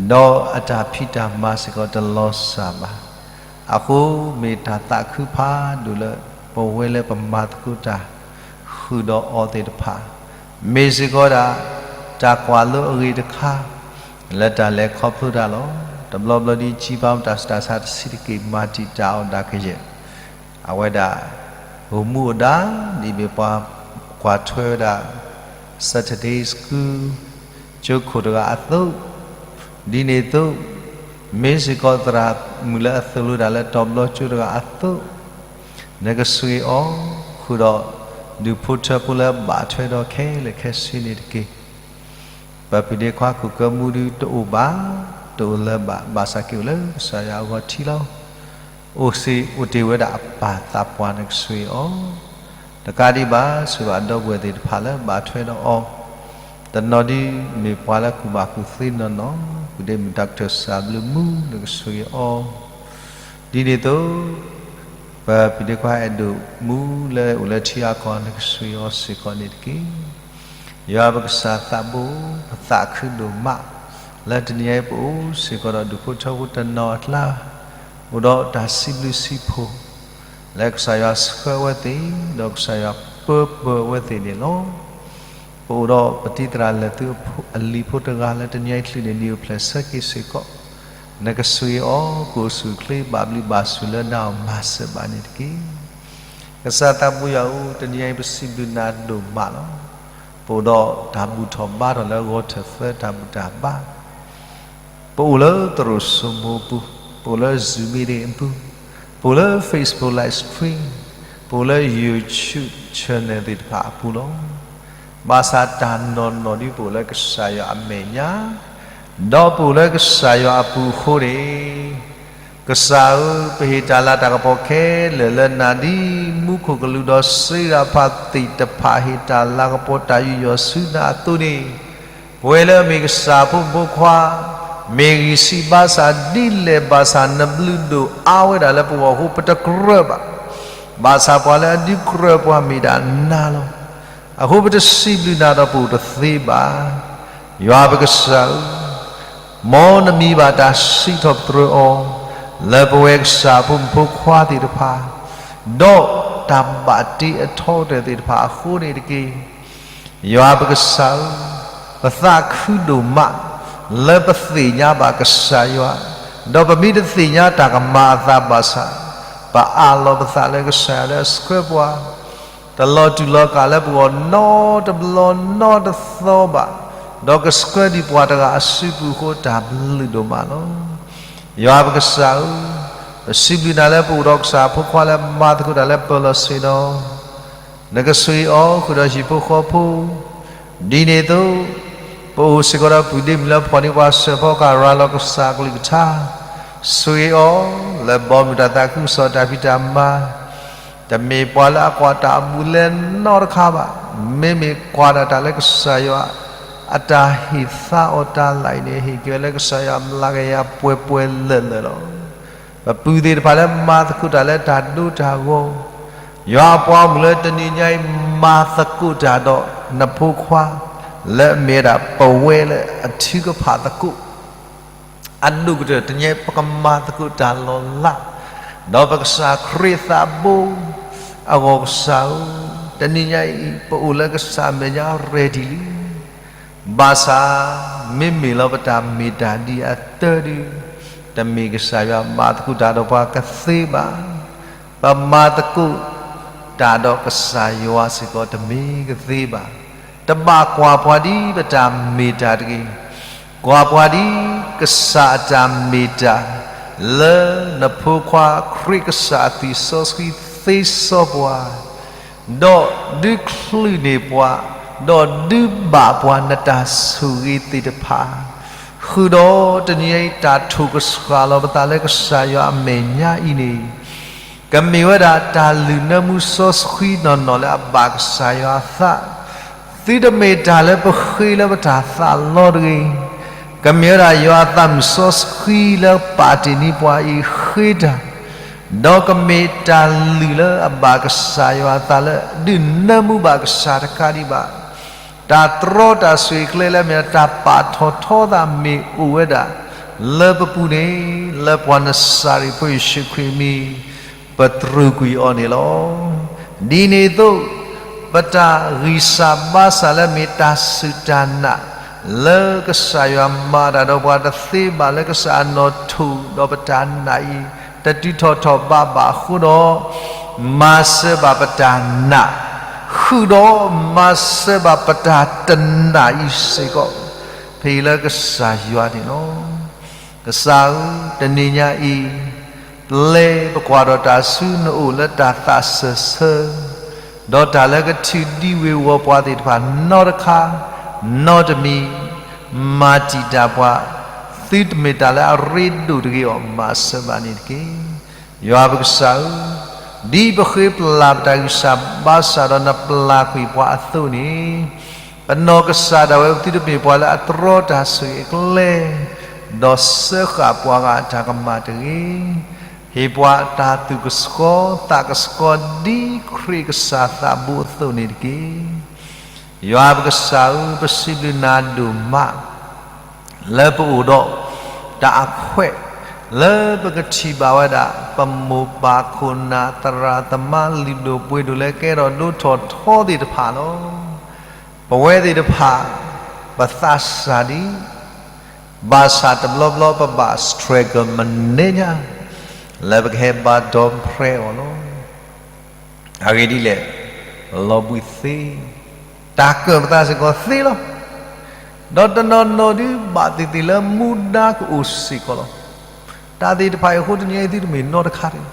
ဒီးအတၢ်ဖံးတၢ်မၤစ့ၢ်ကီးတလီၤစၢ်ဘၣ်. အဃိမ့ၢ်တၢ်သးခုဖးဒိၣ်လၢ ပဝဲလၢပမၤသကိးတၢ်ဃုာ်ဒီးအီၤသ့ၣ်တဖၣ်, မ့ၢ်စ့ၢ်ကီးဒၣ် တၢ်ကွၢ်လိအဂ့ၢ်တခါ လၢတၢ်လဲၤခီဖျိတၢ်လီၤ. တဘျီဘျီဒ်ကၠံပၤမတၤစတၢ်ဆါတဆံးတက့ၢ် မၤတံာ်တာ်အီၤဒၣ်ကယဲၢ် အဝဲဒၣ် အိၣ်မူအိၣ်ဒါ ဒ်မ့ၢ်ပှၤကွၢ်ထွဲဝဲဒၣ် Saturday School ကၠိခိၣ်တဂၤအသိး, ဒ်န့ၣ်အသိး မ့ၢ်စ့ၢ်ကီးသရၣ်မုၣ်လၢအသိၣ်လိတၢ်လၢတီၤဘျီကၠိတဂၤအသိး, နကဆိၣ်ဂ့ၤအီၤ ဃုာ်ဒီး ဒူၣ်ဖိထၢဖိလၢဘၣ်ထွဲဒီးခဲလၢာ်ခဲဆ့န့ၣ်တက့ၢ်. ပပုၢ်ဒ့ခွါခိၣ်ကၢမူဒုးတအိၣ်ဘၣ်, တအိၣ်လၢၤဘၣ်, ဘၣ်ဆၣ်က့ၤအိၣ်လၢကစၢ်ယွၤအဂီၢ်ထံလီၤ. အိၣ်စ့ၢ်အိၣ်တ့ၢ်ဝဲဒၣ်အပၢ်သးပှၢ် နကဆိၣ်ဂ့ၤအီၤ, တကးဒံးဘၣ် ဆိၣ်ဂ့ၤဘၣ်ဒီပုၢ်ဝဲၢ်သ့ၣ်တဖၣ်လၢဘၣ်ထွဲဒီးအီၤ, တနီၤဒ်မ့ၢ်ပှၤလၢကူၣ်ဘၣ်ကူၣ်သ့နီၢ်နီၢ်, ပုၢ်ဒ့မုၣ် Doctor စၢ်ဘျုးမူ နကဆိၣ်ဂ့ၤအီၤ, ဒ်န့ၣ်အသိး ပပုၢ်ဒ့ခွါအဲၣ်ဒိးမူလၢအိၣ်လၢထံအကီၢ် နကဆိၣ်ဂ့ၤအီၤစ့ၢ်ကီးန့ၣ်တက့ၢ်. ယွၤပကစၢ်သးဘိ, ပသးခုဒိၣ်မး, လၢတနံၤအံၤပအိၣ်စ့ၢ်ကီးဒီးဒူၣ်ဖိထၢဖိတနီၤအကျါ, အိၣ်ဒီးတၢ်စံးဘျုးစံးဖှိၣ်, လၢကစၢ်ယွၤဆှၢအဝဲသ့ၣ်, ဒီးကစၢ်ယွၤပၢပၢအဝဲသ့ၣ်န့ၣ်လီၤ. ပအိၣ်ဒီးပတံၤသရၣ်လဲၤသုအလံၤဖိတဂၤလၢတနံၤအံၤချုးန့ၣ်နံၤအိၣ်ဖျဲၣ်ဆၢက့ၤစ့ၢ်ကီး, နကဆိၣ်ဂ့ၤအီၤ, ကအိၣ်ဆူၣ်အိၣ်ချ့ဘၣ်ဘျုးဘၣ်ဆိၣ်လၢနအိၣ်မၤစၢၤဘၣ်န့ၣ်တက့ၢ်. ကစၢ်သးဘိယွၤဧၢ, တနံၤအံၤပစံးဘျုးနၤဒိၣ်မးလီၤ. ပအိၣ်ဒီးတၢ်ဘူၣ်ထီၣ်ဘါထီၣ်လၢဂီၤထၢၣ်သၢတၢ်ဘူၣ်တၢ်ဘါ, ပအိၣ်လၢသရိာ်စိမိၤအပူၤ, ပအိၣ်လၢ Zoom meeting အပူၤ, ပအိၣ်လၢ Facebook live stream, ပအိၣ်လၢ YouTube channel သ့ၣ်တဖၣ်အပူၤလီၤ. ဘၣ်ဆၣ်တၢ်နီၢ်နီၢ်ဒ်ပအိၣ်လၢကစၢ်ယွၤအမဲာ်ညါ, ဒီးပအိၣ်လၢကစၢ်ယွၤအပူၤအဃိန့ၣ်, ကစၢ်ဧၢ, ပဟ့ၣ်တၢ်လၤတၢ်ကပီၤခဲလၢာ်လၢနၤဒ်မူခိၣ်ကလူးဒီးစံးရၤဖးသ့ၣ်တဖၣ် ဟ့ၣ်တၢ်လၤကပီၤတၢ်ယူးယီၣ်ဆူနၤအသိးန့ၣ်, ပဝဲလၢအမ့ၢ်ကစၢ်ဖိမုၣ်ဖိခွါ, မ့ၢ်ဂံၢ်ဆံးဘါစၢ်ဒ်လဲၣ်ဘၣ်ဆၣ် နဘျုးဒိၣ်အါဝဲဒၣ်လၢပဂီၢ်အဃိ ပတကြၢးဘၣ်. ဘၣ်ဆၣ်ပှၤလၢအဒုးကြၢးပှၤမ့ၢ်ဒၣ်နၤလီၤ. အဃိပတစံးဘျုးနၤဒီးပအိၣ်တသ့ဘၣ်. ယွၤပကစၢ်ဧၢ, မ်နမံၤဘၣ်တၢ်စံးထီၣ်ပတြၢၤအီၤ, လၢပဝဲကစၢ်ဖိမုၣ်ဖိခွါသ့ၣ်တဖၣ်, ဒီးတၢ်ဘၣ်တ့အထီကတၢၢ်သ့ၣ်တဖၣ်အဃိန့ၣ်တက့ၢ်. ယွၤပကစၢ်ဧၢ, ပသးခုဒိၣ်မး လၢပသ့ၣ်ညါဘၣ်ကစၢ်ယွၤ, ဒီးပမ့ၢ်တသ့ၣ်ညါတၢ်ကမၤအသးဘၣ်ဆၣ်, ပအးလီၤပသးလၢကစၢ်ယွၤလၢအဆှၢပှၤ တလီၤတူာ်လီၤကာ်လၢပဂီၢ်နီတဘျီနီတသီဘၣ်, ဒီးကဆှၢဒံးပှၤတဂၤအစုပူၤအဃိတၢ်ဘျုးဒိၣ်မးလီၤ. ယွၤပကစၢ်ဧၢ, ပစံးဘျုးနၤလၢပအိၣ်ဒီးကစၢ်ဖိခွါလၢမၤသကိးတၢ်လၢပၢၤလီၢ်ဆ့ၣ်နီၤ, နကဆိၣ်ဂ့ၤအီၤဃုာ်ဒီးဟံၣ်ဖိဃီဖိ, ဒ်န့ၣ်အသိး ပအိၣ်စ့ၢ်ကီးဒီးပုၢ်ဒ့မုၣ်လၢဖီၣ်န့ၢ်ပှၤစၢၤဖီကၤရၤလီၤကစၢ်ကလုၢ်ကထါ, ဆိၣ်ဂ့ၤအီၤလၢဘီမုၢ်တၢ်သးခုကစီၣ်တၢ်ဖံးတၢ်မၤ တမ့ၢ်ပှၤလၢအကွၢ်တၢ်အဘူးအလဲနီတခါဘၣ်. မ့မ့ၢ်ကွၢ်ဒၣ်တၢ်လၢကစၢ်ယွၤအတၢ်ဟ့ၣ်သါအီၤတၢ်လၢအံၤန့ၣ် ဟ့ၣ်က့ၤဝဲလၢကစၢ်ယွၤအမျးကယၤပှဲၤပှဲၤလၢာ်လၢာ်လီၤ. ပပုၢ်သ့ၣ်တဖၣ်လၢမၤသကိးတၢ်လၢတၢ်ဒိတၢ်ဂီၤ, ယွၤအပှၤဂီၢ်မုၢ်လၢတနံၤညါအံၤ မၤသကိးတၢ်ဒီးနဖိခွါ လၢအမ့ၢ်ဝဲဒၣ်ပဝဲလၢအထုကဖၣ်သကိး အဒိၣ်ကတၢၢ်တနံၤအံၤ ပကမၤသကိးတၢ်လီၤလး ဒီးပကစၢ်ခရံာ်သးဘိအဂီၢ်ကစၢ်ဧၢ, တနံၤညါအံၤ ပအိၣ်လၢကစၢ်အမဲာ်ညါ ready လံ. ဘၣ်ဆၣ် မ့မ့ၢ်လီၤပတၢ်မ့ၢ်တၢ်ဒ်အတၢ်ဒုး, တမ့ၢ်ကစၢ်ယွၤမၤသကိးတၢ်ဒီးပှၤကသ့ဘၣ်. ပမၤသကိးတၢ်ဒီးကစၢ်ယွၤစ့ၢ်ကီးတမ့ၢ်ကသ့ဘၣ်. တဘၣ်ကွၢ်ပှၤဒ်ပတၢ်မ့ၢ်တၢ်တဂ့ၤ, ကွၢ်ပှၤဒ်ကစၢ်အတၢ်မ့ၢ်တၢ် လၢနဖိခွါခရံာ်ကစၢ်အသွံၣ်စီဆှံသ့စီပှၤ ဒီးဒုးချုးန့ၢ်ပှၤ, ဒီးဒုးဘၣ်ပှၤနတၢ်ဆိၣ်ဂ့ၤသ့ၣ်တဖၣ်, ဃုာ်ဒီးတနံၤအံၤ တၢ်ထိၣ်ကစှၤလီၤပသးလၢကစၢ်ယွၤအမဲာ်ညါအံၤန့ၣ် ကမ့ၢ်ဝဲဒၣ်တၢ်လုၢ်နၢမူစီဆှံနီၢ်နီၢ်လၢအဘၣ်ကစၢ်ယွၤအသး, သုတမ့ၢ်တၢ်လၢပဃ့လၢပတၢ်သးလီတဂ့ၤ, ကမ့ၢ်ဝဲဒၣ်ယွၤအသးမုၣ်စီဆှံလၢပာ်တ့ၢ်န့ၢ်ပှၤအံၤဃ့တၢ် ဒီးကမ့ၢ်တၢ်လုၢ်လၢအဘၣ်ကစၢ်ယွၤအသးလၢဒုးနၢမူဘၣ်ကစၢ်တကးဒံးဘၣ်. တၢ်တြီတၢ်ဆိၣ်ဂ့ၤကျဲလၢအမ့ၢ်တၢ်ပာ်ထီၣ်ထီသးမ့ၢ်အိၣ်ဝဲဒၣ် လၢပပူၤန့ၣ် လၢပှၤနစၤရ့းဖိယ့ၣ်ၡူးခရံာ်အမံၤ ပတြူာ်ကွံာ်အီၤန့ၣ်လီၤ. ဒ်န့ၣ်အသိး ပတၢ်ဂံၢ်စၢ်ဘါစၢ်လၢအမ့ၢ်တၢ်စူၢ်တၢ်နာ် လၢကစၢ်ယွၤမၤတၢ်ဒီးပှၤတသ့ဘၣ်လၢကစၢ်အနီၣ်ထိၣ် ဒီးပတၢ်နာ်အံၤ တတုၤထီၣ်ထီၣ်ဘးဘၣ်အဃိဒီး မၤစၢၤဘၣ်ပတၢ်နာ်, ဃုာ်ဒီးမၤစၢၤဘၣ်ပတၢ်တနာ်အံၤစ့ၢ်ကီး ဖဲအံၤလၢကစၢ်ယွၤန့ၣ်လီၤ. ကစၢ်ဧၢ, တနံၤညါအံၤ ပျဲပကွၢ်ဒီးတၢ်ဆူနအိၣ်လၢတၢ်သးစၢၢ်ဆၢ, ဒီးတၢ်လၢကထုးဒံဝ့ၤဝီၤပှၤသ့ၣ်တဖၣ်နီတခါ နီတမံၤ, မၤတံာ်တာ်ပှၤ, သုတမ့ၢ်တၢ်လၢအရ့ဒိၣ်တဂ့ၤအီၤ မၤစၢၤဘၣ်န့ၣ်တက့ၢ်. ယွၤပကစၢ်ဧၢ, ဒ်ပဃ့ပလၢ်ပတၢ်ဂံၢ်စၢ်ဘါစၢ်ဒီးနပျၢ်ကွံာ်ပှၤအသိးန့ၣ်, ပနီၢ်ကစၢ်ဒၣ်ဝဲ သုတမ့ၢ်ပှၤလၢအတြီတၢ်ဆိၣ်ဂ့ၤအကျဲ, ဒီးစၢဃာ်ပှၤဂၤအတၢ်ကမၣ်တဂ့ၤ. ဟ့ၣ်ပှၤတၢ်သူၣ်ကဆှီသးကဆှီ ဒ်ခရံာ်ကစၢ်သးဘိအသိးန့ၣ်တက့ၢ်. ယွၤပကစၢ်ဧၢ, ပစံးဘျုးနၤဒိၣ်မး လၢပအိၣ်ဒီးတၢ်အခွဲး လၢပကထံၣ်ဘၣ်ဝဲဒၣ် ပမိၢ်ပၢ်ခိၣ်နၢ်သရၣ်သမါလုၢ်ဒိၣ်ပှ့ၤဒိၣ်လၢကဲထီၣ်ဒိၣ်ထီၣ်ထီသ့ၣ်တဖၣ်လီၤ. ပဝဲသ့ၣ်တဖၣ် ပသးစၢ်ဒံး ဘၣ်ဆၣ်တဘျီဘျီပဘၣ် struggle မနုၤညါ လၢပကဟဲဘါဒီဖျၢၣ်အီၤလီၤ. အဂ့ၢ်ဒ်လဲၣ်, လီၤဘှံးသ့, တၢ်ကၢၣ်ပသးစ့ၢ်ကီးသ့လီၤ. ဒီးတနီၤနီၤဒုးဘၣ်သ့ၣ်သ့ၣ်လၢမူဒါကအိၣ်စ့ၢ်ကီးလီၤ. တၢ်သ့ၣ်တဖၣ်အံၤအဃိတနံၤအံၤသုတမ့ၢ်နီတခါတဂ့ၤ.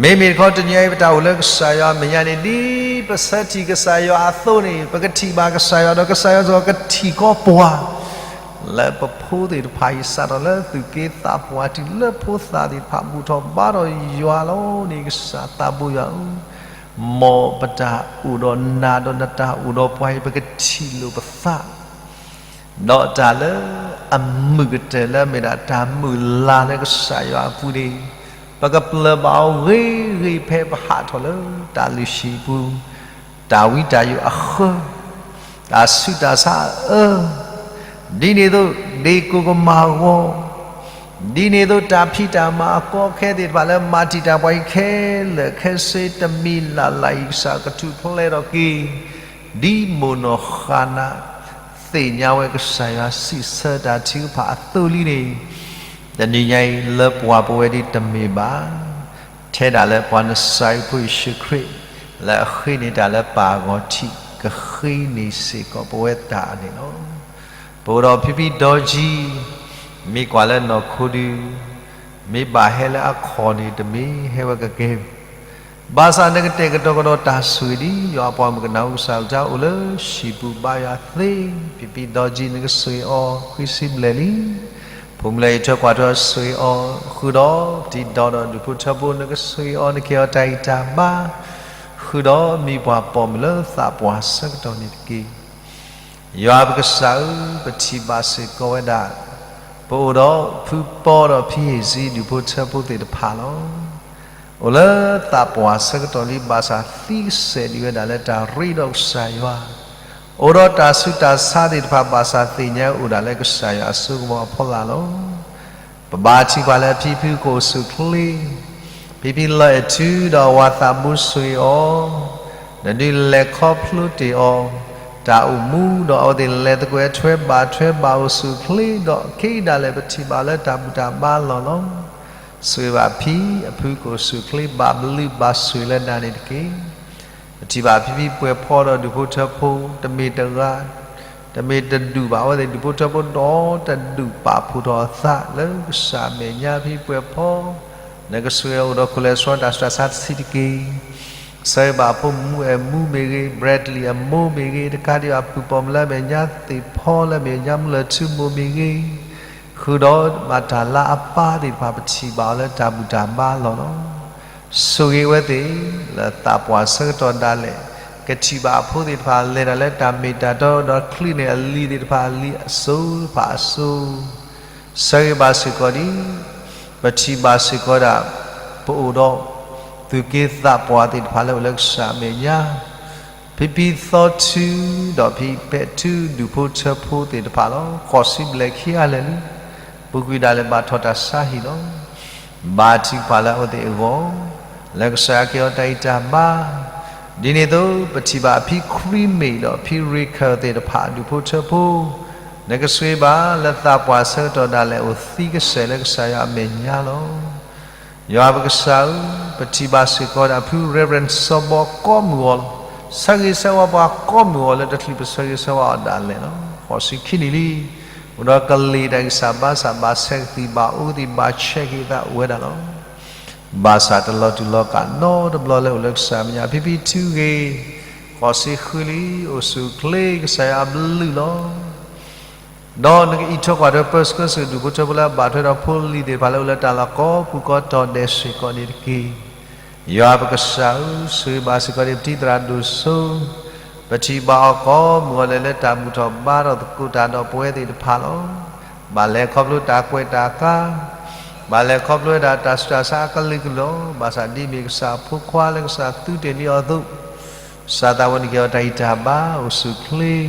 မ့မ့ၢ်တခီတနံၤအံၤ ပတၢ်အိၣ်လၢကစၢ်ယွၤအမဲာ်ညါန့ၣ် ဒ်ပဆၢထံၣ်ကစၢ်ယွၤအသိးန့ၣ် ပကထံၣ်ဘၣ်ကစၢ်ယွၤ ဒီးကစၢ်ယွၤစ့ၢ်ကီးကထံၣ်ကီးပှၤ လၢပဖိသ့ၣ်တဖၣ်အံၤ စးထီၣ်လၢသူၣ်က့သးပှၢ်တုၤလၢဖိသၣ်သ့ၣ်တဖၣ် ဘူၣ်ထီၣ်ဘါထီၣ်ယွၤလီၤန့ၣ် ကစၢ်သးဘိယွၤဧၢ, မ်ပတၢ်အိၣ်ဒီးနၤဒီးနတၢ်အိၣ်ဒီးပှၤအံၤ ပကထံၣ်လိာ်ပသး ဒီးတၢ်လၢအမုာ်ကတၢၢ်လၢအမ့ၢ်ဒၣ်တၢ်မုၢ်လၢ်လၢကစၢ်ယွၤအပူၤန့ၣ် ပကပျၢ်ဘၣ်အီၤဂ့ၤဂ့ၤဖဲပဟးထီၣ်လၢတၢ်လုၢ်ဟံၣ်ပူၤ, တၢ်ဝံတၢ်ယိာ်အဃၢ, တၢ်ဆူးတၢ်ဆါအအၢ, ဒ်န့ၣ်အသိး ဒ့ကိကမၤဂီၤ ဒ်န့ၣ်အသိး တၢ်ဖံးတၢ်မၤအကီအခဲသ့ၣ်တဖၣ်လၢမၤတံာ်တာ်ပှၤအံၤခဲလၢာ်ခဲဆ့ တမံၤလၢ်လၢ်အံၤ ကစၢ်ကထူၣ်ဖျဲးထီၣ်က့ၤ ဒ်မိၢ်နီၢ်ဃါနၤ သ့ၣ်ညါဝဲကစၢ်ယွၤစံးဆၢတၢ်ထုကဖၣ်အသိးလံန့ၣ်, တနံၤညါအံၤလၢပှၤပဝဲဒၣ်တမ့ၢ်ဘၣ်, ထဲဒၣ်လၢပှၤနစၤရ့းဖိယ့ၣ်ၡူးခရံာ် လၢအဃ့န့ၢ်တၢ်လၢပၢ်အဂီၢ်ထံး ကဃ့န့ၢ်စ့ၢ်ကီးပဝဲတၢ်န့ၣ်လီၤ. ပအိၣ်ဒီးဖံဖံဒီကၠံ, မ့ၢ်ကွၢ်လၢနီၢ်ခိဒုး, မ့ၢ်ဘၣ်ဟဲလၢအခီၣ်န့ၣ် တမ့ၢ်ဟဲဝဲကကဲ ဘၣ်ဆၣ်နကတဲာ်ကတီၤကဒီးတၢ်ဆိၣ်ဂ့ၤဒ်ယွၤအပှၤမုၣ်ကနၣ် ကစၢ်အကစၢ်အိၣ်လၢဟံၣ်ပူၤဘါယွၤသ့, ဖံဖံဒီကၠံ နကဆိၣ်ဂ့ၤအီၤ ဃုဆံဘျဲၣ်လံ. ဖိမုၣ်လၢယထၢကွၢ်ထွဲအီၤ ဆိၣ်ဂ့ၤအီၤ, ဃုာ်ဒီးပထံၣ်ဒီဒီးဒူၣ်ဖိထၢဖိ နကဆိၣ်ဂ့ၤအီၤ နကဲအီၤတၢ်ဂံၢ်တၢ်ဘါ, ဃုာ်ဒီးမံၤပှၢ်ပိာ်မုၣ်လၢသးပှၢ်ဆၢကတီၢ်န့ၣ်တက့ၢ်. ယွၤပကစၢ်ဧၢ, ပထံၣ်ဘၣ်စ့ၢ်ကီးဝဲဒၣ် ပအိၣ်ဒီးဖုပီဒီးဖံဟ့ၣ်စံ ဒူၣ်ဖိထၢဖိသ့ၣ်တဖၣ်လီၤ. အိၣ်လၢသးပှၢ်ဆၢကတီၢ်လံ ဘၣ်ဆၣ်သံကစဲာ်ဒံးဝဲဒၣ်လၢတၢ်ရ့ဒီးကစၢ်ယွၤ, အိၣ်ဒီးတၢ်ဆူးတၢ်ဆါသ့ၣ်တဖၣ် ဘၣ်ဆၣ်သ့ၣ်ညါအိၣ်ဒၣ်လၢကစၢ်ယွၤအစိကမီၤအဖီလာ်လီၤ. ပဘါထုကဖၣ်လၢအဖံဖုကအိၣ်ဆူၣ်အိၣ်ချ့, ဖံဖံလီၤအဲၣ်ထုဒီးအဝၤသးဘိဆိၣ်ဂ့ၤအီၤ, နဒုးလဲၤခီဖျိတ့ၢ်အီၤ, တၢ်အိၣ်မူဒီးအဝဲသ့ၣ်လဲၤသကိးထွဲဘၣ်ထွဲဘၣ်အိၣ်ဆူၣ်အိၣ်ချ့ ဒီးခဲအံၤဒၣ်လဲာ် ပထံၣ်ဘၣ်လၢတၢ်ဘူၣ်တၢ်ဘါလီၢ်လီၤ. ဆိၣ်ဂ့ၤဘၣ်ဖံအဖုကအိၣ်ဆူၣ်အိၣ်ချ့ ဘၣ်ဘျုးဘၣ်ဆိၣ်ဂ့ၤလၢနၤန့ၣ်တက့ၢ်. ပထံၣ်ဘၣ်ဖံဖံပှဲၤဖီဒီးဒူၣ်ဖိထၢဖိ တမ့ၢ်တဂၤ တမ့ၢ်တဒူၣ်ဘၣ် အဝဲသ့ၣ်ဒူၣ်ဖိထၢဖိဒီတဒူၣ် ပာ်ဖှိၣ်ထီၣ်အသးလၢကစၢ်အမဲာ်ညါ ဖံပှဲၤဖီ, နကဆိၣ်ဂ့ၤအိၣ်ဒီးခိၣ်လဲၤဆှီတၢ်ဆူးတၢ်ဆါတဆံးတက့ၢ်. ဆိၣ်ဂ့ၤဘၣ်ဖိမူအဲၣ်မူမ့ၢ်ဂ့ၤ, Bradley အမိၢ်မ့ၢ်ဂ့ၤ, တကးဒံးဘၣ်ပုၢ်ပိာ်မုၣ်လၢအမဲာ်ညါသ့ၣ်ဖီ လၢအမဲာ်ညါမူလၢထူမိၢ်မ့ၢ်ဂ့ၤ, ဃုာ်ဒီးမၤတၢ်လၢအပၢ်သ့ၣ်တဖၣ် ပထံၣ်ဘၣ်အီၤလၢတၢ်ဘူၣ်တၢ်ဘါလီၢ်လီၤ. ဆိၣ်ဂ့ၤဝဲသ့ၣ် လၢသးပှၢ်ဆၢကတီၢ်ဒၣ်လဲာ် ကထံၣ်ဘၣ်အဖိသ့ၣ်တဖၣ် လဲၤတၢ်လၢတၢ်မ့ၢ်တၢ်တီ ဒီးချုးန့ၢ်အလံာ်သ့ၣ်တဖၣ် အလံာ်အစိၤတဖၣ်အစိၤ ဆိၣ်ဂ့ၤဘၣ်စ့ၢ်ကီးဒ် ပထံၣ်ဘၣ်စ့ၢ်ကီးဒၣ် ပအိၣ်ဒီး သူၣ်က့သးပှၢ်သ့ၣ်တဖၣ်လၢအိၣ်လၢကစၢ်အမဲာ်ညါ ဖံဖံသီထူ ဒီးဖံပဲာ်ထူ ဒူၣ်ဖိထၢဖိသ့ၣ်တဖၣ်လီၤ. ဃိးဆံဘျဲၣ်ခံဂၤလၢာ်လံ ပူၤကွံာ်ဒၣ်လဲာ်ဘၣ်ထီၣ်တၢ်ဆါဟံၣ်လီၤ. ဘါထုကဖၣ်လၢအဝဲသ့ၣ်အဂီၢ် လၢကစၢ်ကဲအီၤတၢ်ဂံၢ်တၢ်ဘါ, ဒ်န့ၣ်အသိး ပထံၣ်ဘၣ်အဖံခရံမ့ၢ်ဒီးဖံရ့ခၢၣ်သ့ၣ်တဖၣ် ဒူၣ်ဖိထၢဖိ, နကဆိၣ်ဂ့ၤဘၣ်လၢသးပှၢ်ဆၢကတီၢ်ဒၣ်လဲာ် အိၣ်သံကစဲာ်လၢကစၢ်ယွၤအမဲာ်ညါလီၤ. ယွၤပကစၢ်ဧၢ, ပထံၣ်ဘၣ်စ့ၢ်ကီးဒၣ်ဖု Reverend စီၤဘီကိးမုၢ်ဂီၤလီၤ. ဆၢဂ့ၤဆၢဝါပှၤကိးမုၢ်ဂီၤလၢတချုးပဆၢဂ့ၤဆၢဝါအီၤဒၣ်လဲာ်လီၤ. ဃိးဆံခံနံၣ်လံ, အိၣ်ဒီးကလ့ၢ်တၢ်ဂံၢ်စၢ်ဘါစၢ် ဘၣ်ဆဲးကသံၣ် ဘၣ်အူကသံၣ် ဘၣ်ဆဲးက့ၤသးအိၣ်ဝဲဒၣ်လီၤ. ဘၣ်ဆၣ်တလီၤတူာ်လီၤကာ်နီတဘျီလၢအိၣ်လၢကစၢ်အမဲာ်ညါ ဖံဖံထူဂ့ၤ, ဃိးဆံဃုလံ, အိၣ်ဆူၣ်အိၣ်ချ့ ကစၢ်ယွၤအဘျုးလီၤ. ဒီးနကအံးထွဲကွၢ်ထွဲ ပၢဆှၢစ့ၢ်ကီးဒူၣ်ဖိထၢဖိလၢအဘၣ်ထွဲဒီးဖိလံၤသ့ၣ်တဖၣ်လၢအိၣ်လၢတၢ်လီၢ်ကိးပူၤကိးတီၤဒဲးစ့ၢ်ကီးန့ၣ်တက့ၢ်. ယွၤပကစၢ်ဧၢ, ဆိၣ်ဂ့ၤဘၣ်စ့ၢ်ကီးန့ၣ် ပတံၤသရၣ်ဒိၣ်စိ, ပထံၣ်ဘၣ်အီၤကိးမုၢ်ဂီၤလၢာ်လၢတၢ်ဘူၣ်ထီၣ်ဘါထီၣ်သကိးတၢ်ဒီးပဝဲသ့ၣ်တဖၣ်လီၤ. ဘၣ်လဲၤခီဖျိတၢ်ကွဲးတၢ်ကါ, ဘၣ်လဲၤခီဖျိဝဲဒၣ်တၢ်ဆူးတၢ်ဆါအကလုာ်ကလုာ်လီၤ. ဘၣ်ဆၣ်ဒ်မ့ၢ်ကစၢ်အဖိခွါလၢကစၢ်သူတ့ၢ်န့ၢ်အီၤအသိး, စၢ်သးဝဲန့ၣ်က့ၤအီၤတၢ်ဂံၢ်တၢ်ဘါ အိၣ်ဆူၣ်ချ့,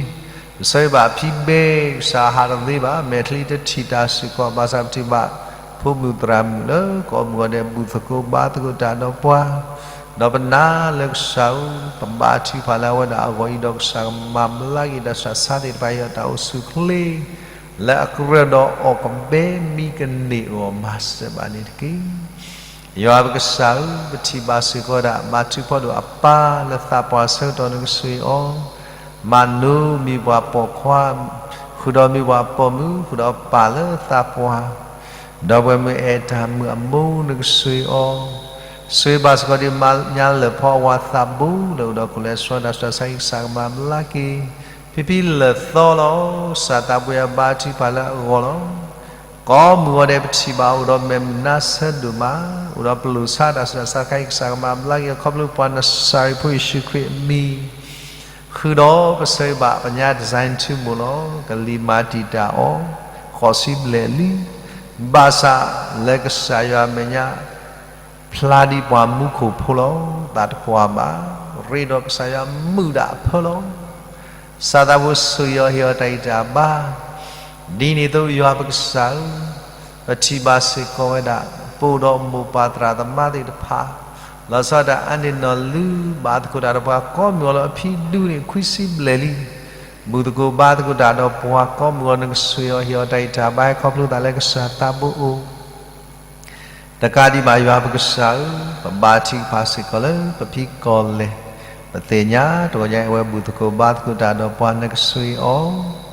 ပဆၢဂ့ၤဘၣ်ဖံဘ့ၣ် ကစၢ်ဟးတသ့ဘၣ် မဲာ်ချံတထံၣ်တၢ်စ့ၢ်ကီး ဘၣ်ဆၣ်ပထံၣ်ဘၣ် ဖိမုၣ်သရၣ်မုၣ်လၢကိးမုၢ်ဂီၤဒဲး ဘူၣ်သကိးဘါသကိးတၢ်ဒီးပှၤ, ဒီးပနာ်လၢကစၢ်ဧၢ, ပဘါထုကဖၣ်လၢအဝဲဒၣ်အဂီၢ်အံၤဒီး ကစၢ်ကမၤဘျါက့ၤတၢ်ဆူးတၢ်ဆါသ့ၣ်တဖၣ် ဟ့ၣ်အီၤတၢ်အိၣ်ဆူၣ်ချ့ လၢအကြၢးဒီးအီၣ်ကဘဲမံကန့ၢ်အဂီၢ် မၤစၢၤဘၣ်န့ၣ်တက့ၢ်. ယွၤပကစၢ်ဧၢ, ပထံၣ်ဘၣ်စ့ၢ်ကီးဝဲဒၣ် ဘါထုကဖၣ်ဒိၣ်အပၢ်လၢသးပှၢ်အဆၢကတီၢ် နကဆိၣ်ဂ့ၤအီၤ, မၤနိမ့ၢ်ပှၤပိာ်ခွါ, ဃုာ်ဒီးမ့ၢ်ပှၤပိာ်မုၣ် ဃုာ်ဒီးပၢ်လၢသးပှၢ်, ဒီးပှၤမ့ၢ်အဲၣ်တၢ်မုာ်အမိၢ် နကဆိၣ်ဂ့ၤအီၤ, ဆိၣ်ဂ့ၤဘၣ်စ့ၢ်ကီးဒ်မါညါလၢၢ်ဖီအဝၤသးဘိ လၢအိၣ်ဒီးခိၣ်လဲၤဆှၢတၢ်ဆူးတၢ်ဆါအံၤ ကစၢ်ကမၤဘျါက့ၤ ဖံဖံလၢာ်သီလီၤ. စၢ်သးပှၢ်ယွၤ ဘါထုကဖၣ်လၢအဂီၢ်လီၤ. ကိးမုၢ်ဂီၤဒဲး ပထံၣ်ဘၣ်အိၣ်ဒီးမဲာ်မုာ်နါဆၢဒိၣ်မး, အိၣ်ဒီးပလိာ်ဆါတၢ်ဆူးတၢ်ဆါတခါအံၤ ကစၢ်ကမၤဘျါက့ၤအီၤ ခီဖျိပှၤနစၤရ့းဖိယ့ၣ်ၡူးခရံာ်အမံၤ, ဃုာ်ဒီးပဆၢဂ့ၤဘၣ်ပညါ design ထူမိၢ်လီၤ. ကလံၤမၤတံာ်တာ်အီၤ ဃိးဆံဘျဲၣ်လံ, ဘၣ်ဆၣ်လၢကစၢ်ယွၤအမဲာ်ညါ ဖျါဒ်ပှၤမူခိၣ်ဖိလီၤ. သးတပှၢ်ဘၣ်, ရ့ဒီးကစၢ်ယွၤမုာ်ဒၣ်အဖၢလီၤ. စၢ်သးဖိဆိၣ်ဂ့ၤအီၤ ဟ့ၣ်အီၤတၢ်ဂံၢ်တၢ်ဘါ, ဒ်န့ၣ်အသိးယွၤပကစၢ်ဧၢ, ပထံၣ်ဘၣ်စ့ၢ်ကီးဝဲဒၣ် ပအိၣ်ဒီးမိၢ်ပၢ်သရၣ်သမါသ့ၣ်တဖၣ်, လီၤဆီဒၣ်တၢ်အါန့ၢ်နီၢ်လုၢ် ဘၣ်သကိးတၢ်ဒီးပှၤကိးမုၢ်ဂီၤလၢအဖံဒူန့ၣ် ခွံဆံဘျဲၣ်လံ, ဘူၣ်သကိးဘါသကိးတၢ်ဒီးပှၤကိးမုၢ်ဂီၤ နကဆိၣ်ဂ့ၤအီၤ ဟ့ၣ်အီၤတၢ်ဂံၢ်တၢ်ဘါ ဟဲခီဖျိသးလၢကစၢ်သးဘိအိၣ် တကးဒံးဘၣ်ယွၤပကစၢ်ဧၢ, ပဘါထုကဖၣ်စ့ၢ်ကီးလၢပဖံကီၢ်လဲၢ်, ပသ့ၣ်ညါတဂီၢ်ညါအံၤ အဝဲဘူၣ်သကိးဘါသကိးတၢ်ဒီးပှၤ နကဆိၣ်ဂ့ၤအီၤ,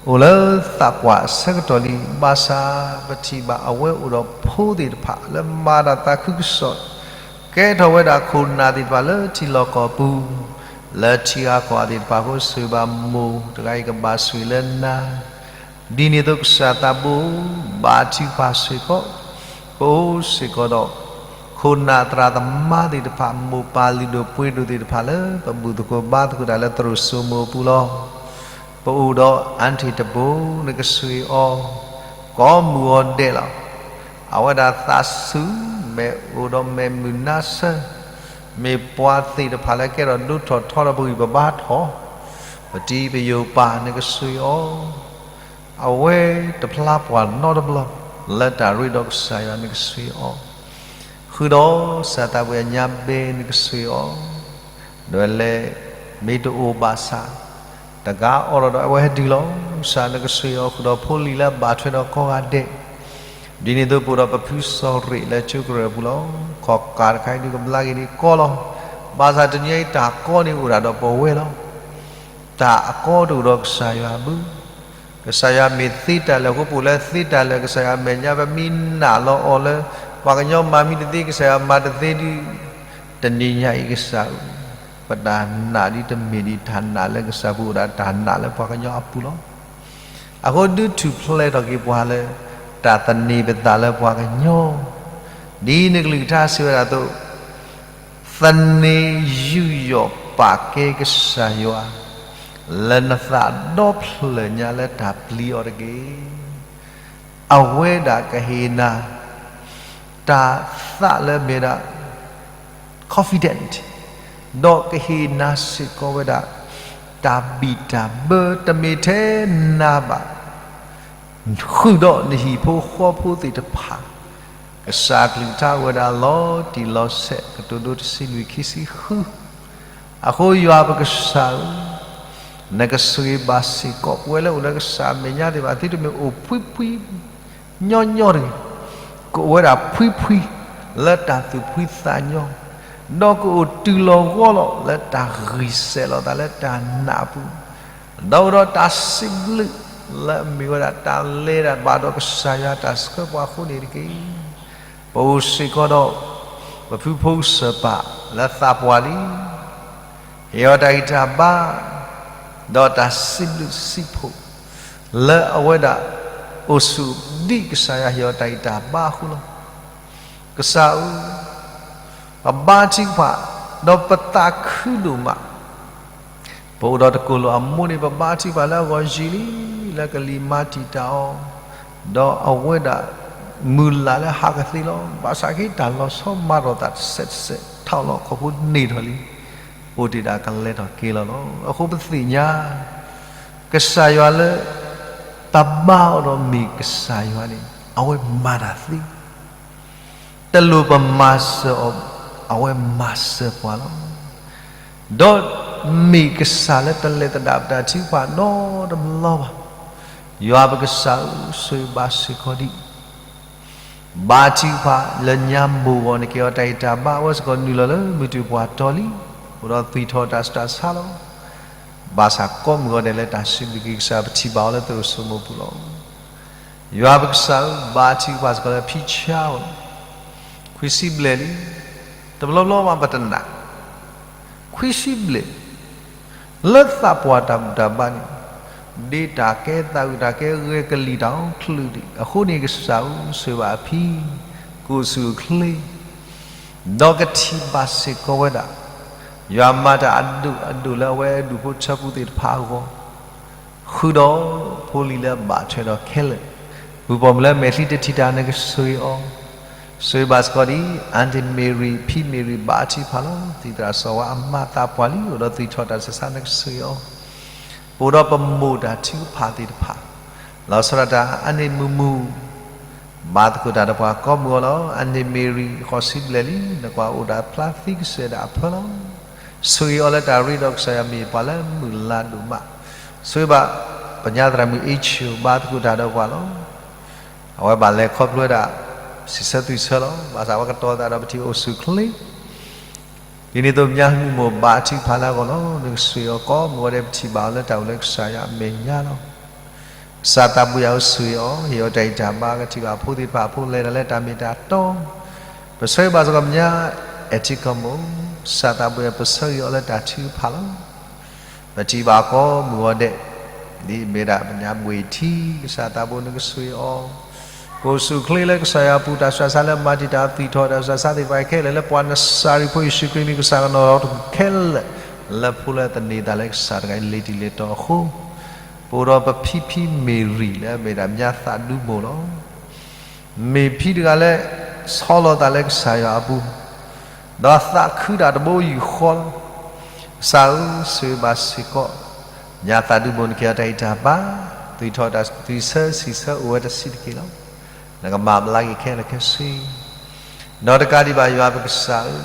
အိၣ်လၢသးပှၢ်အဆၢကတီၢ်လံ, ဘၣ်ဆၣ်ပထံၣ်ဘၣ်အဝဲအိၣ်ဒီးဖိသ့ၣ်တဖၣ် လၢမၤတၢ်သးခုကစီၣ်, ကဲထီၣ်ဝဲဒၣ်ခိၣ်နၢ်သ့ၣ်တဖၣ်လၢထံလီၢ်ကီၢ်ပူၤ, လၢထံဂၤကီၢ်ဂၤသ့ၣ်တဖၣ်အဃိ ဆိၣ်ဂ့ၤဘၣ်မိၢ်တဂၤအံၤ ကဘၣ်ဆိၣ်ဂ့ၤလၢနၤ ဒ်န့ၣ်အသိးကစၢ်သးဘိ ဘါထုကဖၣ်စ့ၢ်ကီး, ပအိၣ်စ့ၢ်ကီးဒီး ခိၣ်နၢ်သရၣ်သမါသ့ၣ်တဖၣ် မိၢ်ပၢ်လုၢ်ဒိၣ်ပှ့ၤဒိၣ်သ့ၣ်တဖၣ်လၢ ပဘူၣ်သကိးဘါသကိးတၢ်လၢသရိာ်စိမိၤအပူၤလီၤ. ပအိၣ်ဒီးအါထံၣ်တဘိ နကဆိၣ်ဂ့ၤအီၤ, ကိးမုၢ်ဂီၤဒဲးလီၤ. အဝဲဒၣ်သးစူၤ မ့ၢ်အိၣ်ဒီးမဲာ်မုာ်နါဆၢ, မ့ၢ်ပှၤသ့ၣ်တဖၣ်လၢကဲထီၣ်ဒိၣ်ထီၣ်ထီထီၣ်ပဂံၢ်ပဘါထီၣ်, ပတံၤပယိာ်ပၢ် နကဆိၣ်ဂ့ၤအီၤ, အဝဲတဖျါပှၤနီတဘျီ လၢတၢ်ရ့ဒီးကစၢ်ယွၤ နကဆိၣ်ဂ့ၤအီၤ, ဃုာ်ဒီးစၢ်သးပှၢ်ညါဘဲ နကဆိၣ်ဂ့ၤအီၤ, ဒီးလဲၤ မ့ၢ်တအိၣ်ဘၣ်ဆၣ် တဂၤအိၣ်လီၤဒီးအဝဲဟဲတုၤလီၤ. ကစၢ်နကဆိၣ်ဂ့ၤအီၤ ဃုာ်ဒီးဖိလံၤလၢအဘၣ်ထွဲဒီးကိးဂၤဒဲး, ဒ်န့ၣ်အသိးပအိၣ်ဒီးပဖုစီၤရ့းလၢကၠိကရၢၢ်ပူၤလီၤ. ခီၣ်ကၢ်တခါအံၤဒုးကဘျါက့ၤဒံးကီလီၤ. ဘၣ်ဆၣ်တနံၤအံၤတၢ်ကီန့ၣ်အိၣ်ဒၣ်ဒီးပဝဲလီၤ. တၢ်အကီတအိၣ်ဒီးကစၢ်ယွၤဘၣ်. ကစၢ်ယွၤမ့ၢ်သ့တၢ်လၢာ်အဃိ ပအိၣ်လၢသ့တၢ်လၢာ် ကစၢ်ယွၤမဲာ်ညါ ပမ့ၢ်နာ်လီၤအီၤလၢ ပှၤကညီမၤမံတသ့ ကစၢ်ယွၤမၤတသ့ဒုး တနံၤညါအံၤကစၢ်ဧၢ, ပတၢ်နာ်ဒ်တမ့ၢ်ဒံးတၢ်နာ်လၢကစၢ်ပူၤ အိၣ်ဒၣ်တၢ်နာ်လၢပှၤကညီအပူၤလီၤ. အဃိဒုးထူၣ်ဖျဲးထီၣ်က့ၤပှၤလၢ တၢ်သန့ၤပသးလၢပှၤကညီ, ဒ်နကလုၢ်ကထါစံးဝဲဒၣ်အသိး သန့ၤယူးယီၣ်ပာ်ကဲကစၢ်ယွၤ လၢနသးဒီဖျၢၣ်ညါလၢတၢ်ပျံၤအီၤတက့ၢ်. အဝဲဒၣ်ကဟ့ၣ်နၤ တၢ်သးလၢမ့ၢ်ဒၣ် confident ဒီးကဟ့ၣ်နၤစ့ၢ်ကီးဝဲဒၣ် တၢ်ဘံၣ်တၢ်ဘၢ တမ့ၢ်ထဲနၤဘၣ် ဃုာ်ဒီးနဟံၣ်ဖိဃီဖိသ့ၣ်တဖၣ်, ကစၢ်ကလုၢ်ကထါအိၣ်ဝဲဒၣ်လီၤတံၢ်လီၤဆဲး ကတိၤဒိတဆံလွံၢ်ခံဆံဃု, အဃိယွၤပကစၢ်ဧၢ, နကဆိၣ်ဂ့ၤဘၣ်စ့ၢ်ကီး ပဝဲလၢအိၣ်လၢကစၢ်အမဲာ်ညါသ့ၣ်တဖၣ် သုတမ့ၢ်အိၣ်ဖှံဖှံ ညီညီတဂ့ၤ, ကအိၣ်ဝဲဒၣ်ဖှံဖှံ လၢတၢ်သူၣ်ဖှံသးညီ, ဒီးကအိၣ်တုၤလီၤဂီၢ်လီၤ လၢတၢ်ဂံၢ်စဲးလိာ်သးလၢတၢ်နာ်အပူၤ, ဒီးအိၣ်ဒီးတၢ်စံးဘျုး လၢအမ့ၢ်ဝဲဒၣ်တၢ်လဲၤတၢ်ဘၣ်ဒီးကစၢ်ယွၤတၢ်ဆှၢပှၤအဃိန့ၣ်တက့ၢ်. ပအိၣ်စ့ၢ်ကီးဒီး ပဖုဖိကစၢၢ်ပၢ်လၢသးပှၢ်လံ ဟ့ၣ်အီၤတၢ်ဂံၢ်တၢ်ဘါ ဒီးတၢ်စံးဘျုးစံးဖှိၣ် လၢအဝဲဒၣ်အိၣ်ဆူၣ်ဒံးကစၢ်ယွၤ ဟ့ၣ်အီၤတၢ်ဂံၢ်တၢ်ဘါအဃိလီၤ. ကစၢ်ဧၢ, ပဘါထုကဖၣ် ဒီးပသးခုဒိၣ်မး ပအိၣ်ဒီးတကိၢ်လိာ်အမိၢ်န့ၣ် ပဘါထုကဖၣ်လၢအဂီၢ်ယံာ်လံ, လၢကလံၤမၤတံာ်တာ်အီၤ, ဒီးအဝဲဒၣ်မုၢ်လၢ်လၢဟးကသ့လီၤ. ဘၣ်ဆၣ်က့တၢ်လီၤဆီမၤထီၣ်သးတစဲးတစဲး ထီၣ်လီၤခီၣ်ဖိန့ၢ်ထီၣ်လံ. အိၣ်တ့ၢ်ဒၣ်ကလဲၤထီၣ်က့ၤလီၤလီၤ. အဃိပသ့ၣ်ညါ ကစၢ်ယွၤလၢ တၢ်ဘါအီၤဒီးမ့ၢ်ကစၢ်ယွၤန့ၣ် အဝဲမၤတၢ်သ့, တလိၣ်ပမၤစၢၤအီၤ, အဝဲမၤစၢၤပှၤလီၤ. ဒီးမ့ၢ်ကစၢ်လၢတလဲၤသဒၣ်ပတၢ်ထုကဖၣ်နီတဘျီဘၣ်. ယွၤပကစၢ်ဧၢ, ဆိၣ်ဂ့ၤဘၣ်စ့ၢ်ကီးဒံး ဘါထုကဖၣ်လၢညါဘိၣ်ဂီၤန့ၣ် ကဲအီၤတၢ်ဂံၢ်တၢ်ဘါ အဝဲစ့ၢ်ကီးနုာ်လီၤလၢမုၢ်တ့ၢ်ပှၤတီၤလံ, အိၣ်ဒီးသွံၣ်ထီၣ်တၢ်ဆူးတၢ်ဆါလီၤ. ဘၣ်ဆၣ်ကိးမုၢ်ဂီၤဒဲးလၢတၢ်စံးဘျုးက့ၤကစၢ် ပထံၣ်ဘၣ်အီၤလၢသုအိၣ်ဆူၣ်မူပူၤလီၤ. ယွၤပကစၢ်ဧၢ, ဘါထုကဖၣ်စ့ၢ်ကီးလၢဖံဆါအဂီၢ်, ခွံဆံဘျဲၣ်လံ, တဘျီဘျီဘၣ်ပတနာ် ခွံဆံဘျဲၣ် လၢသးပှၢ်တၢ်ဘူၣ်တၢ်ဘါန့ၣ် ဒ့တၢ်ကဲသးအုးတၢ်ကဲဂဲၤကလံၣ်တၢ်အီၤချုးဒံး, အဃိန့ၣ်ကစၢ်ဧၢ, ဆိၣ်ဂ့ၤဘၣ်အဖံ ကအိၣ်ဆူၣ်အိၣ်ချ့, ဒီးကထံၣ်ဘၣ်စ့ၢ်ကီးဝဲဒၣ် ယွၤမၤတၢ်အဒိၣ်အဒိၣ်လၢအဝဲအဒူၣ်ဖိထၢဖိသ့ၣ်တဖၣ်အဂီၢ် ဃုာ်ဒီးဖိလံၤလၢအဘၣ်ထွဲဒီးခဲလၢာ်, ပူၤပိာ်မုၣ်လၢအမဲာ်ချံတထံၣ်တၢ် နကဆိၣ်ဂ့ၤအီၤ, ဆိၣ်ဂ့ၤဘၣ်စ့ၢ်ကီးဒံး Aunty Mary ဖံ Mary ဘါထုကဖၣ်လီၤ. သံၣ်သရၣ်စီၤဝါအမါသးပှၢ်လံ အိၣ်ဒီးသွံၣ်ထီၣ်တၢ်ဆူးတၢ်ဆါ နကဆိၣ်ဂ့ၤအီၤ, ပအိၣ်ဒီးပမိၢ်တၢ်ထုကဖၣ်သ့ၣ်တဖၣ်, လီၤဆီဒၣ်တၢ် အန့ၣ်မုၢ်မုၢ် ဘါသကိးတၢ်ဒီးပှၤကိးမုၢ်ဂီၤလီၤ. အန့ၣ်မ့ၢ်ရံ ဃိးဆံဘျဲၣ်လံ, နကွၢ်အိၣ်ဒၣ်ဖျါသံကစၢၢ်ဒၣ်အဖၢလီၤ. ဆိၣ်ဂ့ၤအီၤလၢတၢ်ရ့ဒီးကစၢ်ယွၤမ့ၢ်ပှၤလၢမုၢ်လၢ်ဒိၣ်မး, ဆိၣ်ဂ့ၤဘၣ် ပညါသရၣ်မုၣ်အ့ၣ်ဆူၣ် ဘါသကိးတၢ်ဒီးပှၤလီၤ. အဝဲဘၣ်လဲၤခီဖျိဝဲဒၣ် စံးဆၢသွံၣ်ဆၢလီၤ. ဘၣ်ဆၣ်ဝဲကတီၤသးဒီးပထံၣ်အိၣ်ဆူၣ်အိၣ်ချ့ ဒ်န့ၣ်အသိး ပညါမုၢ်မိၢ်ဘါထုကဖၣ်လၢအဂီၢ်လီၤ. နကဆိၣ်ဂ့ၤအီၤကိးမုၢ်ဂီၤဒဲး ပထံၣ်ဘၣ်အီၤလၢတၢ်အိၣ်လၢကစၢ်ယွၤအမဲာ်ညါလီၤ. ကစၢ်သးဘိယွၤဧၢ ဆိၣ်ဂ့ၤအီၤ, ဟ့ၣ်အီၤတၢ်ဂံၢ်တၢ်ဘါ, ကထံၣ်ဘၣ်ဖိသ့ၣ်တဖၣ်အဖိလဲၤတၢ်လၢတၢ်မ့ၢ်တၢ်တီ, ပဆၢဂ့ၤဘၣ်စ့ၢ်ကီးပညါ အဲၣ်ထံကီၢ်မိၢ်, ကစၢ်သးဘိယွၤ ပဆၢဂ့ၤအီၤလၢတၢ်ထုကဖၣ်လီၤ. ပထံၣ်ဘၣ်ကိးမုၢ်ဂီၤဒဲး ဒ်မ့ၢ်ဒၣ်ပညါဘှ့ၣ်ထံ ကစၢ်သးဘိ နကဆိၣ်ဂ့ၤအီၤ, ကအိၣ်ဆူၣ်အိၣ်ချ့လၢကစၢ်ယွၤအပူၤ တၢ်ဆူးတၢ်ဆါလၢမၤတံာ်တာ်သွံၣ်ထီၣ်တၢ်ဆူးတၢ်ဆါသ့ၣ်တဖၣ်ခဲလၢာ် လၢပှၤနစၤရ့းဖိယ့ၣ်ၡူးခရံာ်မံၤ ကစၢ်ကနီၤလီၤတၢ်ခဲလၢာ် လၢဖိလၢသန့ၤသးလၢကစၢ်တဂၤအံၤ လ့ၤတံၢ်လ့ၤတီၤအဃိ, ပအိၣ်ဒီးပဖံဖံမ့ၢ်ရံလၢအမ့ၢ်ဒၣ်ပညါသးဒူမိၢ်လီၤ. မ့ၢ်ဖံတဂၤလၢ ဆီလီၤသးလၢကစၢ်ယွၤအပူၤ, ဒီးသးခုဒၣ်တဘိယူၢ်ဃီလီၤ. ကစၢ်ဧၢ, ဆိၣ်ဂ့ၤဘၣ်စ့ၢ်ကီး ပညါသးဒူမိၢ် နကဟ့ၣ်အီၤတၢ်ဂံၢ်တၢ်ဘါ, သွံၣ်ထီၣ်တၢ်သွံၣ်ဆၢစံးဆၢအိၣ်ဝဲတဆံးတက့ၢ်လီၤ. နကမၤဘျါက့ၤခဲလၢာ်ခဲဆ့ ဒီးတကးဒံးဘၣ်ယွၤပကစၢ်ဧၢ,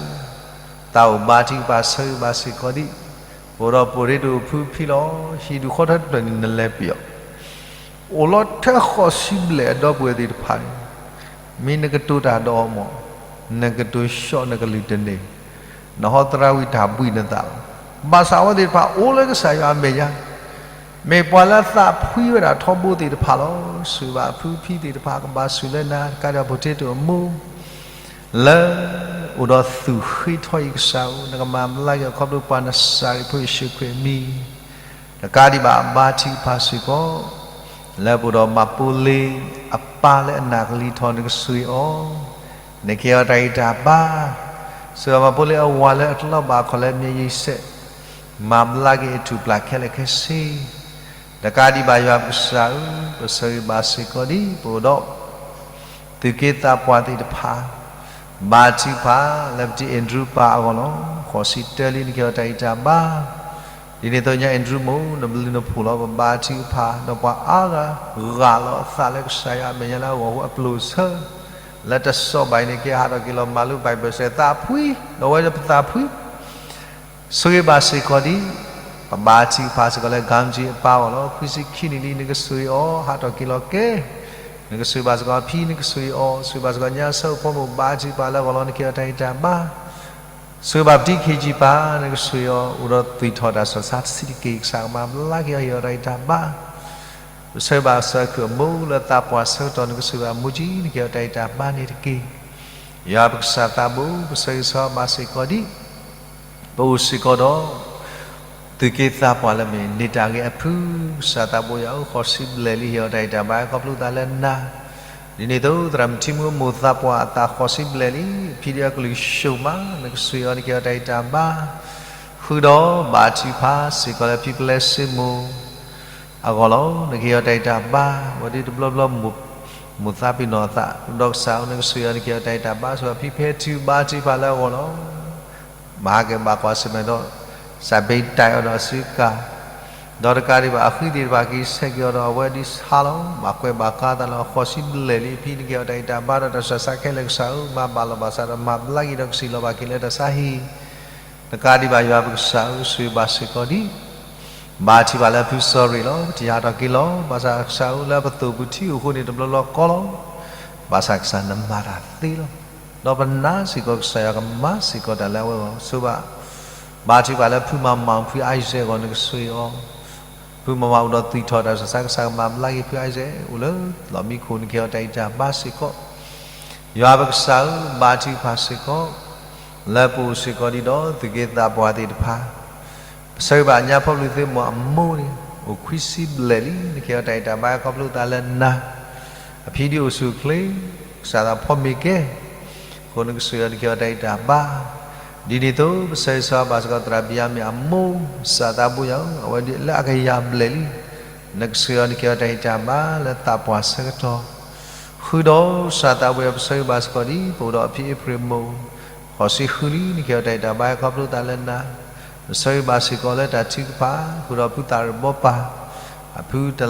သးအိၣ်ဘါထုကဖၣ် ဆိၣ်ဂ့ၤဘၣ်စ့ၢ်ကီးဒံး, ပအိၣ်ဒီးပှၤရ့ဒိၣ်ဖုဖံလီၤ. ဟံၣ်ဒူၣ်ဃီထၢတဖျၢၣ်န့ၣ် နလဲၤပံၤအီၤ, အိၣ်လီၤထဲဃိးဆံဘျဲၣ်အဒီပုၢ်ဝဲၢ်သ့ၣ်တဖၣ်န့ၣ်, မ့ၢ်နကတိၤတၢ်ဒီးအီၤမး, နကတိၤဆှီနကလုၢ်တန့ၢ်, နဟီသရၣ်ဝံၤတၢ်ဘှံးနသးလီၤ. ဘၣ်ဆၣ်အဝဲသ့ၣ်တဖၣ်အိၣ်လၢကစၢ်ယွၤအမဲာ်ညါ မ့ၢ်ပှၤလၢသးဖှံဝဲဒၣ်ထီဘိသ့ၣ်တဖၣ်လီၤ. ဆိၣ်ဂ့ၤဘၣ်ဖုဖံသ့ၣ်တဖၣ် ကဘၣ်ဆူၣ်လၢနၤ တကးဒံးဘၣ်ဖိထ့တအိၣ်မူ လၢ အိၣ်ဒီးသူၣ်ဃ့ထီအံၤကစၢ်ဧၢ, နကမၤဘျါက့ၤအီၤခီဖျိပှၤနစၤရ့းဖိယ့ၣ်ၡူးခရံာ်အမံၤ, တကးဒံးဘၣ်အဘါထုကဖၣ်စ့ၢ်ကီး, လၢပအိၣ်ဒီးမၤပိလ့အပၢ်လၢအနၢ်ကလံၤထီၣ် နကဆိၣ်ဂ့ၤအီၤ, နကဟ့ၣ်အီၤတၢ်ဂံၢ်တၢ်ဘါ, ဆိၣ်ဂ့ၤမၤပိလ့အဝၤလၢအကလီဘၣ်ခီၣ်လၢမ့ၢ်ယံၤစဲး, မၤဘျါက့ၤအထူၣ်ပျၢ်ခဲလၢာ်ခဲဆ့ တကးဒံးဘၣ်ယွၤပကစၢ်ဧၢ, ပဆၢဂ့ၤဘၣ်စ့ၢ်ကီးဒံး ပအိၣ်ဒီး သုးက့သးပှၢ်သ့ၣ်တဖၣ်, ဘါထုကဖၣ်လၢပတံၤအဲၣ်ဒရူးပၢ်အဂီၢ်လီၤ. ဃိးဆံတၢလံ နကဟ့ၣ်အီၤတၢ်ဂံၢ်တၢ်ဘါ, ဒ်န့ၣ်အသိးညါအဲၣ်ဒရူးမိၢ် နဘျုးနဖှိၣ်လီၤ. ပဘါထုကဖၣ်ဒီးပှၤအါဂၤ ဂာ်လီၤအသးလၢကစၢ်ယွၤအမဲာ်ညါလၢအဂီၢ်အဃိ အပျိၢ်ဆၢ လၢတစိၤဘၣ်အံၤန့ၣ် ကဟးထီၣ်က့ၤလီၤမၤလိ Bible study သးဖှံ, ဒီးဝဲပသးဖှံ ဆိၣ်ဂ့ၤဘၣ်စ့ၢ်ကီးဒံး, ပဘါထုကဖၣ်စ့ၢ်ကီးလၢ Gamji အပၢ်အဂီၢ်လီၤ. ခွံဆံခံနံၣ်လံ နကဆိၣ်ဂ့ၤအီၤ ဟးထီၣ်က့ၤလီၤကဲ, နကဆိၣ်ဂ့ၤဘၣ်စ့ၢ်ကီးအဖံ နကဆိၣ်ဂ့ၤအီၤ, ဆိၣ်ဂ့ၤဘၣ်စ့ၢ်ကီးညါဆၢဖိမိၢ် ဘါထုကဖၣ်လၢအဂီၢ်လီၤ. နကဟ့ၣ်အီၤတၢ်ဂံၢ်တၢ်ဘါ, ဆိၣ်ဂ့ၤဘၣ်ပတံၤ ခ့ကၠံပၢ် နကဆိၣ်ဂ့ၤအီၤ အိၣ်ဒီးသွံၣ်ထီၣ်တၢ်စီၣ်ဆါတဆံးတက့ၢ် ကစၢ်ကမၤဘျါက့ၤအီၤ ဟ့ၣ်အီၤတၢ်ဂံၢ်တၢ်ဘါ ပဆၢဂ့ၤဘၣ်စီၤခုၣ်အမိၢ်လၢသးပှၢ်ဆၢကတီၢ် နကဆိၣ်ဂ့ၤဘၣ်မိၢ်ကၠံ နကဟ့ၣ်အီၤတၢ်ဂံၢ်တၢ်ဘါန့ၣ်တက့ၢ်. ယွၤပကစၢ်သးဘိ ပဆၢဂ့ၤဆၢဝါဘၣ်စ့ၢ်ကီးဒံး, ပအိၣ်စ့ၢ်ကီးဒီး သုးက့သးပှၢ်လၢမ့ၢ်န့ၢ်တၢ်ဂ့ၤအဖု, ကစၢ်သးဘိယွၤဧၢ, ဃိးဆံဘျဲၣ်လံ ဟ့ၣ်အီၤတၢ်ဂံၢ်တၢ်ဘါခီဖျိသးလၢနၤ, ဒ်န့ၣ်အသိး သရၣ်မုၣ်ထံမူအမိၢ်သးပှၢ်အသးဃိးဆံဘျဲၣ်လံ, ဖံဒံအကလုၢ်ဆူၣ်မး နကဆိၣ်ဂ့ၤအီၤ နကဟ့ၣ်အီၤတၢ်ဂံၢ်တၢ်ဘါ ဃုာ်ဒီးဘါထုကဖၣ်စ့ၢ်ကီးလၢဖံပျဲစ့မိၢ် အဂီၢ်လီၤ. နကဟ့ၣ်အီၤတၢ်ဂံၢ်တၢ်ဘါ, ဝဲဒၣ်တဘျီဘျီ မိၢ်သးပ့ၤနီၣ်အသး ဒီးကစၢ်ဧၢ နကဆိၣ်ဂ့ၤအီၤ နကဟ့ၣ်အီၤတၢ်ဂံၢ်တၢ်ဘါ, ဆိၣ်ဂ့ၤဖံဖဲထုဘါထုကဖၣ်လၢအဂီၢ်လီၤ. မၤဟးက့ၤဘၣ်ကွၢ်ဆၢၣ်မဲာ်ဒီး စးဘ့းတဲာ်အီၤဒီးအစုကၤ, ဒီးတကးဒံးဘၣ် အဃံသ့ၣ်တဖၣ်က့ၤဆဲးက့ၤအီၤဒီးအဝဲဒ်ဆါလီၤ. ဘၣ်ကွဲးဘၣ်ကါသးလီၤ. ဃိးဆံဘျဲၣ်လံအဖံ နကဟဲအီၣ်တၢ်ဂံၢ်တၢ်ဘါဒီးတၢ်ဆူးတၢ်ဆါခဲလၢာ် ကစၢ်ဧၢ, မၤဘၣ်လီၤဘၣ်စးဒီးမၤဘျါက့ၤဒီးကစံၣ်လီၤဘၣ်က့ၤလၢတၢ်ဆါဟံၣ်, တကးဒံးဘၣ် ယွၤပကစၢ်ဧၢ, ဆိၣ်ဂ့ၤဘၣ်စ့ၢ်ကီးဒံး ဘါထုကဖၣ်လၢအဖုစီၤရ့းလီၤ. ပတယၤထီၣ်က့ၤလီၤ. ဘၣ်ဆၣ်ကစၢ်ဧၢ လၢပသိၣ်ပထံအဃိန့ၣ် တဘျီဘျီကီလီၤ. ဘၣ်ဆၣ်ကစၢ်နမၤတၢ်သ့လီၤ. ဒီးပနာ်စ့ၢ်ကီးကစၢ်ယွၤကမၤစ့ၢ်ကီးတၢ်လၢအဝဲအဂီၢ်. ဆိၣ်ဂ့ၤဘၣ် ဘါထုကဖၣ်လၢဖုမၤမၤဖုအံၤစဲးအဂီၢ် နကဆိၣ်ဂ့ၤအီၤ, ဖုမၤမၤအိၣ်ဒီးသွံၣ်ထီၣ်တၢ်ဆူးတၢ်ဆါ ကစၢ်ကမၤဘျါက့ၤဖုအံၤစဲး အိၣ်လၢလီၢ်မံခိၣ် နကဟဲအီၣ်တၢ်ဂံၢ်တၢ်ဘါစ့ၢ်ကီး ယွၤပကစၢ်ဧၢ, ဘါထုကဖၣ်စ့ၢ်ကီး လၢပအိၣ်စ့ၢ်ကီးဒံးဒီး သုးက့သးပှၢ်သ့ၣ်တဖၣ်, ပဆၢဂ့ၤဘၣ်ညါဖီၣ်ဘျုးသ့ၣ်မိၢ်အမိၢ်န့ၣ် အိၣ်ခွံဆံဘျဲၣ်လံ, နကဟဲအီၣ်တၢ်ဂံၢ်တၢ်ဘါ ခီဖျိသးလၢနၤ, အဖံဒုးအိၣ်ဆူၣ်အိၣ်ချ့, ကစၢ်သးဖီမ့ၢ်ကဲ, အဃိနကဆိၣ်ဂ့ၤအီၤ နကဟဲအီၣ်တၢ်ဂံၢ်တၢ်ဘါ, ဒ်န့ၣ်အသိး ပဆၢဂ့ၤဆၢဝါဘၣ်စ့ၢ်ကီး သရၣ်ဘံယၤမ့ၢ်အမိၢ် ကစၢ်သးဘိယွၤဧၢ, အဝဲဒၣ်လၢအကယၤဘျဲၣ်လံ, နကဆိၣ်ဂ့ၤအီၤ နကဟဲအီၣ်တၢ်ဂံၢ်တၢ်ဘါလၢသးပှၢ်ဆၢကတီၢ် ဃုာ်ဒီးကစၢ်သးဘိယွၤ ပဆၢဂ့ၤဘၣ်စ့ၢ်ကီးဒ် ပအိၣ်ဒီးအဖံအ့ဖြ့ၣ်မိၢ်, ဃိးဆံဃုလံ, နကဟဲအီၣ်တၢ်ဂံၢ်တၢ်ဘါ ခီဖျိသးလၢနၤ, ပဆၢဂ့ၤဘၣ်စ့ၢ်ကီးလၢတၢ်ထုကဖၣ် ဃုာ်ဒီးဖုသးရ့ၣ်ဘီပၢ်, အဖုတ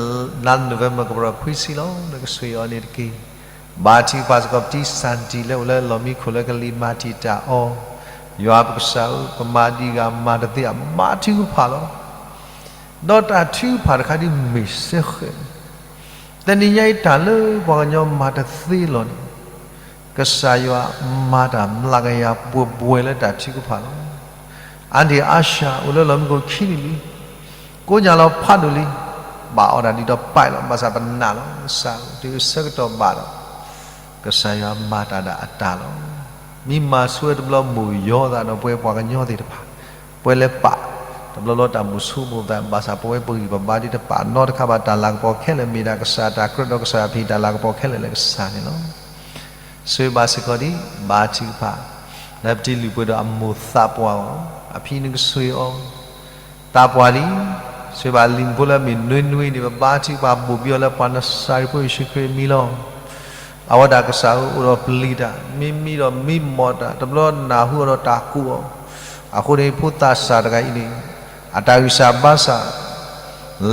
လါ November ကဘျီခွံဆံလီၤ, နကဆိၣ်ဂ့ၤအီၤန့ၣ်တက့ၢ်. ဘါထုကဖၣ်စ့ၢ်ကီး ပတံစၣ်တံၢ်လၢအိၣ်လၢလီၢ်မံခိၣ်လၢကလံၤမၤတံာ်တာ်အီၤ, ယွၤပကစၢ်ဧၢ, ပမၤဒံးဂၤမၤတသ့အမါထုကဖၣ်လီၤ. ဒီးတၢ်ထုကဖၣ်တခါဒ်မ့ၢ်စ့ၢ်ဃဲးန့ၣ်, တနံၤညါအံၤတၢ်လၢပှၤကညီမၤတသ့လီၤန့ၣ်, ကစၢ်ယွၤမၤတၢ်မျးကယၤပှဲၤပှဲၤလၢတၢ်ထုကဖၣ်လီၤ. အါဒံၣ်အါစှၤအိၣ်လၢလီၢ်မံခိၣ်ခံနံၣ်လံ, ကိးညါလီၤဖးဒိၣ်လံ, ဘၣ်အီၣ်ဒၣ်ဒ်ဒီးပၢ်လီၤ, ဘၣ်ဆၣ်ပနာ်လီၤ, ကစၢ်ဧၢ, တုၤဆၢကတီၢ်ဘၣ်ဒီး ကစၢ်ယွၤမၤတၢ်ဒၣ်အတၢ်လီၤ. မ့ၢ်မၤဆိဝဲတဘျီမိၢ်ယီၤသးဒီးပဝဲပှၤကညီသ့ၣ်တဖၣ်, ပဝဲလၢပာ်, တဘျီလီၤတၢ်မုၢ်ဆိမိၣ်သး, ဘၣ်ဆၣ်ပဝဲပဂံၢ်ပဘါဒ်တပာ်နီတခါဘၣ်, တၢ်လၤကပီၤခဲလၢာ်မ့ၢ်ဒၣ်ကစၢ်, တၢ်ကြၢးဒီးကစၢ်ယွၤဖံးတၢ်လၤကပီၤခဲလၢာ်လၢကစၢ်န့ၣ်လီၤ. ဆိၣ်ဂ့ၤဘၣ်စ့ၢ်ကီးဒံး ဘါထုကဖၣ် လၢပတံၤလုၢ်ပှ့ၤဒီးအမိၢ်သးပှၢ်အီၤ, အဖံနကဆိၣ်ဂ့ၤအီၤ သးပှၢ်လံ, ဆိၣ်ဂ့ၤဘၣ်လံၤဖိလၢအမ့ၢ်နွ့နွ့န့ၣ် ပဘါထုကဖၣ်ဘိၣ်ဘံအီၤလၢပှၤနစၤရ့းဖိယ့ၣ်ၡူးခရံာ်အမံၤလီၤ. အဝဲဒၣ်ကစၢ်ဧၢ အိၣ်ဒီးပျံၤတၢ်, မ့မံဒီးမံမီၢ်တၢ်, တဘျီနၢ်ဟူအီၤဒီးတၢ်ကိးအီၤ, အဃိန့ၣ် ဖိသၣ်စၢ်တဂၤအံၤန့ၣ် အတၢ်ဂံၢ်စၢ်ဘါစၢ်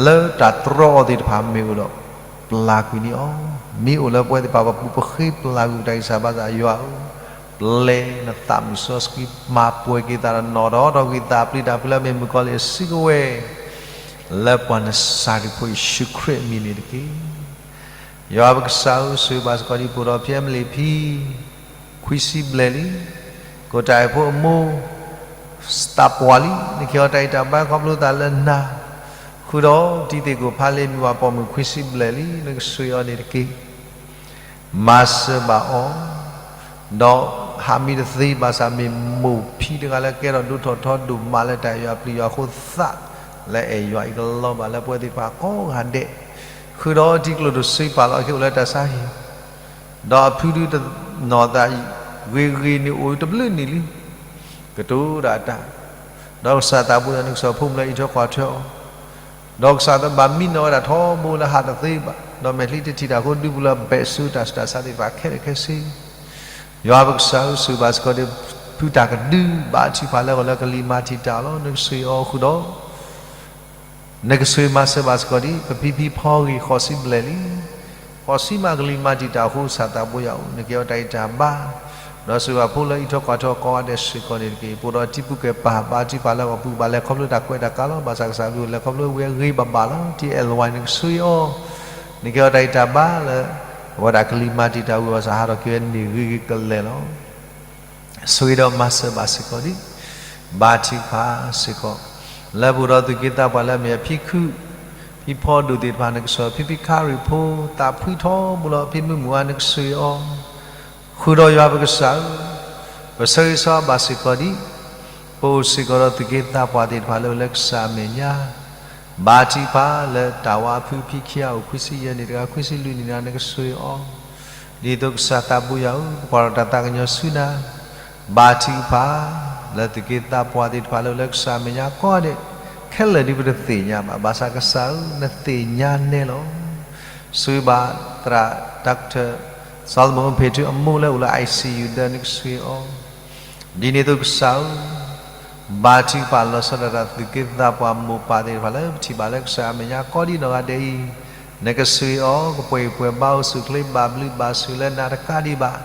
လၢတၢ်တြီအီၤသ့ၣ်တဖၣ်မ့ၢ်အိၣ်ဒီး ပျၢ်ကွံာ်န့ၢ်အီၤ, မ့ၢ်အိၣ်လၢပဝဲသ့ၣ်တဖၣ်ပပူၤ ပဃ့ပျၢ်ကွံာ်ပတၢ်ဂံၢ်စၢ်ဘါစၢ်, ယွၤဧၢ, ပျဲနသးမုၢ်စီဆှံ မၤပှဲၤက့ၤသးဒီးနီၣ်ထီၣ်ထီၣ်ကွံာ်သး ပျံၤတၢ်ဖုလၢအမ့ၢ်မုၣ်ကီၤလံၢ်အစုကဝဲၤ လၢပှၤနစၤရ့းဖိယ့ၣ်ၡူးခရံာ်အမံၤန့ၣ်တက့ၢ်. ယွၤပကစၢ်ဧၢ, ဆိၣ်ဂ့ၤဘၣ်စ့ၢ်ကီးဒံး ပအိၣ်ဒီးဖံအဲမလံးဖံ ခွံဆံဘျဲၣ်လံ, ကိးတၢ်အဲၣ်ဖိအမိၢ် သးပှၢ်လံ, နကဟဲအီၤတၢ်ဂံၢ်တၢ်ဘါခီဖျိသးလၢနၤ, ဃုာ်ဒီးတံၤသကိးဖးလ့ မုၢ်ဝၤပိာ်မုၣ်ခွံဆံဘျဲၣ်လံ, နကဆိၣ်ဂ့ၤအီၤန့ၣ်တက့ၢ်. မၤစၢၤဘၣ်အီၤ, ဒီးဟးမံတသ့ဘၣ်ဆၣ် မ့ၢ်မိၢ်ဖံတဂၤလၢကဲထီၣ်ဒိၣ်ထီၣ်ထီဒိၣ်မးလၢတၢ်အဲၣ်ယွၤပျံၤယွၤအဃိသး လၢအဲၣ်ယွၤအံၤကလီဘၣ်လၢပဝဲသ့ၣ်တဖၣ်ကိးဂၤဒဲး, ဃုာ်ဒီးတံၤကျိၣ်တစ့ပာ်လီၤအခံအိၣ်လၢတၢ်ဆါဟံၣ် ဒီးအဖုဒုတနီၢ်သးဂ့ၤဂ့ၤန့ၣ်အိၣ်တဘျုးနံၣ်လံ, ကတိၤဒၣ်တၢ်, ဒီးကစၢ်သးဘိယွၤန့ၣ် ကစၢ်ဖိမုၣ်လၢအံးထွဲကွၢ်ထွဲအီၤ, ဒီးကစၢ်သးဘၣ်မံနီၣ်ဝဲဒၣ်ထီဘိလၢဟးတသ့ဘၣ်, ဒီးမဲာ်ချံတထံၣ်တၢ်အဃိ ဒုးပူၤလၢအဘဲၣ်ဆူတၢ်ဆူးတၢ်ဆါသ့ၣ်တဖၣ်ခဲလၢာ်ခဲဆ့ ယွၤပကစၢ်ဧၢ, ဆိၣ်ဂ့ၤဘၣ်စ့ၢ်ကီးဒံး ဖုတၢ်ကဒု ဘါထုကဖၣ်လၢအဂီၢ်လၢကလံၤမၤတံာ်တာ်အီၤလီၤ, နကဆိၣ်ဂ့ၤအီၤဃုာ်ဒီး နကဆိၣ်ဂ့ၤမၤစၢၤဘၣ်စ့ၢ်ကီးဒံး ပဖံဖံဖီဂ့ၤဃိးဆံဘျဲၣ်လံ, ဃိးဆံမးကလံၤမၤတံာ်တာ်အဃိ ကစၢ်သးဘိယွၤဧၢ, နကဟဲအီၤတၢ်ဂံၢ်တၢ်ဘါ, ဒီးဆိၣ်ဂ့ၤဘၣ်ဖိလၢအံးထွဲကွၢ်ထွဲအီၤကိးဂၤဒဲးစ့ၢ်ကီးန့ၣ်တက့ၢ်. ပအိၣ်ဒီးတံၤပူၤကဲပၢ် ဘါထုကဖၣ်လၢအဂီၢ် ပူၤဘၣ်လဲၤခီဖျိတၢ်ကွဲးတၢ်ကးလီၤ, ဘၣ်ဆၣ်ကစၢ်အဘျုးလဲၤခီဖျိဝဲဂ့ၤဘၣ်ဘၣ်လီၤ, တံၤအဲၣ်လဝါ နကဆိၣ်ဂ့ၤအီၤ, နကဟဲအီၤတၢ်ဂံၢ်တၢ်ဘါလၢ အဝဲဒၣ်ကလံၤမၤတံာ်တာ်ဝံၤ ဘၣ်ဆၣ်ဟးထီၣ်က့ၤဝဲန့ၢ်ဂ့ၤဂ့ၤကလဲာ်လီၤ. ဆိၣ်ဂ့ၤဒီးမၤစၢၤဘၣ်စ့ၢ်ကီးဒံး ဘါထုကဖၣ်စ့ၢ်ကီး လၢပအိၣ်ဒီးသူၣ်က့သးပှၢ်လၢအမ့ၢ်အဖံခုၣ် ဖံဖီဒိၣ်သ့ၣ်တဖၣ် နကဆိၣ်ဂ့ၤ ဖံဖံခါရံၣ်ဖိ သးဖှံထီဘိလီၤ ဖံမုၢ်မုၢ်အါ နကဆိၣ်ဂ့ၤအီၤ ဃုာ်ဒီးယွၤပကစၢ်ဧၢ, ပဆၢဂ့ၤဆၢဝါဘၣ်စ့ၢ်ကီးဒံး ပအိၣ်စ့ၢ်ကီးဒီးသူၣ်က့သးပှၢ်သ့ၣ်တဖၣ်လၢအိၣ်လၢကစၢ်အမဲာ်ညါ ဘါထုကဖၣ်လၢတၢ်ဝါအဖုဖံခံဂၤအိၣ်ခွံဆံယဲၢ်နံၣ်တဂၤ ခွံဆံလွံၢ်နံၣ်တဂၤ နကဆိၣ်ဂ့ၤအီၤ, ဒ်သိးကစၢ်သးဘိယွၤဧၢ, ပကွၢ်ထီၣ်တၢ်သးကညီၤဆူနၤ, ဘါထုကဖၣ် လၢသူၣ်က့သးပှၢ်သ့ၣ်တဖၣ်လၢအိၣ်လၢကစၢ်အမဲာ်ညါကိးဂၤဒဲး, ခဲလၢာ်ဒ်ပတသ့ၣ်ညါဘၣ်, ဘၣ်ဆၣ်ကစၢ်ဧၢ, နသ့ၣ်ညါနဲလီၤ. ဆိၣ်ဂ့ၤဘၣ်သရၣ် Doctor Solomon အဖ့ၣ်ထူ အမိၢ်လၢအိၣ်လၢ I C U ဒီး နကဆိၣ်ဂ့ၤအီၤ, ဒ်န့ၣ်အသိးကစၢ်ဧၢ, ဘါထုကဖၣ်လီၤဆီဒၣ်တၢ် သူၣ်က့သးပှၢ်မိၢ်ပၢ်သ့ၣ်တဖၣ်လၢပထံၣ်ဘၣ်လၢကစၢ်အမဲာ်ညါကိးဒံနီၢ်ဂၤဒဲးအံၤ, နကဆှ့အီၤ ကပှဲၤပှဲၤဘါအိၣ်ဆူၣ်ချ့ ဘၣ်ဘျုးဘၣ်ဆိၣ်လၢနၤတကးဒံးဘၣ်,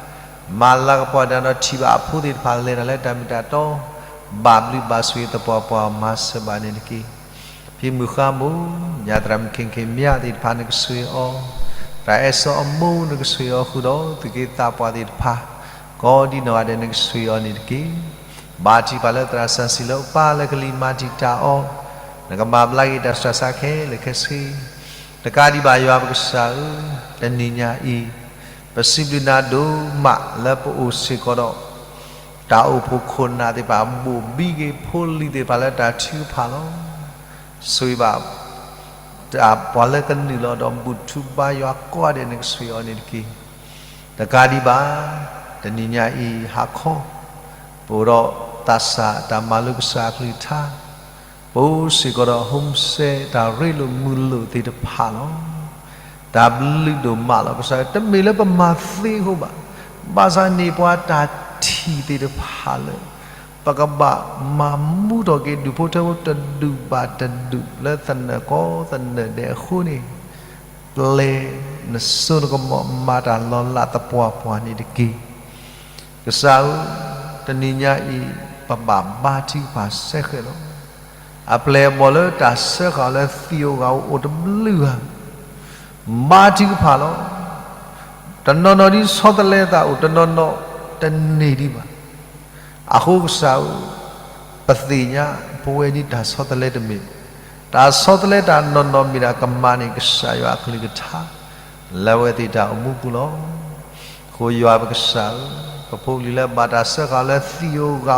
မၤလၤကပီၤတၢ်ဒီးထံၣ်ဘၣ်အဖိသ့ၣ်တဖၣ်လဲၤတၢ်လၢတၢ်မ့ၢ်တၢ်တီ, ဘၣ်ဘျုးဘၣ်ဆိၣ်သပှၢ်ပှၢ်မၤစၢၤဘၣ်န့ၣ်တက့ၢ်. ဖံမုၢ်ဃါမိၢ်, ညၣ်သရၣ်မုၣ်ခ့ၣ်ခ့ၣ်မၠါသ့ၣ်တဖၣ်နကဆှ့အီၤ, သရၣ်အဲၣ်စီအမိၢ်နကဆှ့အီၤဃုာ်ဒီး သူၣ်က့သးပှၢ်သ့ၣ်တဖၣ် ကိးဒံနီၢ်ဂၤဒဲးနကဆှ့အီၤန့ၣ်တက့ၢ်. ဘါထုကဖၣ်လၢသရၣ်စီဆှံလၢအပၢ်လၢကလံၤမၤတံာ်တာ်အီၤ, နကမၤဘျါက့ၤတၢ်ဆှၢဆါခဲလၢာ်ခဲဆ့, တကးဒံးဘၣ်ယွၤပကစၢ်ဧၢ, တနံၤညါအံၤ ပစံးဘျုးနၤဒိၣ်မးလၢပအိၣ်စ့ၢ်ကီးဒီး တၢ်အိၣ်ဖှိၣ်ခိၣ်နၢ်သ့ၣ်တဖၣ် ဘိၣ်ဘံက့ၤဖိလံၤသ့ၣ်တဖၣ်လၢတၢ်ထုကဖၣ်လီၤ. ဆိၣ်ဂ့ၤဘၣ် ပှၤလၢကနုာ်လီၤဒီးဘူၣ်ထီၣ်ဘါယွၤကိးဂၤဒဲးနကဆှ့အီၤန့ၣ်တက့ၢ်. တကးဒံးဘၣ် တနံၤညါအံၤဟါခီ ပအိၣ်ဒီးသးစၢ်တၢ်မၤလိကစၢ်အကလုၢ်ကထါ, ပအိၣ်စ့ၢ်ကီးဒီး home study တၢ်ရ့လိာ်မုာ်လိာ်သ့ၣ်တဖၣ်လီၤ. တၢ်ဘျုးဒိၣ်မးလီၤ ကစၢ်ဧၢ, တမ့ၢ်လၢပမၤသ့အဃိဘၣ်, ဘၣ်ဆၣ်န့ၢ်ပှၤတၢ်ထံၣ်သ့ၣ်တဖၣ်လၢ ပကဘၣ်မၤမူထီၣ်က့ၤဒူၣ်ဖိထၢဖိတဒူၣ်ဘၣ်တဒူၣ် လၢသနၢၣ်ကီသနၢၣ်ဒဲးအဃိန့ၣ်, ပျဲနစိနကမီၤမၤတၢ်လီၤလးသပှၢ်ပှၢ်န့ၣ်တက့ၢ်. ကစၢ်ဧၢ, တနံၤညါအံၤ ပဘၣ်ဘါထုကဖၣ်စဲဃဲးလီၤ. အပျဲၢ်အဘီၣ်လၢတၢ်စၢဃာ်အီၤလၢသံၣ်ဧိၤဂၤဧိၤအိၣ်တဘျုးဂၤ, ဘါထုကဖၣ်လီၤ. တနီၤနီၤဒ်ဆီတလဲအသးအိၣ် တနီၤနီၤတန့ၢ်ဒံးဘၣ်. အဃိကစၢ်ဧၢ, ပသ့ၣ်ညါ ပဝဲဒ်တၢ်ဆီတလဲတမ့ၢ်, တၢ်ဆီတလဲတၢ်နီၢ်နီၢ်မ့ၢ်ဒၣ်ကမၤန့ၢ်ကစၢ်ယွၤအကလုၢ်ကထါ လၢအဝဲသ့ၣ်တၢ်အိၣ်မူပူၤလီၤ. အဃိယွၤပကစၢ်ဧၢ, ပဖိပလံၤလၢဘၣ်တၢ်စၢဃာ်အီၤလၢသံၣ်ဧိၤဂၤဧိၤ,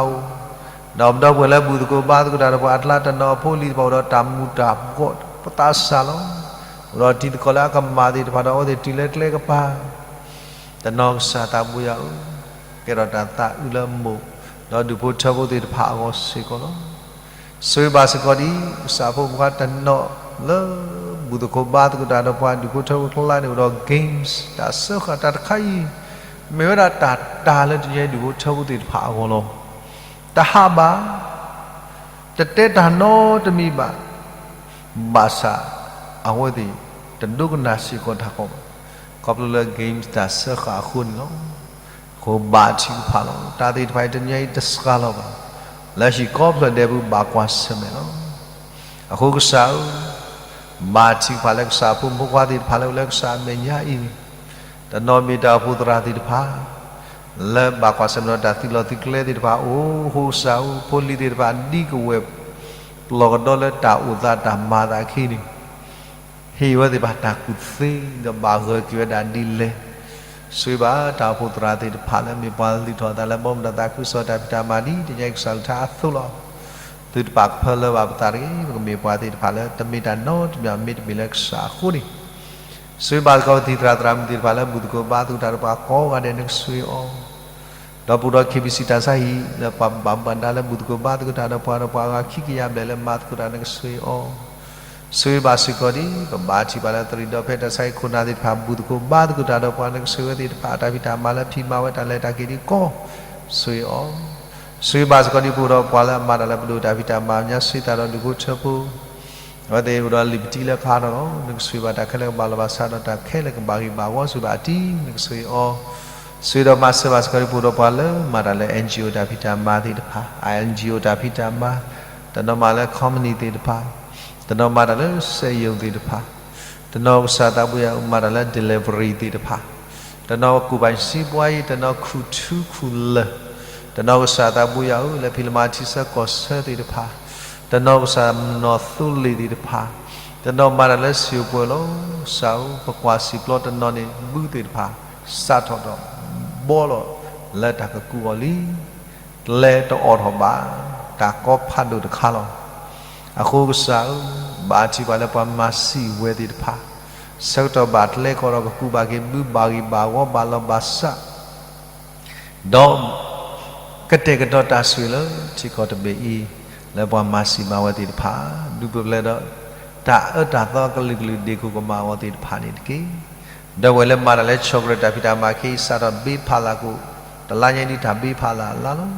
ဒီးပဒီပုၢ်ဝဲၢ်လၢဘူၣ်သကိးဘါသကိးတၢ်ဒီးပှၤအကျါ တနီၤဖိလံၤသ့ၣ်တဖၣ်အိၣ်ဒီးတၢ်မူၤတၢ်ဘှီၣ် ပသးစၢ်လီၤ. အိၣ်ဒီးတံၤသကိးလၢအကမၣ်သ့ၣ်တဖၣ်ဒီးအဝဲသ့ၣ်တုၤလၢကျဲကပၤ တနီၤကစၢ်သးဘိယွၤဧၢ, ကဲထီၣ်တၢ်သးအုးလၢမိၢ် ဒီးဒူၣ်ဖိထၢဖိသ့ၣ်တဖၣ်အဂီၢ်စ့ၢ်ကီးလီၤ. ဆိၣ်ဂ့ၤဘၣ်စ့ၢ်ကီးဒ် ကစၢ်ဖိမုၣ်ဖိခွါတနီၤလၢ ဘူၣ်သကိးဘါသကိးတၢ်ဒီးပှၤဒူၣ်ဖိထၢဖိကျါန့ၣ် အိၣ်ဒီး games တၢ်စၢဃာ်တၢ်တခါအံၤ မ့ၢ်ဝဲဒၣ်တၢ်တၢ်လၢတနံၤညါအံၤဒူၣ်ဖိထၢဖိသ့ၣ်တဖၣ်အဂီၢ်လီၤ. တဟးဘၣ် တတဲတၢ်နီတမံၤဘၣ်. ဘၣ်ဆၣ် အဝဲသ့ၣ် တဒိကနၣ်စ့ၢ်ကီးတၢ်ကီဘၣ်. ခီဖျိလၢ games တၢ်စၢဃာ်အဃိန့ၣ်လီၤ. အဃိဘါထုကဖၣ်လီၤ. တၢ်သ့ၣ်တဖၣ်အံၤတနံၤညါအံၤတစှၤလီၤဘၣ်. လၢဟံၣ်ကိးဖျၢၣ်ဒဲးပူၤဘၣ်ကွၢ်ဆၢၣ်မဲာ်လီၤ. အဃိကစၢ်ဧၢ, ဘါထုကဖၣ်လၢကစၢ်အဖိမုၣ်ဖိခွါသ့ၣ်တဖၣ်လၢ လၢကစၢ်အမဲာ်ညါအံၤန့ၣ် တနီၤမ့ၢ်တၢ်အိၣ်ဖှိၣ်သရၣ်သ့ၣ်တဖၣ် လၢဘၣ်ကွၢ်ဆၢၣ်မဲာ်ဒီးတၢ်သုးလီၢ်သုးကျဲသ့ၣ်တဖၣ် အိၣ်ဃိကစၢ်ဧၢ, ဖိလံၤသ့ၣ်တဖၣ်ဒ်ကဝဲၢ်ပျီၢ်ကဒီလၢတၢ်အိၣ်သးတၢ်မၤသးအခံန့ၣ် ဟ့ၣ်ဝဲသ့ၣ်တဖၣ်တၢ်ကူၣ်သ့ ဒီးဘၣ်ဂၢၢ်က့ၤဝဲဒၣ်ဒ်လဲၣ်. ဆိၣ်ဂ့ၤဘၣ်တၢ်အိၣ်ဖှိၣ်သရၣ်သ့ၣ်တဖၣ်လၢမ့ၢ်ပှၤလုၢ်ထီၣ်အသးလၢဘီမုၢ်ဒီးသးခုကစီၣ်တၢ်ဖံးတၢ်မၤဒ်တနံၤညါအံၤကစၢ်အကလုၢ်ကထါအသိးလီၤ. သုတပာ်ကဖၢလၢဘၣ်ပသးတဂ့ၤ, ပကမ့ၢ်ပှၤသ့ၣ်တဖၣ်လၢ တမ့ၢ်တၢ်နီတမံၤမ့ၢ်တမ့ၢ်လၢကစၢ်အဃိန့ၣ်, ဆိၣ်ဂ့ၤဘၣ်စ့ၢ်ကီးပသံၣ်သရၣ်သရၣ်မုၣ်သ့ၣ်တဖၣ်လၢဘူၣ်သကိးဘါသကိးတၢ်ဒီးပှၤကိးဂၤဒဲးနကဆိၣ်ဂ့ၤအီၤ ဒီးပအိၣ်ဒီး KBC တၢ်ဆါဟံၣ်လၢပှၤဘၣ်မူဘၣ်ဒါလၢဘူၣ်သကိးဘါသကိးတၢ်ဒီးပှၤဒီးပှၤအဂၤခံကယၤဘျဲၣ်လၢမၤသကိးတၢ်နကဆိၣ်ဂ့ၤအီၤ, ဆိၣ်ဂ့ၤဘၣ်စ့ၢ်ကီးဒ် ပဘါထုကဖၣ်လၢတရံးဒီးဖဲတၢ်ဆါဟံၣ်ခိၣ်နၢ်သ့ၣ်တဖၣ် ဘူၣ်သကိးဘါသကိးတၢ်ဒီးပှၤနကဆိၣ်ဂ့ၤဝဲသ့ၣ်တဖၣ် အတၢ်ဖံးတၢ်မၤလၢဖံးမၤဝဲတၢ်လဲၤတၢ်က့ၤဒ်ကိး ဆိၣ်ဂ့ၤအီၤ, ဆိၣ်ဂ့ၤဘၣ်စ့ၢ်ကီးဒ်ပအိၣ်ဒီးပှၤလၢအမၤတၢ်လၢပဒိၣ်တၢ်ဖံးတၢ်မၤညါဆံးသးဒီးဒူၣ်ဖိထၢဖိ အဝဲသ့ၣ်အိၣ်ဒီးလံာ်ပတံလၢကဟးထီၣ်လီၤ. နကဆိၣ်ဂ့ၤဘၣ်တၢ်ခဲလၢာ်ကဘၣ်လီၤဘၣ်စးဒီးတၢ်ခဲလၢာ်ကဘၣ်ဂ့ၤဘၣ်ဝီ ဆိၣ်ဂ့ၤဘၣ်အတံၤ နကဆိၣ်ဂ့ၤအီၤ, ဆိၣ်ဂ့ၤဒီးမၤစၢၤဘၣ်စ့ၢ်ကီးဒ်ပအိၣ်ဒီးပှၤလၢမၤတၢ်လၢ NGO တၢ်ဖံးတၢ်မၤသ့ၣ်တဖၣ် NGO တၢ်ဖံးတၢ်မၤ, တနီၤမၤလၢ company သ့ၣ်တဖၣ်, တနီၤမၤတၢ်လၢစက်ရုံသ့ၣ်တဖၣ်, တနီၤကစၢ်သးဘိယွၤမၤတၢ်လၢ delivery သ့ၣ်တဖၣ်, တနီၤကူၣ်ဘၣ်စံးပှၤအံၤ, တနီၤခူၣ်ထူခူၣ်လၢၢ်, တနီၤကစၢ်သးဘိယွၤဧၢ လၢဖံးလၢမၤထံဆၢကီၢ်ဆၢသ့ၣ်တဖၣ်, တနီၤကစၢ်နီၣ်သိလ့ၣ်သ့ၣ်တဖၣ်, တနီၤမၤတၢ်လၢစံာ်ပှဲၤလီၤ. ကစၢ်ဧၢ ပကွၢ်စံာ်ပျီတနီၤန့ၣ် ဘုသ့ၣ်တဖၣ် စးထီၣ်ဒီးဘီလီၤလၢတၢ်ကကူးအီၤလံ. ကျဲတအိးထီၣ်ဘၣ်, တၢ်ကီဖးဒိၣ်တခါလီၤ. အဃိကစၢ်ဧၢ, ဘါထုကဖၣ်လၢပှၤမၤစံာ်ဝဲသ့ၣ်တဖၣ် ဆၢကတီၢ်ဘၣ်ကျဲကအိးထီၣ်ကကူးဘၣ်က့ၤဘုဘၣ်ဂ့ၤဘၣ်ဝီဘၣ်လီၤဘၣ်စး ဒီးကတဲာ်ကတီၤတၢ်ဆိၣ်ဂ့ၤလၢထံကီၢ်တဘ့ၣ်အံၤ လၢပှၤမၤစံာ်မၤဝဲသ့ၣ်တဖၣ် ဒုးပျၢ်ပျဲၢ်ဒီး တၢ်အၢတၢ်သီကလုာ်ကလုာ်ဒ့ၣ်ခိၣ်ကမၤအဂီၢ်သ့ၣ်တဖၣ်န့ၣ်တက့ၢ်. ဒီပုၢ်ဝဲၢ်လၢမၤတၢ်လၢ chocolate တၢ်ဖံးတၢ်မၤခဲအံၤ စးထီၣ်တဘ့ဖးလၢ်ကိး တလါညါဒ်တၢ်ဘ့ဖးလၢ်အလါလီၤ.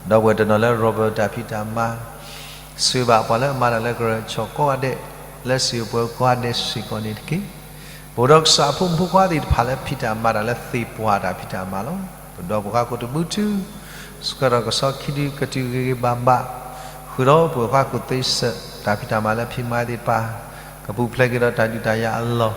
ဒီပုၢ်ဝဲၢ်တနီၤလၢ Robert တၢ်ဖံးတၢ်မၤ, ဆိၣ်ဂ့ၤဘၣ်ပှၤလၢအမၤတၢ်လၢကရၢၢ်ကၠီၣ်ကိးဂၤဒဲး, လၢစံၣ်ဧိၤပှဲၤဧိၤကိးဂၤဒဲးစ့ၢ်ကီးန့ၣ်တက့ၢ်. ပအိၣ်ဒီးကစၢ်အဖိမုၣ်ဖိခွါသ့ၣ်တဖၣ်လၢဖံးတၢ်မၤတၢ်လၢသ့ၣ်ပှၢ်တၢ်ဖံးတၢ်မၤလီၤ. ပဒီပုၢ်ဝဲၢ်ခွါကိးတဘုထု, ဆှၢထီၣ်ကဆီခံဒုကတုၤဂ့ၤဂ့ၤဘၣ်ဘၣ်, ဃုာ်ဒီးပုၢ်ဝဲၢ်ခွါကိးသ့စၢၣ် တၢ်ဖံးတၢ်မၤလၢဖံးမၤသ့ၣ်တဖၣ်, ကပူၤဖျဲးက့ၤဒီးတၢ်ဒုးတၢ်ယၤအလီၢ်,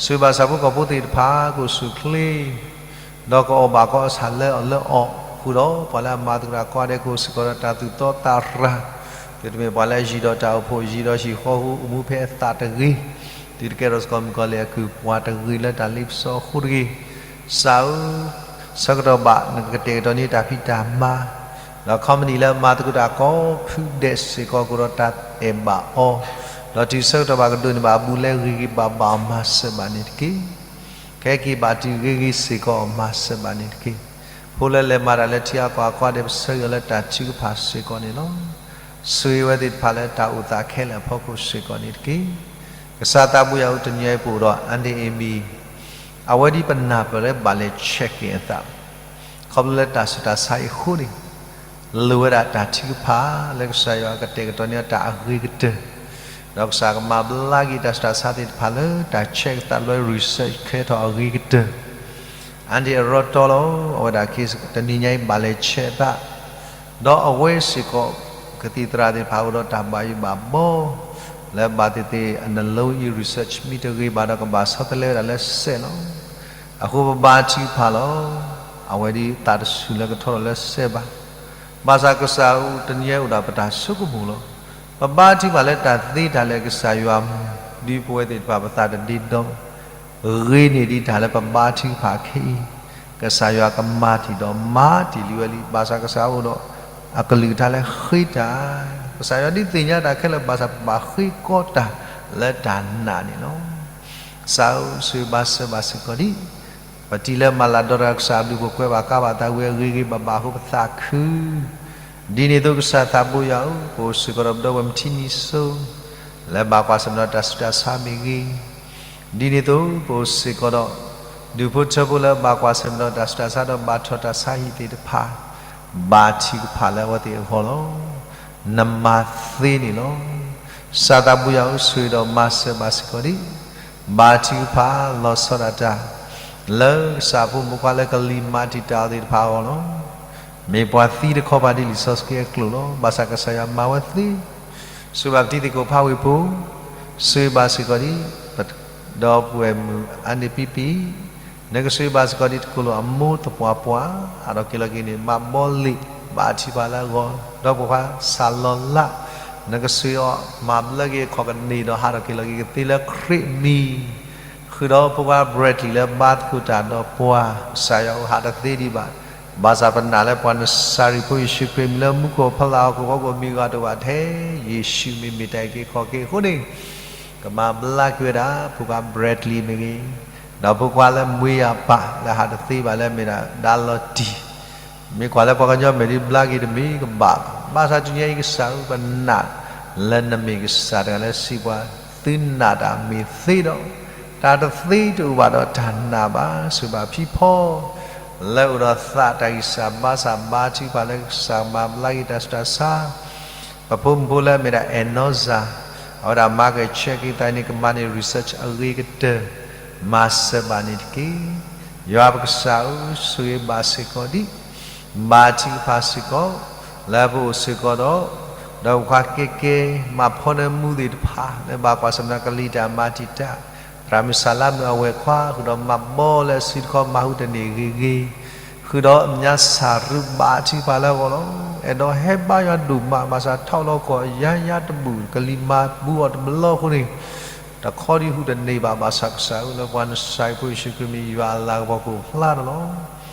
ဆိၣ်ဂ့ၤဘၣ်ကစၢ်ဖိကီၢ်ဖိသ့ၣ်တဖၣ် ကအိၣ်ဆူၣ်အိၣ်ချ့ ဒီးကအီၣ်ဘၣ်ကအီၣ်ဆၣ်လၢအီၣ်လၢအီ, ဃုာ်ဒီးပှၤလၢအမၤသကိးတၢ်ကိးဂၤဒဲး ကအိၣ်စ့ၢ်ကီးဒီးတၢ်သူၣ်တီသးရၤ, တုၤတမ့ၢ်ပှၤလၢအယံၤဒီးတၢ်အိၣ်ဖှိၣ် ယံၤဒီးဟံၣ်ဃီဖိ အိၣ်မူဖဲအသးတဂ့ၤ, တုၤတကဲထီၣ်စ့ၢ်ကီးမုၣ်ကီၤလံၢ်အကုၢ် ပှၤတဂ့ၤလၢတၢ်လ့ပစီအဃိတဂ့ၤ, ကစၢ်ဧၢ, ဆၢကတီၢ်ဘၣ်နကကတဲာ်ကတီၤန့ၢ်တၢ်ဖံးတၢ်မၤ, ဒီး company လၢအမၤသကိးတၢ်ကိးဖုဒဲးစ့ၢ်ကီး ကအိၣ်ဒီးတၢ်အဲၣ်ဘၣ်အီၤ, ဒီးတုၤဆၢကတီၢ်ဘၣ်ကဒိးန့ၢ်ဘၣ်အဘူးအလဲဂ့ၤဂ့ၤဘၣ်ဘၣ် မၤစၢၤဘၣ်န့ၣ်တက့ၢ်. ခဲက့ၤဘၣ်တုၤဂ့ၤဂ့ၤစ့ၢ်ကီး မၤစၢၤဘၣ်န့ၣ်တက့ၢ်. ဖိလၢလဲၤမၤတၢ်လၢထံအကီၢ်အကီၢ်ဒဲး ပဆၢဂ့ၤအီၤလၢတၢ်ထုကဖၣ်စ့ၢ်ကီးန့ၣ်လီၤ. ဆိၣ်ဂ့ၤဝဲသ့ၣ်တဖၣ်လၢတၢ်အိၣ်သးခဲလၢာ်အဖီခိၣ်စ့ၢ်ကီးန့ၣ်တက့ၢ်. ကစၢ်သးဘိယွၤဧၢ, တနံၤအံၤပအိၣ်ဒီး Aunty Amy, အဝဲဒ်ပနၢ်ပၢၢ်လၢဘၣ်လဲၤ check in အသး ခီဖျိလၢတၢ်ဆူးတၢ်ဆါအံၤအဃိန့ၣ်, လိၣ်ဝဲဒၣ်တၢ်ထုကဖၣ်လၢကစၢ်ယွၤကတဲာ်ကတီၤန့ၢ်အီၤတၢ်အဂ့ၤကတၢၢ်, ဒီးကစၢ်ကမၤဘျါက့ၤတၢ်ဆူးတၢ်ဆါသ့ၣ်တဖၣ်လၢတၢ် check သးလၢ research ခဲထီၣ်အဂ့ၤကတၢၢ်. Aunty အရီတီလီၤ, အဝဲဒၣ်က့ၤတနံၤညါအံၤဘၣ်လဲၤ check အသး, ဒီးအဝဲစ့ၢ်ကီး ကသံၣ်သရၣ်သ့ၣ်တဖၣ်အိၣ်ဒီးတၢ်ဘၣ်ယိၣ်ဘၣ်ဘီ လၢဘၣ်သ့ၣ်သ့ၣ်အနလိအံၤ research မ့ၢ်တဂ့ၤဘၣ်ဒီး ကဘၣ်ဆီတလဲဝဲဒၣ်လၢစဲးလီၤ. အဃိပဘါထုကဖၣ်လီၤ. အဝဲဒ်သးတဆူၣ်လၢကထီထီၣ်လၢစဲးဘၣ်. ဘၣ်ဆၣ်ကစၢ်ဧၢ, တနံၤအံၤအိၣ်ဒီးပတၢ်ဆိကမိၣ်လီၤ. ပဘါထုကဖၣ်လၢတၢ်သ့တၢ်လၢာ် ကစၢ်ယွၤမၤ ဒ်ပဝဲသ့ၣ်တဖၣ်ပသးတဒ့ဒီဘၣ်. ဂ့ၤန့ၢ်ဒံးတၢ်လၢပဘါထုကဖၣ်ခဲအံၤ, ကစၢ်ယွၤကမၤတ့ၢ်ဒီးမၤတ့ၢ်လံဝဲလံ. ဘၣ်ဆၣ်ကစၢ်အိၣ်ဒီးအကလုၢ်ကထါလၢဃ့တၢ်, ကစၢ်ယွၤဒုးသ့ၣ်ညါတၢ်ခဲလၢာ် ဘၣ်ဆၣ်ပဘၣ်ဃ့ကီးတၢ်လၢတၢ်နာ်န့ၣ်လီၤ. ကစၢ်ဧၢ, ဆိၣ်ဂ့ၤဘၣ်စၢၤဘၣ်စ့ၢ်ကီးဒံး ပတံၤလၢမၤလၤဒီးတၢ် ကစၢ်အဘျုး ပကွဲးဘၣ်ကါဘၣ်သးဝံၤအဂ့ၤဂ့ၤဘၣ်ဘၣ်အဃိ ပသးခု. ဒ်န့ၣ်အသိး ကစၢ်သးဘိယွၤဧၢ, ပအိၣ်စ့ၢ်ကီးဒီးပဒီပုၢ်ဝဲၢ်မုၢ်ထံနံၤစိၤ လၢဘၣ်ကွၢ်ဆၢၣ်မဲာ်ဒီးတၢ်ဆူးတၢ်ဆါမ့ၢ်ဂ့ၤ, ဒ်န့ၣ်အသိး ပအိၣ်စ့ၢ်ကီးဒီး ဒူၣ်ဖိထၢဖိလၢဘၣ်ကွၢ်ဆၢၣ်မဲာ်ဒီးတၢ်ဆူးတၢ်ဆါဒီးဘၣ်ထီၣ်တၢ်ဆါဟံၣ်သ့ၣ်တဖၣ်, ဘါထုကဖၣ်လၢအဝဲသ့ၣ်အဂီၢ်လီၤ. နမၤသ့န့ၣ်လီၤ. ကစၢ်သးဘိယွၤဧၢ, ဆိၣ်ဂ့ၤဒီးမၤစၢၤဘၣ်စ့ၢ်ကီးဒံး ဘါထုကဖၣ်လီၤဆီဒၣ်တၢ် လၢကစၢ်အဖိမုၣ်ဖိခွါလၢကလံၤမၤတံာ်တာ်အီၤသ့ၣ်တဖၣ်အဂီၢ်လီၤ. မ့ၢ်ပှၤသံတခီပၤဒ်လံာ်စီဆှံအကျိာ်လီၤ. ဘၣ်ဆၣ်ကစၢ်ယွၤမၤဝဲသ့. ဆိၣ်ဂ့ၤဘၣ်ပတံၤသကိးဖးဝ့ၢ်ဖိ, ဆိၣ်ဂ့ၤဘၣ်စ့ၢ်ကီးဒံး ပဒီပုၢ်ဝဲၢ်မုၣ်အါန့ၢ်ပံပံ, နကဆိၣ်ဂ့ၤဘၣ်စ့ၢ်ကီးဒံးတကိၢ်လိာ်အမိၢ်သပှၢ်ပှၢ်, အါထီၣ်က့ၤလီၤက့ၤန့ၣ် ဘၣ်ဘီလံာ် ဘါထုကဖၣ်လၢအဂီၢ်, ဒီးဖိခွါစၢ်လီၤလး, နကဆိၣ်ဂ့ၤအီၤ မၤဘျါက့ၤအခီၣ်ကန့ၢ်ဒီးဟးထီၣ်က့ၤလီၤက့ၤကသ့လၢခရံာ်အမံၤ, ဃုာ်ဒီးဖိခွါ Bradley လၢဘါသကိးတၢ်ဒီးပှၤ, ကစၢ်ယွၤဧၢ ဟးတသ့ဒံးဘၣ်, ဘၣ်ဆၣ်ပနာ်လၢပှၤနစၤရ့းဖိယ့ၣ်ၡူးခရံာ်အမံၤလၢမူခိၣ်ဖီလာ်ဟီၣ်ခိၣ်ဖီခိၣ်မံၤဂၤတအိၣ်ဘၣ်ထဲ, ယ့ၣ်ၡူးမ့ၢ်မ့ၢ်တၢ်အံၤက့ၤခီၣ်က့ၤအဃိန့ၣ် ကမၤဘျါက့ၤဝဲဒၣ် ဖိခွါ Bradley မ့ၢ်ဂ့ၤ, ဒီးဖိခွါလၢမွံယၤပၢ်လၢဟးတသ့ဘၣ်လၢအမ့ၢ်ဒၣ် ဒါလီၤတံၢ်, မ့ၢ်ကွၢ်လၢပှၤကညီမဲာ်ဒံးဘျါက့ၤတမ့ၢ်ကဘၣ်ဘၣ်, ဘၣ်ဆၣ်တနံၤအံၤကစၢ်ဧၢ ပနာ်လၢနမ့ၢ်ကစၢ်တဂၤလၢစံးပှၤ, သုနာ်တၢ်မ့ၢ်သ့ဒီး, တၢ်တသ့တအိၣ်ဘၣ်ဒီးတၢ်နာ်ဘၣ်, ဆိၣ်ဂ့ၤဘၣ်ဖံဖီ လၢအိၣ်ဒီးသးတၢ်ဂံၢ်စၢ်ဘါစၢ် ဘါထုကဖၣ်လၢကစၢ်မၤဘျါက့ၤတၢ်ဆူးတၢ်ဆါ ပဖိမုၣ်ဖိလၢအမ့ၢ်ဒၣ် အဲၣ်နီၣ်စၢ်, အဝဲဒၣ်မၤကဆှဲက့ၤသးန့ၣ် ကမၤန့ၢ် research အဂ့ၤကတၢၢ်, မၤစၢၤဘၣ်န့ၣ်တက့ၢ်. ယွၤပကစၢ်ဧၢ, ဆိၣ်ဂ့ၤဘၣ်စ့ၢ်ကီးဒံး, ဘါထုကဖၣ်စ့ၢ်ကီး, လၢပအိၣ်စ့ၢ်ကီးဒီး, ဒီးပှၤကဲကဲ, မၤဖီနၢမူသ့ၣ်တဖၣ် လၢဘၣ်ကွၢ်ဆၢၣ်မဲာ်ဒီးကလံၤတၢ်မၤတံာ်တာ်, သရၣ်မုၣ်စၢ်လါမုၣ်အဝဲၢ်ခွါ ဃုာ်ဒီးမၤဘီလၢအစုတခီ မၤဟူးတန့ၢ်ဂ့ၤဂ့ၤ, ဃုာ်ဒီးအမဲာ်ညါစၢ်ရူး ဘါထုကဖၣ်လၢအဂီၢ်လီၤ. အဲၣ်ဒိးဟဲဘါယွၤဒိၣ်မး ဘၣ်ဆၣ်ထီၣ်လီၤကီၢ်ယါယါတဘူၣ် ကလံၤမၤဘူအီၤတဘျီအဃိန့ၣ်, တခီဒံးဟူးတန့ၢ်ဘၣ်. ဘၣ်ဆၣ်ကစၢ်ဧၢ လၢပှၤနစၤရ့းဖိယ့ၣ်ၡူးခရံာ်မံၤ ယွၤအလၤကပီၤကအိၣ်ဖျါထီၣ်လီၤ.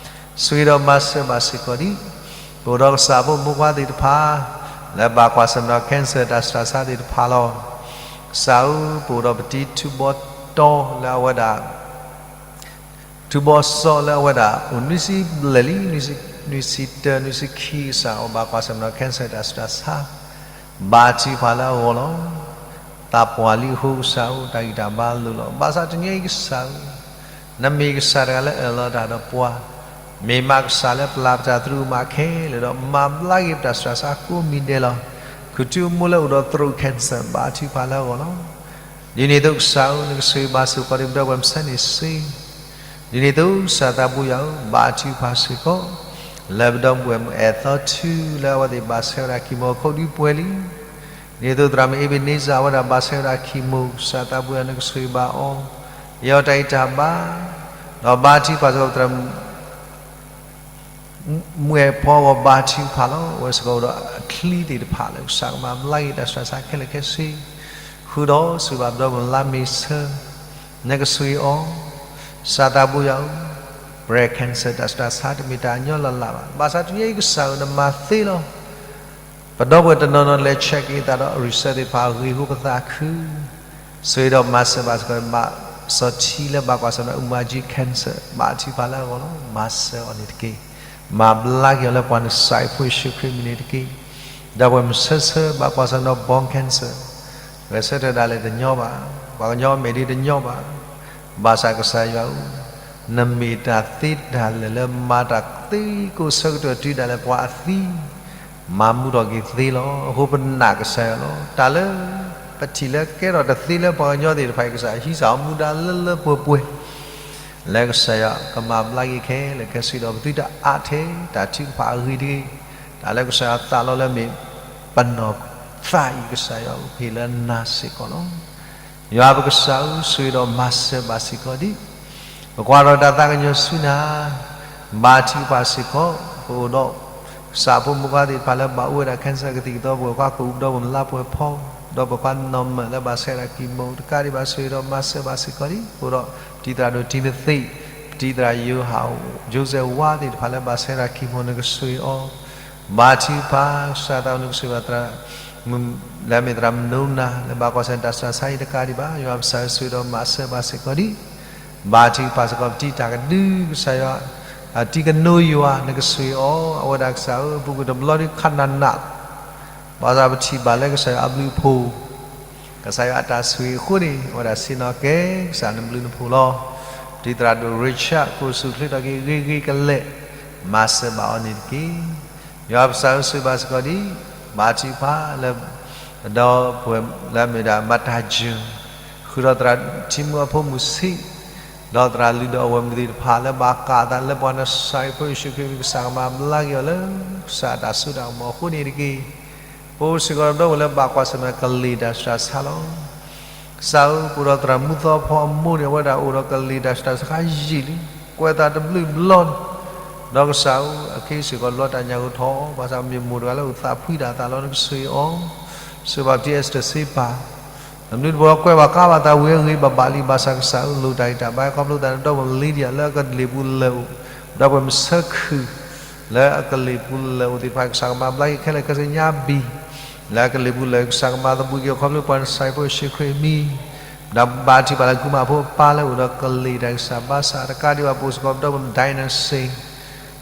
ဆိၣ်ဂ့ၤဒီးမၤစၢၤဘၣ်စ့ၢ်ကီးဒံး, ပအိၣ်ဒီးကစၢ်ဖိမုၣ်ဖိခွါသ့ၣ်တဖၣ်, လၢဘၣ်ကွၢ်ဆၢၣ်မဲာ်ဒီး cancer တၢ်ဆူးတၢ်ဆါသ့ၣ်တဖၣ်လီၤ. ကစၢ်ဧၢ, ပအိၣ်ဒီးပတံၤထူဘီတီလၢအဝဲဒၣ် ထူဘီစီလၢအဝဲဒၣ် အိၣ်နွံဆံဘျဲၣ်လံ, နွံဆံ, နွံဆံတၢ, နွံဆံခံ ကစၢ် အဝဲဘၣ်ကွၢ်ဆၢၣ်မဲာ်ဒီး cancer တၢ်ဆူးတၢ်ဆါ, ဘါထုကဖၣ်လၢအဂီၢ်လီၤ. သးပှၢ်လံအဃိကစၢ်ဧၢ, တၢ်ဂံၢ်တၢ်ဘါလိၤလီၤ. ဘၣ်ဆၣ်တနံၤအံၤကစၢ်ဧၢ, နမ့ၢ်ကစၢ်တဂၤလၢအၢၣ်လီၤတၢ်ဒီးပှၤ, မ့ၢ်မးကစၢ်လၢပျၢ်ပတၢ်သရူးကမၣ်ခဲလၢာ်ဒီး မၤဘျါက့ၤပတၢ်စှၤဆါကိးမံၤဒဲးလီၤ. ခုၣ်တုၤအမိၢ်လၢအိၣ်ဒီးသရိာ် cancer ဘါထုကဖၣ်လၢအဂီၢ်လီၤ. ဒ်န့ၣ်အသိးကစၢ်ဧၢ နကဆိၣ်ဂ့ၤဘၣ်စ့ၢ်ကီးဒီးပဒီပုၢ်ဝဲၢ်မုၣ်ဆါန့ၣ်စ့ ဒ်န့ၣ်အသိးကစၢ်သးဘိယွၤဧၢ ဘါထုကဖၣ်စ့ၢ်ကီး လၢပဒီပုၢ်ဝဲၢ်မုၣ်အဲၣ်သီထုလၢအဝဲသ့ၣ်ဘၣ်ဆဲးဝဲဒၣ် chemo ခိၣ်ဒုပှဲၤလံ. ဒ်န့ၣ်အသိးသရၣ်မုၣ်အ့ဘ့းန့စၢ် အဝဲဒၣ်ဘၣ်ဆဲးဝဲဒၣ် chemo ကစၢ်သးဘိယွၤ နကဆိၣ်ဂ့ၤဘၣ်အီၤ ယအီၤတၢ်အံၤတၢ်ဘါ ဒီးဘါထုကဖၣ်စ့ၢ်ကီးသရၣ်မုၣ် မုၢ်အဲၣ်ဖီအဂီၢ်ဘါထုကဖၣ်လီၤ. အဝဲစ့ၢ်ကီးအိၣ်ဒီးအချံသ့ၣ်တဖၣ်လၢကစၢ်ကမၤဘျါက့ၤတၢ်စှၤဆါခဲလၢာ်ခဲဆ့ ဃုာ်ဒီးဆိၣ်ဂ့ၤဘၣ်ပဒီပုၢ်ဝဲၢ်မုၣ် လါမ့ၤဆၢ နကဆိၣ်ဂ့ၤအီၤ ကစၢ်သးဘိယွၤဧၢ breast cancer တၢ်စှၤဆါတမ့ၢ်တၢ်ညီလၢ်လၢ်ဘၣ်. ဘၣ်ဆၣ်တနံၤအံၤကစၢ်ဧၢ နမၤသ့လီၤ. ပဒီပုၢ်ဝဲၢ်တနီၤနီၤလဲၤ check က့ၤအသးဒီး result သ့ၣ်တဖၣ်အဂ့ၤအဃိပသးခု ဆိၣ်ဂ့ၤဒီးမၤစၢၤဘၣ်စ့ၢ်ကီး မၤစီၤထံလၢဘၣ်ကွၢ်ဆၢၣ်မဲာ် အူမၤကၠံ cancer ဘါထုကဖၣ်လၢအဂီၢ်လီၤ. မၤစၢၤအီၤန့ၣ်တက့ၢ်. မၤဘျါက့ၤအီၤလၢပှၤနစၢ်ဖိယ့ၣ်ၡူးခရံာ်အမံၤန့ၣ်တက့ၢ်. ဒီပုၢ်ဝဲၢ်မုၣ်ဆၢဆၢဘၣ်ကွၢ်ဆၢၣ်မဲာ် bone cancer ဂဲၤဆၢထၢၣ်ဒၣ်လဲာ်တညီဘၣ်. ပှၤကညီမဲာ်ဒ့တညီဘၣ်. ဘၣ်ဆၣ်ကစၢ်ယွၤဧၢ နမ့ၢ်တၢ်သ့တၢ်လၢာ်လၢမၤတၢ်သ့ကိးဆၢကတီၢ်တုၤဒၣ်လဲာ်ပှၤအသံ မၤမူထီၣ်က့ၤသ့လီၤ. အဃိပနာ်ကစၢ်ယွၤလီၤ. တၢ်လၢပထံၣ်လၢကဲထီၣ်တသ့လၢပှၤကညီသ့ၣ်တဖၣ်အံၤ ကစၢ်ဟံးစၢ်အီၤမူဒါလၢလၢပှဲၤပှဲၤ လၢကစၢ်ယွၤကမၤဘျါက့ၤခဲလၢာ်ခဲဆ့ဒီး ပသုတအါထဲတၢ်ထုကဖၣ်အဂ့ၤတဂ့ၤ. တၢ်လၢကစၢ်ယွၤသးလီလၢမ့ၢ်ပနီၢ်သးအံၤ ကစၢ်ယွၤကဟ့ၣ်လၢနၤစ့ၢ်ကီးလီၤ. ယွၤပကစၢ်ဧၢ ဆိၣ်ဂ့ၤဒီးမၤစၢၤဘၣ်စ့ၢ်ကီးဒံး ပကွၢ်ထီၣ်တၢ်သးကညီၤဆူနၤ ဘါထုကဖၣ်စ့ၢ်ကီး ပအိၣ်ဒီး ကစၢ်ဖိမုၣ်ခွါသ့ၣ်တဖၣ်လၢဘၣ်အိၣ်ဝဲဒၣ် cancer ကသံၣ်ကသီ ပဝဲၢ်ခွါကအိၣ်ဒီးပမုၢ်လါပှဲၤဖီ ဒီးပခွါနီၢ်မၢၢ်လၢဘၣ်ဆဲးဒၣ် chemo တကးဒံးဘၣ် ဆိၣ်ဂ့ၤဒီးမၤစၢၤဘၣ်စ့ၢ်ကီးဒံး ပအိၣ်ဒီးပတံၤသရၣ်ဒိၣ်တံၤမသ့း ပတံၤသရၣ်ယိၤဟၣ် ယိၤစဲးဝါသ့ၣ်တဖၣ်လၢဘၣ်ဆဲးဒၣ် chemo နကဆိၣ်ဂ့ၤအီၤ ဘါထုကဖၣ် ကစၢ်သးဘိယွၤ နကဆိၣ်ဂ့ၤဘၣ်သရၣ် လၢအမ့ၢ်သရၣ်မနိနၤ လၢဘၣ်ကွၢ်ဆၢၣ်မဲာ်တၢ်စှၤဆါအံၤတကးဒံးဘၣ် ယွၤပကစၢ်ဧၢ ဆိၣ်ဂ့ၤဒီးမၤစၢၤဘၣ်စ့ၢ်ကီးဒံး ဘါထုကဖၣ်စ့ၢ်ကီး ပတံၤတၢ်ကဒု ကစၢ်ယွၤ အတံၤကနိယွၤ နကဆိၣ်ဂ့ၤအီၤ အဝဲဒၣ်ကစၢ်ဧၢ အပူၤကွံာ်တဘျီဒုးခးနးနး ဘၣ်ဆၣ်ပထံၣ်ဘၣ်လၢကစၢ်ယွၤအဘျုးအဖှိၣ် ကစၢ်ယွၤအတၢ်ဆိၣ်ဂ့ၤအဃိန့ၣ် အဝဲဒၣ်ဆ့ၣ်နီၤကဲ ကစၢ်နဘျုးနဖှိၣ်လီၤ. ပတံၤသရၣ်ဒိၣ် Richard ကအိၣ်ဆူၣ်အိၣ်ချ့ထီၣ်က့ၤဂ့ၤဂ့ၤကလဲာ် မၤစၢၤဘၣ်အီၤန့ၣ်တက့ၢ်. ယွၤပကစၢ်ဧၢ ဆိၣ်ဂ့ၤဘၣ်စ့ၢ်ကီးဒံး ဘါထုကဖၣ်လၢ ဒီပုၢ်ဝဲၢ်လၢအမ့ၢ်ဒၣ် မတၤယၢၢ် ဃုာ်ဒီးသရၣ်ထံမုၢ်အဖိမုၣ်ဆံး ဒီးသရၣ်လုၢ်ဒီးအဝဲၢ်မုၣ်သ့ၣ်တဖၣ်လၢဘၣ်ကးအသးလၢပှၤနစၢ်အံၤဖိယ့ၣ်ၡူးခရံာ်အမံၤ ကစၢ်ကမၤဘျါက့ၤအီၤလၢ ကစၢ်အတၢ်စိတၢ်ကမီၤအဃိန့ၣ်တက့ၢ်. ပအိၣ်စ့ၢ်ကီးဒီးဒီပုၢ်ဝဲၢ်လၢဘၣ်ကွၢ်ဆၢၣ်မဲာ်ကလံၤတၢ်စှၤဆါလီၤ. ကစၢ်ဧၢ ပအိၣ်ဒီးသရၣ်မူသီဖီအမိၢ်န့ၣ် အဝဲဒၣ်အိၣ်ဒီးကလံၤတၢ်စှၤဆါယံာ်လံ, ကွဲးသးတဘျုးဘျီန့ၣ်, ဒီးကစၢ်ဧၢ အခဲအံၤစ့ၢ်ကီးလီၤတၢ်ညၣ်ဂိၢ်ထီၣ်, ဘၣ်ဆၣ်မ့ၢ်မိၢ်တဂၤလၢအိၣ်သးဖှံတၢ်သးလီၤ နကဆိၣ်ဂ့ၤအီၤ, ဆိၣ်ဂ့ၤဘၣ်ပတံၤ Esther စ့ပၢ် နဘျုးနဖှိၣ်ကွဲးဘၣ်ကးဘၣ်သးဝံၤအဂ့ၤဘၣ်ဘၣ်လံ, ဘၣ်ဆၣ်ကစၢ်ဧၢ လိၣ်တၢ်ဂံၢ်တၢ်ဘါခီဖျိသးန့ၣ် ဒီပုၢ်ဝဲၢ် Lydia လၢအကလံၤပူၤလၢာ်အိၣ်, ဒီပုၢ်ဝဲၢ်မုၣ်ဆၢခုၣ် လၢအကလံၤပူၤလၢာ်အိၣ်သ့ၣ်တဖၣ် ကစၢ်ကမၤဘျါက့ၤခဲလၢာ်ခဲဆ့ညါဘံၣ်, လၢအကလံၤပူၤလၢာ် ကစၢ်ကမၤသဘှံးက့ၤအီၤခီဖျိပှၤနစၢ်အံၤဖိယ့ၣ်ၡူးခရံာ်အမံၤ, ဒီးဘါထုကဖၣ်လၢကုမၣ်ဖိအပၢ်လၢအိၣ်ဒီးကလံၤတၢ်ဂံၢ်စၢ်ဘါစၢ်တကးဒံးဘၣ် ပအိၣ်စ့ၢ်ကီးဒီပုၢ်ဝဲၢ် Diana Singh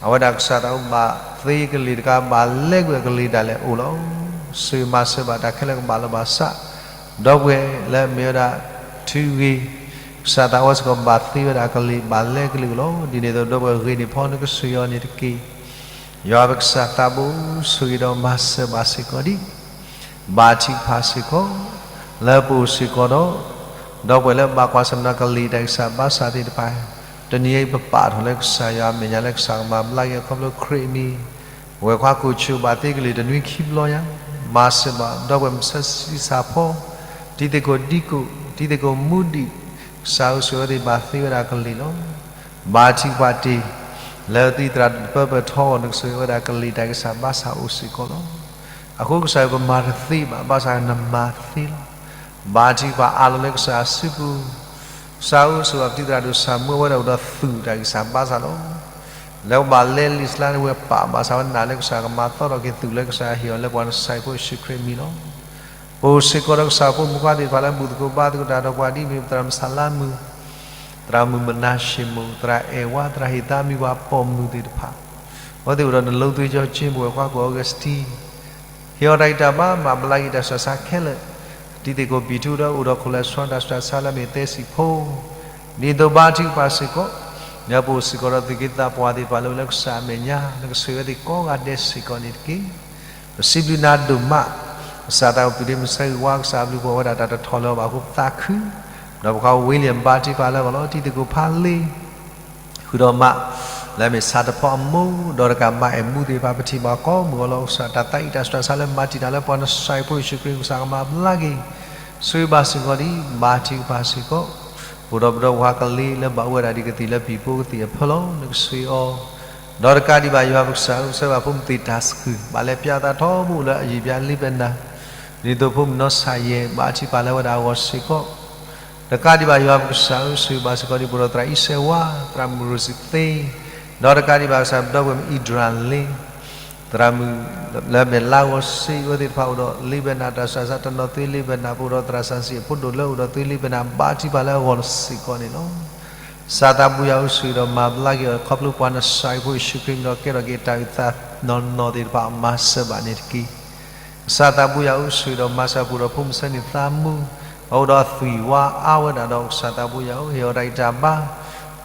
အဝဲဒၣ်ကစၢ်သးအိၣ်ဘၣ်သ့ကလံၤတကးဘၣ်လဲကွံာ်အကလံၤဒၣ်လဲာ်အိၣ်လီၤ. ဆိၣ်ဂ့ၤမၤစၢၤဘၣ်တၢ်ခဲလၢာ်ကဘၣ်လီၤဘၣ်စး, ဒီပုၢ်ဝဲၢ်လၢအမ့ၢ်ဝဲဒၣ် ထုဂ့ၤ, ကစၢ်သးအိၣ်စ့ၢ်ကီးဘၣ်သ့ဝဲဒၣ်အကလံၤဘၣ်လဲကလံၤအိၣ်လီၤ. ဒ်န့ၣ်အသိးဒီပုၢ်ဝဲၢ်ဂ့ၤန့ၢ်ဖီ နကဆိၣ်ဂ့ၤအီၤန့ၣ်တက့ၢ်. ယွၤပကစၢ်သးဘိ ဆိၣ်ဂ့ၤဒီးမၤစၢၤဘၣ်စ့ၢ်ကီးဒံး ဘါထုကဖၣ်စ့ၢ်ကီး လၢပအိၣ်စ့ၢ်ကီးဒီး ဒီပုၢ်ဝဲၢ်လၢဘၣ်ကွၢ်ဆၢၣ်မဲာ်ကလံၤတၢ်ဂံၢ်စၢ်ဘါစၢ်သ့ၣ်တဖၣ်, တနံၤအံၤပပာ်ထီၣ်လၢကစၢ်ယွၤအမဲာ်ညါလၢကစၢ်ကမၤဘျါက့ၤအခီဖျိခရံာ်အမံၤ, ပဝဲၢ်ခွါကူၣ်ဆူၣ်ဘၣ်သ့ကလံၤတနွံခံဘျီညါ, မၤစၢၤဘၣ် ဒီပုၢ်ဝဲၢ်မုၣ်ဆၢဆံးစၢ်ဖီ, တံၤသကိးဒံကိး, တံၤသကိးမူဒံး, ကစၢ်ဧၢ ဆိၣ်ဂ့ၤအဝဲသ့ၣ်ဘၣ်သ့ဝဲဒၣ်ကလံၤလီၤ. ဘါထုကဖၣ်တ့ၢ် လၢသုသရၣ်ဒိၣ်တပၢၢ်ပၢၢ်ထီအဂီၢ် နကဆိၣ်ဂ့ၤဝဲဒၣ်ကလံၤတၢ်ဂံၢ်စၢ်ဘါစၢ်အိၣ်စ့ၢ်ကီးလီၤ. အဃိကစၢ်ဧၢ ပမၤတသ့ဘၣ် ဘၣ်ဆၣ်နမၤသ့လီၤ. ဘါထုကဖၣ်အးလီၤလၢကစၢ်အစုပူၤ, ကစၢ်ဧၢ ဆိၣ်ဂ့ၤပတံၤသရၣ်ဒိၣ်စၢ်မူ အဝဲဒၣ်အိၣ်ဒီးသူၣ်တၢ်ဂံၢ်စၢ်ဘါစၢ်လီၤ. လၢပဘၣ်လဲလံာ်စလါန့ၣ် ဝဲပာ်ဘၣ်ဆၣ်ဝဲနာ်လၢကစၢ်ကမၤသီထီၣ်က့ၤသူၣ်လၢကစၢ်ဟ့ၣ်အီၤလၢပှၤနစၢ်အံၤဖိယ့ၣ်ၡူးခရံာ်အမံၤလီၤ. ပအိၣ်စ့ၢ်ကီးဒီးကစၢ်ဖိမုၣ်ခွါသ့ၣ်တဖၣ်လၢဘူၣ်သကိးဘါသကိးတၢ်ဒီးပှၤဒ်အမ့ၢ် သရၣ်မုၣ်ဆၣ်လါမုၣ်, သရၣ်မုၣ်မနၤၡ့ၣ်မိၣ်, သရၣ်အဲၣ်ဝါ, သရၣ်ဟ့ၣ်သါမံၤ ပှၤပိာ်မုၣ်သ့ၣ်တဖၣ်, အဝဲသ့ၣ်အိၣ်ဒီးနလိသ့ကၠီကၠ့ ပဝဲၢ်ခွါကိး Augustine ဟ့ၣ်အီၤတၢ်ဂံၢ်တၢ်ဘါ မၤဘျါက့ၤတၢ်စှၤဆါခဲလၢာ်, တံၤသကိးပံာ်ထူဒီးအိၣ်ဒီး cholesterol တၢ်စှၤဆါလၢအမ့ၢ်သဲစံၣ်ဖိ, ဒ်သိးဘါထုကဖၣ်စ့ၢ်ကီး, လၢ ပအိၣ်စ့ၢ်ကီးဒီးသုးက့သးပှၢ်သ့ၣ်တဖၣ်လၢအိၣ်လၢကစၢ်အမဲာ်ညါ နကဆိၣ်ဂ့ၤဝဲသ့ၣ်ကိးဂၤဒဲးစ့ၢ်ကီးန့ၣ်တက့ၢ်. ပစံးဘျုးနၤဒိၣ်မး, ကစၢ်သးအိၣ်ပုၢ်ဒ့မုၣ်ဆၢဂ့ၤဝါ ကစၢ်အဘျုးပှၤဝဲဒၣ်တၢ်တထီၣ်လၢၤဘၣ်အဃိပသးခု, ဒီးပှၤဝ့လံၣ်ဘါထုကဖၣ်လၢအဂီၢ်လီၤ တံၤသကိးဖးလ့ ဃုာ်ဒီးမး လၢအမ့ၢ်ဆၣ်တဖီအမိၢ် ဒီးတကးမါအဲၣ်မူသ့ၣ်တဖၣ် ပထံၣ်ဘၣ်ကိးမုၢ်ဂီၤလီၤ ကစၢ်တၢ်သးအံၤတၢ်ဆှၢဆါလၢမၤတံာ်တာ်လၢပှၤနစၢ်အံၤဖိယ့ၣ်ၡူးခရံာ် ကစၢ်ကမၤဘျါက့ၤ ဆိၣ်ဂ့ၤဘၣ်စ့ၢ်ကီးဒံး ဘါထုကဖၣ်စ့ၢ်ကီး အိၣ်ဒီးပဒီပုၢ်ဝဲၢ်ကလ့လၢဘၣ်အိၣ်ဝဲဒၣ်ဒ်ကသံၣ်လၢပံၤဖိကသံၣ်အဖၢလီၤ နကဆိၣ်ဂ့ၤအီၤ ဒီးတကးဒံးဘၣ်ယွၤပကစၢ်ဧၢ ဆှၢဘၣ်ဖိမုၣ်သ့ၣ်တၢ်သကုၤ ဘၣ်လဲၤပၠးသးထီဘိလၢအယံာ်ဘၣ်လ့ပနၢ် ဒ်သိးဖိမုၣ်နီၢ်ဆၣ်ယဲၢ် ဘါထုကဖၣ်လၢဝဲဒၣ်အဂီၢ်စ့ၢ်ကီး တကးဒံးဘၣ်ယွၤပကစၢ်ဧၢ ဆိၣ်ဂ့ၤဘၣ်စ့ၢ်ကီးဒံး ပအိၣ်ဒီးသရၣ်အံၣ်စဲးဝါ သရၣ်မုၣ်ရိစံသ့ ဒီးတကးဒံးဘၣ်ကစၢ်ပဒီပုၢ်ဝဲၢ်မုၣ်အံၣ်ဒြၣ်လ့ သရၣ်မုၣ်လၢအမ့ၢ်လါဂီၤစ့ အဝဲသ့ၣ်တဖၣ်အိၣ်ဒီးလ့ပနၢ် တၢ်ဆှၢဆါတနီၤ သုလ့ပနၢ် ပအိၣ်ဒီးသရၣ်စီဆှံအဖိဒိၣ်လၢအိၣ်ဒီးသုလ့ပနၢ် ဘါထုကဖၣ်လၢအဂီၢ်စ့ၢ်ကီးန့ၣ်လီၤ. ကစၢ်သးဘိယွၤဧၢ ဆိၣ်ဂ့ၤဒီးမၤဘျါက့ၤအီၤ ခီဖျိပှၤနစၢ်အံၤဖိယ့ၣ်ၡူးခရံာ်မံၤဒီးကဲထီၣ်က့ၤတၢ်အုၣ်သးနီၢ်နီၢ်သ့ၣ်တဖၣ် မၤစၢၤဘၣ်န့ၣ်တက့ၢ်. ကစၢ်သးဘိယွၤဧၢ ဆိၣ်ဂ့ၤဒီးမၤစၢၤပှၤဒီးဖိမုၣ်ဆၢန့ၣ်သးမူ, အအိၣ်ဒီးအသွံၣ်ဝါအါဝဲဒၣ်ဒီး ကစၢ်သးဘိယွၤဧၢ ဟ့ၣ်အီၤတၢ်ဂံၢ်တၢ်ဘါ,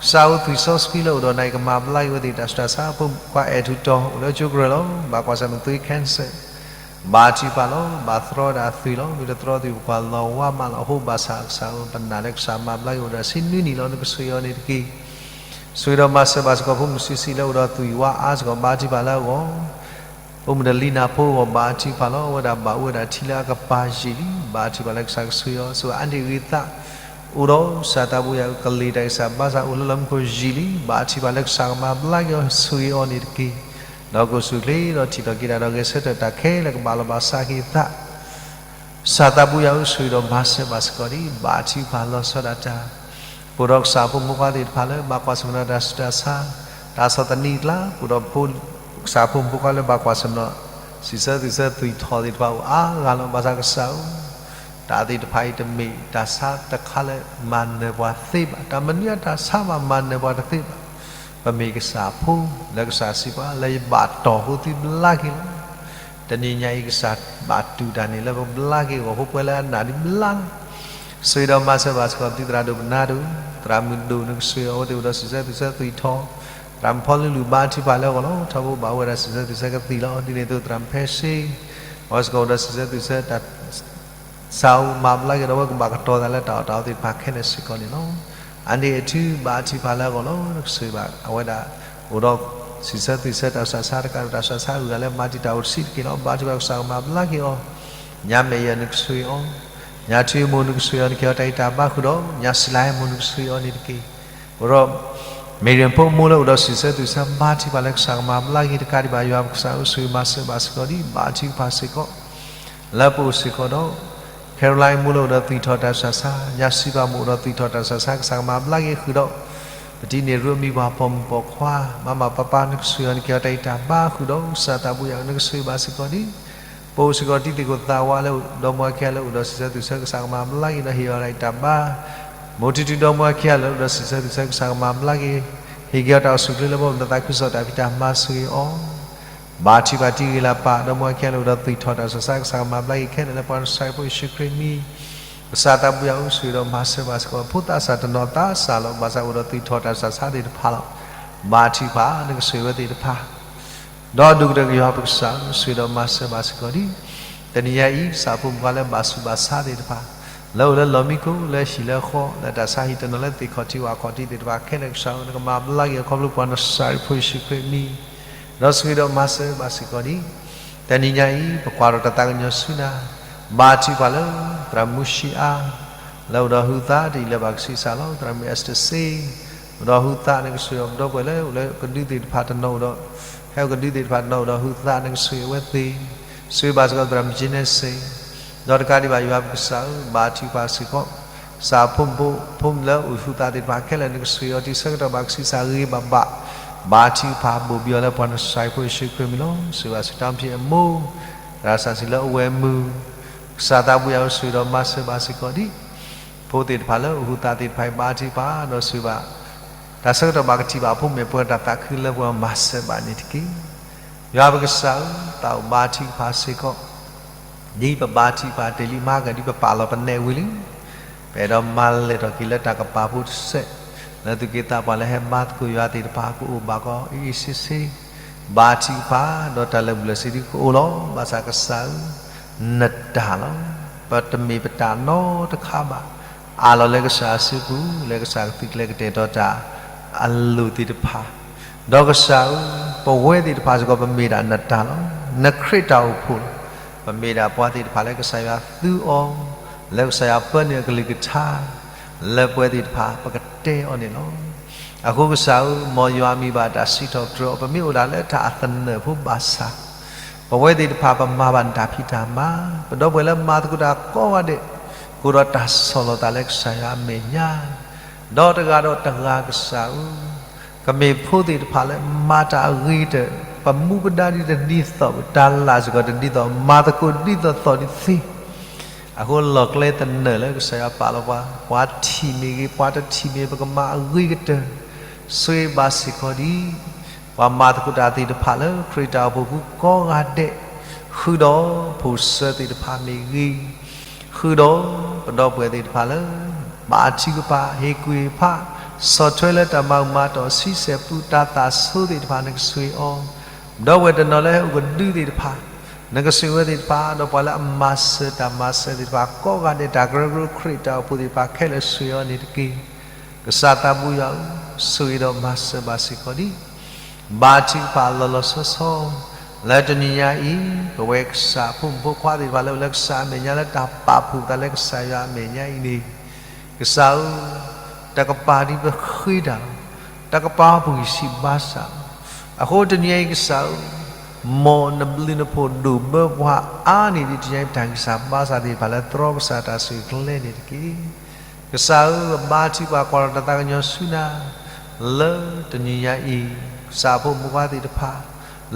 ကစၢ်ဧၢ သွံၣ်စီဆှံလၢအိၣ်ဒီးနၤအံၤ ကမၤဘျါက့ၤဝဲသ့ၣ် တၢ်ဆှၢဆါအဖိမုၣ်ခွါအဲၣ်ထူးတီၤ အိၣ်လၢကၠိကရၢၢ်လီၤ. ဘၣ်ကွၢ်ဆၢၣ်မဲာ်သွံၣ် cancer ဘါထုကဖၣ်လီၤ. ဘၣ်သရီဝဲဒၣ်အသွံၣ်လီၤ. မ့ၢ်တသရီသွံၣ် ပကွၢ်လီၤဝါမးလီၤ. အဃိဘၣ်ဆၣ်ကစၢ်ဧၢ ပနာ်လၢကစၢ်မၤဘျါက့ၤအိၣ်ဒီးဆံနွံနံၣ်လီၤ. နကဆိၣ်ဂ့ၤအီၤန့ၣ်တက့ၢ်. ဆိၣ်ဂ့ၤဒီးမၤစၢၤဘၣ်စ့ၢ်ကီး ဖိမုၣ်ဆံးဆံးလၢအိၣ်ဒီးသွံၣ်ဝါအါစ့ၢ်ကီး ဘါထုကဖၣ်လၢအဂီၢ် ဖိမုၣ်တလံနၢ်ဖိအဂီၢ် ဘါထုကဖၣ်လီၤ. အဝဲဒၣ်ဘၣ်အိၣ်ဝဲဒၣ်ထံလၢအကပၤယံာ်လံ. ဘါထုကဖၣ်လၢကစၢ်ကဆိၣ်ဂ့ၤအီၤ ဆိၣ်ဂ့ၤအါန့ၢ်ဂ့ၤသး အိၣ်ဒီးကစၢ်သးဘိယွၤဧၢ ကလ့ၤတၢ်ဂံၢ်စၢ်ဘါစၢ်အိၣ်လၢလီၢ်မူခိၣ်ယံာ်လံ. ဘါထုကဖၣ်လၢကစၢ်ကမၤဘျါက့ၤအီၤ ဆိၣ်ဂ့ၤအီၤန့ၣ်တက့ၢ်. ဒီးကအိၣ်ဆူၣ်ချ့ဒီးထံၣ်ထီၣ်က့ၤတၢ်ဒီးဂဲၤဆၢထၢၣ်တၢ်ခဲလၢာ်ကဘၣ်လီၤဘၣ်စးက့ၤသး ကစၢ်သးဘိယွၤဧၢ ဆိၣ်ဂ့ၤဒီးမၤစၢၤဘၣ်စ့ၢ်ကီးဒံး ဘါထုကဖၣ်လီၤဆီဒၣ်တၢ် ပအိၣ်ဒီးကစၢ်ဖိမုၣ်ဖိခွါသ့ၣ်တဖၣ်လၢဘၣ်ကွၢ်ဆၢၣ်မဲာ်ဒီးတၢ်ဆူးတၢ်ဆါ တၢ်ဆီၣ်သနံးအကျါ ပအိၣ်ဒီးဖိ ကစၢ်ဖိမုၣ်ဖိခွါလၢဘၣ်ကွၢ်ဆၢၣ်မဲာ်ဒီး စံးဆၢသွံၣ်ဆၢသွံၣ်ထီၣ်သ့ၣ်တဖၣ်အိၣ်အါဂၤလီၤ. ဘၣ်ဆၣ်ကစၢ်ဧၢ တၢ်သ့ၣ်တဖၣ်အံၤတမ့ၢ်တၢ်ဆါတခါလၢမၤနၢၤပှၤသ့ဘၣ်. တၢ်မနုၤအတၢ်ဆါဘၣ်မၤနၢၤပှၤတသ့ဘၣ်. ပမ့ၢ်ကစၢ်ဖိ လၢကစၢ်စံးပှၤ လၢယဘၣ်တီၢ်ဖိသုဘျါက့ၤလီၤ. တနံၤညါအံၤကစၢ်ဘၣ်တူၢ်တၢ်န့ၣ်လၢပဘျါက့ၤအဂီၢ် ဖိပှဲၤလၢအနၢ်ဒံးဘျါလီၤ. ဆိၣ်ဂ့ၤဒီးမၤစၢၤဘၣ်စ့ၢ်ကီး ပသရၣ်ဒိၣ်ပနၢ်ဒိၣ် သရၣ်မုၣ်ဒိၣ် နကဆိၣ်ဂ့ၤအဝဲသ့ၣ်အိၣ်ဒီးစံးဆၢသွံၣ်ဆၢသွံၣ်ထီၣ် သရၣ်မုၣ်ဖီလူလူဘါထုကဖၣ်လၢအဂီၢ်လီၤ. ထီဘိဘၣ်အိၣ်ဝဲဒၣ်စံးဆၢသွံၣ်ဆၢကသံၣ်လီၤ. ဒ်န့ၣ်အသိးသရၣ်မုၣ်ဖဲစ့ အဝဲစ့ၢ်ကီးအိၣ်ဒီးစံးဆၢသွံၣ်ဆၢတၢ် ဆၢမၤဘျါက့ၤဒီးအဝဲကဘၣ်ကတီၤသးလၢတၢ်အီၣ်တၢ်အီသ့ၣ်တဖၣ်ခဲလၢာ်စ့ၢ်ကီးန့ၣ်လီၤ. အါန့ၢ်အထံဘါထုကဖၣ်လၢအဂီၢ်လီၤ. နကဆိၣ်ဂ့ၤဘၣ်အဝဲဒၣ် အိၣ်ဒီးစံးဆၢသွံၣ်ဆၢတၢ်ဆူးတၢ်ဆါတကးဒီး တၢ်ဆူးတၢ်ဆါအဂုၤအဂၤလၢမၤတံာ်တာ်အိၣ်တဆံးတက့ၢ်လီၤ. ဘါထုကဖၣ်ကစၢ်ကမၤဘျါက့ၤအီၤ ညါမဲာ်ယဲၢ်နကဆိၣ်ဂ့ၤအီၤ, ညါထူမိၢ်နကဆိၣ်ဂ့ၤအီၤ နကဟ့ၣ်အီၤတၢ်ဂံၢ်တၢ်ဘါဃုာ်ဒီး ညါစံလါဟဲမိၢ်နကဆိၣ်ဂ့ၤအီၤန့ၣ်တက့ၢ်. အိၣ်ဒီး မ့ၢ်ရၣ်ဖိမိၢ်လၢအိၣ်ဒီးစံးဆၢသွံၣ်ဆၢဘါထုကဖၣ်လၢကစၢ်ကမၤဘျါက့ၤ တကးဒံးဘၣ်ယွၤပကစၢ်ဧၢ ဆိၣ်ဂ့ၤမၤစၢၤဘၣ်စ့ၢ်ကီးဒံး ဘါထုကဖၣ်စ့ၢ်ကီး လၢပအိၣ်စ့ၢ်ကီးဒီး Caroline မိၢ်လၢအိၣ်ဒီးသွံၣ်ထီၣ်တၢ်ဆူးတၢ်ဆါ, ညါစံးဘၣ်မိၢ်အိၣ်ဒီးသွံၣ်ထီၣ်တၢ်ဆူးတၢ်ဆါ ကစၢ်ကမၤဘျါက့ၤဃုာ်ဒီး ပတံၤန့ၢ်ရူအမံၤပှၤပိာ်မုၣ်ပိာ်ခွါ, မၤမၤပၢ်ပၢ်နကဆိၣ်ဂ့ၤအီၤ နကဟ့ၣ်အီၤတၢ်ဂံၢ်တၢ်ဘါဃုာ်ဒီး ကစၢ်သးဘိယွၤ နကဆိၣ်ဂ့ၤဘၣ်စ့ၢ်ကီးဒံး ပအိၣ်စ့ၢ်ကီးတံၤသကိးသးဝါလၢ ဒီမါဝၤခံဂၤလၢအိၣ်ဒီးစံးဆၢသွံၣ်ဆၢ ကစၢ်ကမၤဘျါက့ၤဒီးဟ့ၣ်အီၤတၢ်ဂံၢ်တၢ်ဘါ, မိၢ်ထူထူဒီမါဝၤခံဂၤလၢအိၣ်ဒီးစံးဆၢသွံၣ်ဆၢ ကစၢ်ကမၤဘျါက့ၤ, ဟ့ၣ်က့ၤအီၤတၢ်အိၣ်ဆူၣ်အိၣ်ချ့လၢပဂီၢ် မ့ၢ်တၢ်သးခုကစီၣ်တၢ်ဖံးတၢ်မၤဆိၣ်ဂ့ၤအီၤ ဘါထုကဖၣ်တံၤဂ့ၤလၢပၢ် ဒီမါဝၤခံဂၤလၢအိၣ်ဒီးသွံၣ်ထီၣ်တၢ်ဆူးတၢ်ဆါ ကစၢ်ကမၤဘျါက့ၤခဲလၢာ်လၢပှၤနစၢ်ဖိယ့ၣ်ၡူးခရံာ်မံၤ, ကစၢ်သးဘိယွၤဧၢ ဆိၣ်ဂ့ၤဒီးမၤစၢၤဘၣ်စ့ၢ်ကီး ဖိသၣ်စၢ်တနီၤသးစၢ်လီၤ ဘၣ်ဆၣ်အိၣ်ဒီးသွံၣ်ထီၣ်တၢ်ဆူးတၢ်ဆါသ့ၣ်တဖၣ်လီၤ. ဘါထုကဖၣ် နကဆိၣ်ဂ့ၤဝဲသ့ၣ်တဖၣ် ဒီးဒိၣ်ကတၢၢ်ကယွၤပကစၢ် ဆိၣ်ဂ့ၤဒီးမၤစၢၤဘၣ်စ့ၢ်ကီးဒံး တနံၤညါအံၤ ကစၢ်ဖိမုၣ်ခွါလၢဘၣ်ဆူးဘၣ်ဆါသ့ၣ်တဖၣ်, လၢအိၣ်လၢလီၢ်မံခိၣ် လၢဟံၣ်လၢဃီ လၢတၢ်ဆါဟံၣ်တနီၤ လၢသ့ၣ်ခီၣ်ထံးဝၣ်ခီၣ်ထံးသ့ၣ်တဖၣ်ခဲလၢာ် ကစၢ်ဧၢ နကမၤဘျါက့ၤအခီဖျိပှၤနစၢ်ဖိယ့ၣ်ၡူးခရံာ်မံၤ, ဒီးဆိၣ်ဂ့ၤဒီးမၤစၢၤဘၣ်စ့ၢ်ကီးဒံး တနံၤညါအံၤ ပကွၢ်ထီၣ်တၢ်သးကညီၤဆူနၤ, ဘါထုကဖၣ်လၢ သရၣ်မူဆံအါ လၢအိၣ်ဒီးဟုသးတအံၤလၢၤဘၣ်ကဆံးစၢ်လီၤ. သရၣ်မုၣ်အ့စတၢၢ်စ့ အိၣ်ဒီးဟုသး နကဆိၣ်ဂ့ၤအီၤ ပဒီပုၢ်ဝဲၢ်လၢအိၣ်လၢကဒုသ့ၣ်တဖၣ်တနီၤအိၣ်ဒီး ဟဲအိၣ်ကဒုသ့ၣ်တဖၣ်တနီၤအိၣ်ဒီးဟုသး နကဆိၣ်ဂ့ၤအဝဲသ့ၣ်, ဆိၣ်ဂ့ၤဘၣ်စ့ၢ်ကီးသရၣ်မုၣ်ကၠ့နဲစ့, ဒီးတကးဒံးဘၣ်ယွၤပကစၢ်ဧၢ ဘါထုကဖၣ်စ့ၢ်ကီး ကစၢ်ဖိမုၣ်ဖိ ဖိမုၣ်လၢအိၣ်ဟုသးသ့ၣ်တဖၣ်ခဲလၢာ် နကဆိၣ်ဂ့ၤအီၤတုၤဆၢကတီၢ်ဘၣ်ကဆံးစၢ်ဂ့ၤဂ့ၤဘၣ်ဘၣ်, ဘါထုကဖၣ်ဘိၣ်ဘံအီၤလၢပှၤနစၢ်ဖိယ့ၣ်ၡူးခရံာ်မံၤလီၤ. ဆိၣ်ဂ့ၤဘၣ်စ့ၢ်ကီးတၢ်အိၣ်ဖှိၣ်အမိၢ် သရၣ်စီဆှံလၢအဝဲၢ်မုၢ် ကစၢ်သးဘိယွၤဧၢ ဆိၣ်ဂ့ၤဒီးမၤစၢၤဘၣ်စ့ၢ်ကီးဒံး ဖိသ့ၣ်တဖၣ်လၢအိၣ်ဟုသးသ့ၣ်တဖၣ်အံၤ ဘါထုကဖၣ်ဒီးဆိၣ်ဂ့ၤဘၣ် တၢ်ဆၢကတီၢ်ဘၣ်ကထံၣ်ဘၣ်အဖိမ့ၢ်ပှၤတၢ်သးခုလၢပှဲၤမၤစၢၤဘၣ်န့ၣ်တက့ၢ်. ယွၤပကစၢ်ဧၢ သးအိၣ်ဘါထုကဖၣ်စ့ၢ်ကီး ဒ်ပဘါထုကဖၣ်တ့ၢ်လံမၤကဒ်ပပာ်လီၤပနဲၣ်ဝံၤလံ ပအဲၣ်ဒိးမၤလဲၢ်ထီၣ်က့ၤလၢတၢ်ကပၤဖိတစဲး, ပ လၢသူၣ်က့သးပှၢ်လၢဟဲမၤသကိးယွၤသ့ၣ်တဖၣ် ကအိၣ်ဘၣ်ကီးအံၤအံၤဆ့ဆ့, ဘါထုကဖၣ် ဒီးတၢ်လၢာ်ဘူၣ်လၢာ်စ့ဒုကအိၣ်လီၤ. ဘၣ်ဆၣ်ကစၢ်ဧၢ, နတၢ်လီၤ. ပတမ့ၢ်ပတၢ်နီတခါဘၣ်. အးလီၤလၢကစၢ်အစုပူၤ လၢကစၢ်ကသုးကျဲၤကတဲာ်ကတီၤတၢ်အလိၤသ့ၣ်တဖၣ်, ဒီးကစၢ်ဧၢ, ပဝဲသ့ၣ်တဖၣ်စ့ၢ်ကီး ပမ့ၢ်ဒၣ်နတၢ်လီၤ. နခရံာ်တၢ်အိၣ်ဖှိၣ်လီၤ. ပမ့ၢ်ဒၣ်ပှၤသ့ၣ်တဖၣ်လၢကစၢ်ယွၤသူအီၤ, လၢကစၢ်ယွၤပၢနုာ်အကလုၢ်ကထါ, လၢပဝဲသ့ၣ်တဖၣ် ပကတဲအီၤန့ၣ်လီၤ. အဃိကစၢ်ဧၢ, မ်ယွၤမံၤဘၣ်တၢ်စံးထီၣ်ပတြၢၤအီၤ, ပမ့ၢ်အိၣ်ဒၣ်လၢတၢ်အသနၢၣ်ဖိဘၣ်ဆၣ်, ပဝဲသ့ၣ်တဖၣ်ပမၤဘၣ်နတၢ်ဖံးတၢ်မၤ, ပဒီပုၢ်ဝဲၢ်လၢမၤသကိးတၢ်ကိးဂၤဒဲး, ကအိၣ်ဒီးတၢ်ဆီၣ်လီၤသးလၢကစၢ်ယွၤအမဲာ်ညါ, ဒီးတဂၤဒီးတဂၤကစၢ်ဧၢ, ကမ့ၢ်ဖိသ့ၣ်တဖၣ်လၢမၤတၢ်အဂ့ၤကတၢၢ်, ပမူပဒါဒ်တဒ်သိး, ပတၢ်လၢ်စ့ၢ်ကီးတဒ်သိး, မၤသကိးဒ်သိးသိးဒ်သ့ အဃိလီၢ်ကျဲသနၢၣ်လၢကစၢ်ယွၤပာ်လီၤပှၤ, ပှၤထံၣ်မ့ၢ်ဂ့ၤ, ပှၤတထံၣ်မ့ၢ်ဂ့ၤ, ပကမၤအဂ့ၤကတၢၢ်, ဆိၣ်ဂ့ၤဘၣ်စ့ၢ်ကီးဒံး, ပှၤမၤသကိးတၢ်သ့ၣ်တဖၣ်လၢခရံာ်တၢ်အိၣ်ဖှိၣ်ပူၤကိးဂၤဒဲး, ဃုာ်ဒီးဖိၣ်စၢၤသ့ၣ်တဖၣ်မ့ၢ်ဂ့ၤ, ဃုာ်ဒီးပဒီပုၢ်ဝဲၢ်သ့ၣ်တဖၣ်လၢ ဘါထုကဖၣ်, ဟ့ၣ်ကူၣ်ဟ့ၣ်ဖး, ဆီၣ်ထွဲလၢတၢ်မၤအုၣ်မၤတီၢ်ဆံဆဲၣ်ပူၤ, တၢ်သးဆိသ့ၣ်တဖၣ် နကဆိၣ်ဂ့ၤအီၤ, ဒီပုၢ်ဝဲၢ်တနီၤလၢဟဲအိၣ်ကဒုသ့ၣ်တဖၣ်, နကဆိၣ်ဂ့ၤဝဲသ့ၣ်တဖၣ်, ဒီးပှၤလၢအမၤစၢၤတၢ်မၤစၢၤသ့ၣ်တဖၣ်ကိးဂၤဒဲး, တၢ်ကရၢကရိခရံာ်တၢ်အိၣ်ဖှိၣ်သ့ၣ်တဖၣ်ခဲလၢာ် ဆိၣ်ဂ့ၤအီၤန့ၣ်တက့ၢ်. ကစၢ်သးဘိယွၤဧၢ, ဆိၣ်ဂ့ၤဒီးမၤစၢၤဘၣ်စ့ၢ်ကီးဒံး, ဘါထုကဖၣ်လီၤလီၤဆီဆီ, လၢတနံၤညါအံၤ ပဝဲကစၢ်အဖိမုၣ်ဖိခွါသ့ၣ်တဖၣ်လၢ လၢကစၢ်အမဲာ်ညါလၢတၢ်ပာ်ဖှိၣ်သးလၢကစၢ်ယွၤအမဲာ်ညါအံၤန့ၣ်, ကစၢ်ဧၢ, တကပၤဒ်ပဃ့တၢ်လီၤ, တကပၤပဂံၢ်ဆံးဘါစၢ်လီၤ. အဃိတနံၤညါအံၤကစၢ်ဧၢ, မ်နဘျုးနဖှိၣ်ဒိၣ်ဘၢပှၤအါန့ၢ်ဒံးတနံၤညါအံၤ ပတၢ်ဂံၢ်စၢ်ဘါစၢ်သ့ၣ်တဖၣ်လၢ တြီကစၢ်တၢ်ဆိၣ်ဂ့ၤကျဲန့ၣ်တက့ၢ်. ကစၢ်ဧၢ, ပဘါထုကဖၣ်ကွၢ်ဒီးတၢ်သးကညီၤဆူနၤ, လၢတနံၤညါအံၤ, ကစၢ်အဖိမုၣ်ဖိခွါသ့ၣ်တဖၣ်,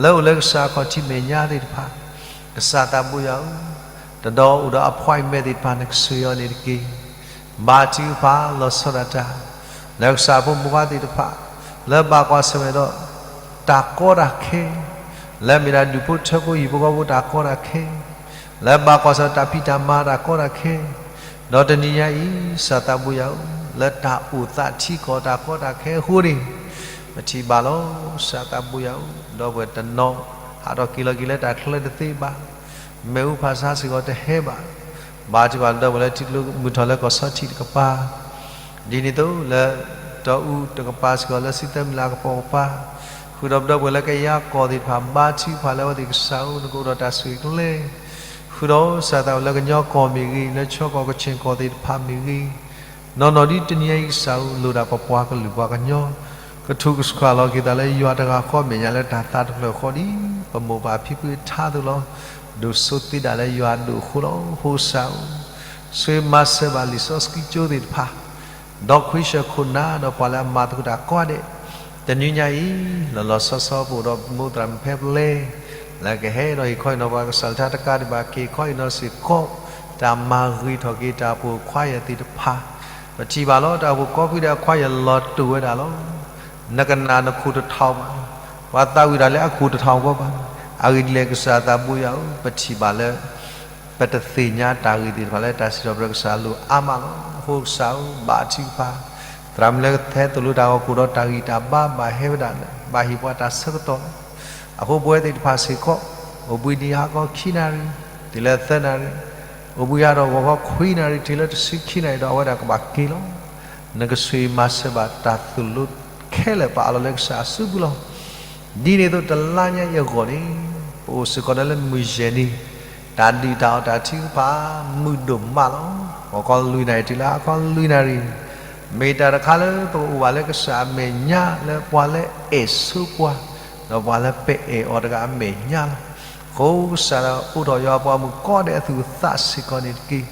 လၢအိၣ်လၢကစၢ်အခီၣ်ထံးမဲာ်ညါသ့ၣ်တဖၣ်, ကစၢ်သးဘိယွၤဧၢ, တဒီးအိၣ်ဒီး appointment သ့ၣ်တဖၣ် နကဆိၣ်ဂ့ၤအီၤန့ၣ်တက့ၢ်. ဘါထုကဖၣ်လီၤဆီဒၣ်တၢ်, လၢကစၢ်အဖိမုၣ်ဖိခွါသ့ၣ်တဖၣ်, လၢဘၣ်ကွၢ်ဆၢၣ်မဲာ်ဒီး တၢ်ကီတၢ်ခဲ, လၢမ့ၢ်ဒၣ်ဒူၣ်ဖိထၢဖိဟံၣ်ဖိဃီဖိတၢ်ကီတၢ်ခဲ, လၢဘၣ်ကွၢ်ဆၢၣ်တၢ်ဖံးတၢ်မၤတၢ်ကီတၢ်ခဲ, ဒီးတနံၤညါအံၤ ကစၢ်သးဘိယွၤဧၢ, လၢတၢ်အိၣ်သးထံကီၢ်တၢ်ကီတၢ်ခဲအဃိန့ၣ်, ပထံၣ်ဘၣ်လီၤ. ကစၢ်သးဘိယွၤဧၢ, ဒီပုၢ်ဝဲၢ်တနီၤ ဟးထီၣ်က့ၤလီၤက့ၤလၢတၢ်ချၢတသ့ဘၣ်, မ့ၣ်အူဖးဆါစ့ၢ်ကီးတဟဲဘၣ်, ဘါထုကဖၣ်ဒီပုၢ်ဝဲၢ်လၢထံကျိမုၢ်ထီၣ်လၢကီၢ်ဆီထံးတကပၤ, ဒ်န့ၣ်အသိးလၢ တီအူတကပၤစ့ၢ်ကီး လၢစံၣ်သၢမုၢ်လၢ်အကပိာ်ကပၤ, ဃုာ်ဒီးပဒီပုၢ်ဝဲၢ်လၢကယၤကီၢ်သ့ၣ်တဖၣ် ဘါထုကဖၣ်လၢအဝဲသ့ၣ်ကစၢ်ဧၢ နကအိၣ်ဒီးတၢ်ဆိၣ်ဂ့ၤကျဲ, ဃုာ်ဒီးကစၢ်သးလၢကညီကီၢ်မ့ၢ်ဂ့ၤ, လၢခၠီကီၢ်ကခ့ၣ်ကီၢ်သ့ၣ်တဖၣ်မ့ၢ်ဂ့ၤ, နီၢ်နီၢ်ဒ်တနံၤညါအံၤကစၢ်ဧၢ လိၣ်ဒၣ်ပပှၤကလုာ်ပှၤကညီ ကထူၣ်ကဆှၣ်လီၤက့ၤသးလၢယွၤတဂၤဃီအမဲာ်ညါလၢတၢ်သးတဖျၢၣ်ဃီဒ် ပမိၢ်ပၢ်ဖံဖုအထါအသိးလီၤ. ဒိၣ်စိသ့ဒၣ်လၢယွၤအဒိၣ်အဃိလီၤ. အဃိကစၢ်ဧၢ, ဆိၣ်ဂ့ၤမၤစၢၤဘၣ်လံာ်စီဆှံကၠိသ့ၣ်တဖၣ် ဒီးခွံဆၢၣ်ခိၣ်နၢ်ဒီးပှၤလၢအမၤသကိးတၢ်ကိးဂၤဒဲး, တနံၤညါအံၤ လီၤလီၤဆီဆီ ပအိၣ်ဒီးမူသရၣ်မုၣ်ဖဲပလဲ, လၢကဟဲဒီးဟ့ၣ်ခီဟ့ၣ်နီၤပှၤကစၢ်လၢတၢ်တကးဒံးဘၣ် က့ၤခီဟ့ၣ်နီၤစ့ၢ်ကီး တၢ်မၤဂ့ၤထီၣ်က့ၤတၢ်အိၣ်ဖှိၣ် choir သ့ၣ်တဖၣ်, ပထံၣ်ဘၣ်လီၤ တၢ်အိၣ်ဖှိၣ်ကိးဖုဒဲး choir လီၤတိာ်ဝဲဒၣ်လီၤ. နကနၣ်နခိၣ်တထီၣ်ဘၣ်, ပှၤသးဝံၣ်တၢ်လၢအခိၣ်တထီၣ်ကီးဘၣ်, အဂ့ၢ်ဒ်လဲၣ်ကစၢ်သးဘိယွၤဧၢ, ပထံၣ်ဘၣ်လၢ ပတသ့ၣ်ညါတၢ်ဂ့ၢ်သ့ၣ်တဖၣ်လၢတၢ်စံးထီၣ်ပတြၢၤကစၢ်အလိၤအါမးလီၤ. အဃိကစၢ်ဧၢ, ဘါထုကဖၣ်, သရၣ်မုၣ်လၢကဟဲသိၣ်လိတၢ်ဂီၤ ကအိၣ်ဒီးတၢ်ဂံၢ်တၢ်ဘါ ဘၣ်ဟဲဝဲဒၣ်လၢ ဘၣ်ဟ့ၣ်ပှၤတၢ်ဆၢကတီၢ်လီၤ. အဃိပဝဲသ့ၣ်တဖၣ်စ့ၢ်ကီး, အိၣ်ဘှံးနံၤဟါခီခံနၣ်ရံၣ် တုၤလၢသၢနၣ်ရံၣ်, အိၣ်ဘှံးဟါထီၣ်ဂီၤခီခွံနၣ်ရံၣ် တုၤလၢတဆံခံနၣ်ရံၣ်ဒီး အဝဲဒၣ်ကဘၣ်က့ၤလီၤ. နကဆိၣ်ဂ့ၤမၤစၢၤဘၣ်တၢ်သိၣ်လိခဲလၢာ် ပအးလီၤလၢကစၢ်အစုပူၤလီၤ. ဒ်န့ၣ်အသိး တလါညါအံၤအဂီၢ်န့ၣ်, ပအိၣ်စ့ၢ်ကီးဒၣ်လၢမုၢ်ယဲၢ်နံၤ, တၢ်ဒုၣ်တၢ်အီၣ်တၢ်ထုကဖၣ် မုာ်ဒိၣ်မးလီၤ. ဂီၤခီလွံၢ်နၣ်ရံၣ် တုၤလၢဟါခီလွံၢ်နၣ်ရံၣ်, မ့ၢ်တၢ်တခါလၢပကအိၣ်ဘၣ်လၢကစၢ်အမဲာ်ညါ လၢပှၤလၢအဲၣ်ဆိပှၤ, ဒီးပှၤလၢပအဲၣ်အီၤတဂၤအမဲာ်ညါလီၤ. အဃိကစၢ်ဒီးအိးထီၣ်ယွၤအပှၤမုၣ်ကိးဂၤဒဲးအသူၣ်အသးစ့ၢ်ကီးန့ၣ်တက့ၢ်.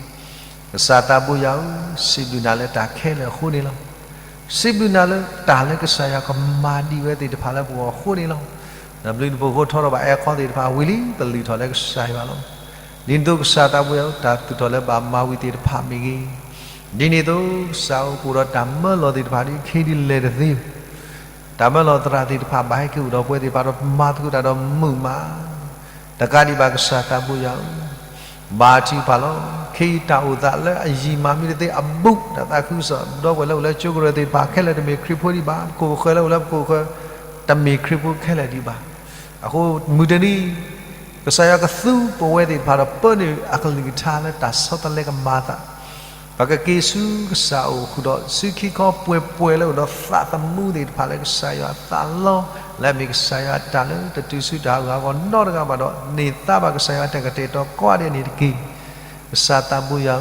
ကစၢ်သးဘိယွၤဧၢ, စံးဘျုးနၤလၢတၢ်ခဲလၢာ်အဃိန့ၣ်လီၤ. စံးဘျုးနၤလၢတၢ်လၢကစၢ်ယွၤကမၤဒံးဝဲသ့ၣ်တဖၣ်လၢပဂီၢ်အဃိန့ၣ်လီၤ. နဘျုးနဖှိၣ်အဃိထီထီၣ်ဘၣ်အဲၣ်ခီသ့ၣ်တဖၣ်ဝံၤလံ ပလုၢ်ထီၣ်လၢကစၢ်ယွၤလီၤ. ဒ်န့ၣ်အသိးကစၢ်သးဘိယွၤဧၢ, တၢ်သူၣ်ထီၣ်လၢဘၣ်မၤဝံၤသ့ၣ်တဖၣ်မ့ၢ်ဂ့ၤ, ဒ်န့ၣ်အသိးကစၢ်ဧၢ ပအိၣ်ဒီးတၢ်မၢလီၤသ့ၣ်တဖၣ်ဒ်ခဲအံၤဒ်လဲၣ်တသ့ တၢ်မၢလီၤသရၣ်သ့ၣ်တဖၣ် ဘၣ်ဟဲက့ၤအိၣ်ဒီးပဝဲသ့ၣ်တဖၣ်ဒီး ပမၤသကိးတၢ်ဒီးမုာ်မး, တကးဒံးဘၣ်ကစၢ်သးဘိယွၤဧၢ, ဘါထုကဖၣ်လီၤ. ခ့ယုၢ်တၢ်အိၣ်သးလၢအယံာ်မးမ့ၢ်တသ့ အဘူး တၢ်သးခုကစီၣ် ဒီပုၢ်ဝဲၢ်လၢအိၣ်လၢကၠိကရၢၢ်သ့ၣ်တဖၣ်ခဲလၢာ် တမ့ၢ်ခရံာ်ဖိဒံးဘၣ်, ကိၣ်ဃၢၤလၢအိၣ်လၢပကိၣ်ဃၢၤ တမ့ၢ်ခရံာ်ဖိခဲလၢာ်ဒံးဘၣ်. အဃိမုၢ်တနံၤ ကစၢ်ယွၤကသူပဝဲသ့ၣ်တဖၣ်ဒီး ပၢနုာ်အကလုၢ်ကထါလၢတၢ်ဆီတလဲကမၤအသး, ပကက့ၤဆူကစၢ်အအိၣ်ဃုာ်ဒီး ဆူခံခီပှဲၤပှဲၤလၢအိၣ်ဒီးသးသမူသ့ၣ်တဖၣ်လၢကစၢ်ယွၤအသးလီ, လၢအမ့ၢ်ကစၢ်ယွၤအတၢ်လၢတတုၤဆူတၢ်ဟးဂီၤနီတဂၤဘၣ်ဒီး န့ၢ်သါဘၣ်ကစၢ်ယွၤတၢ်ကတဲာ်ကတီၤကိးဂၤဒဲးန့ၣ်တက့ၢ်. ကစၢ်သးဘိယွၤဧၢ,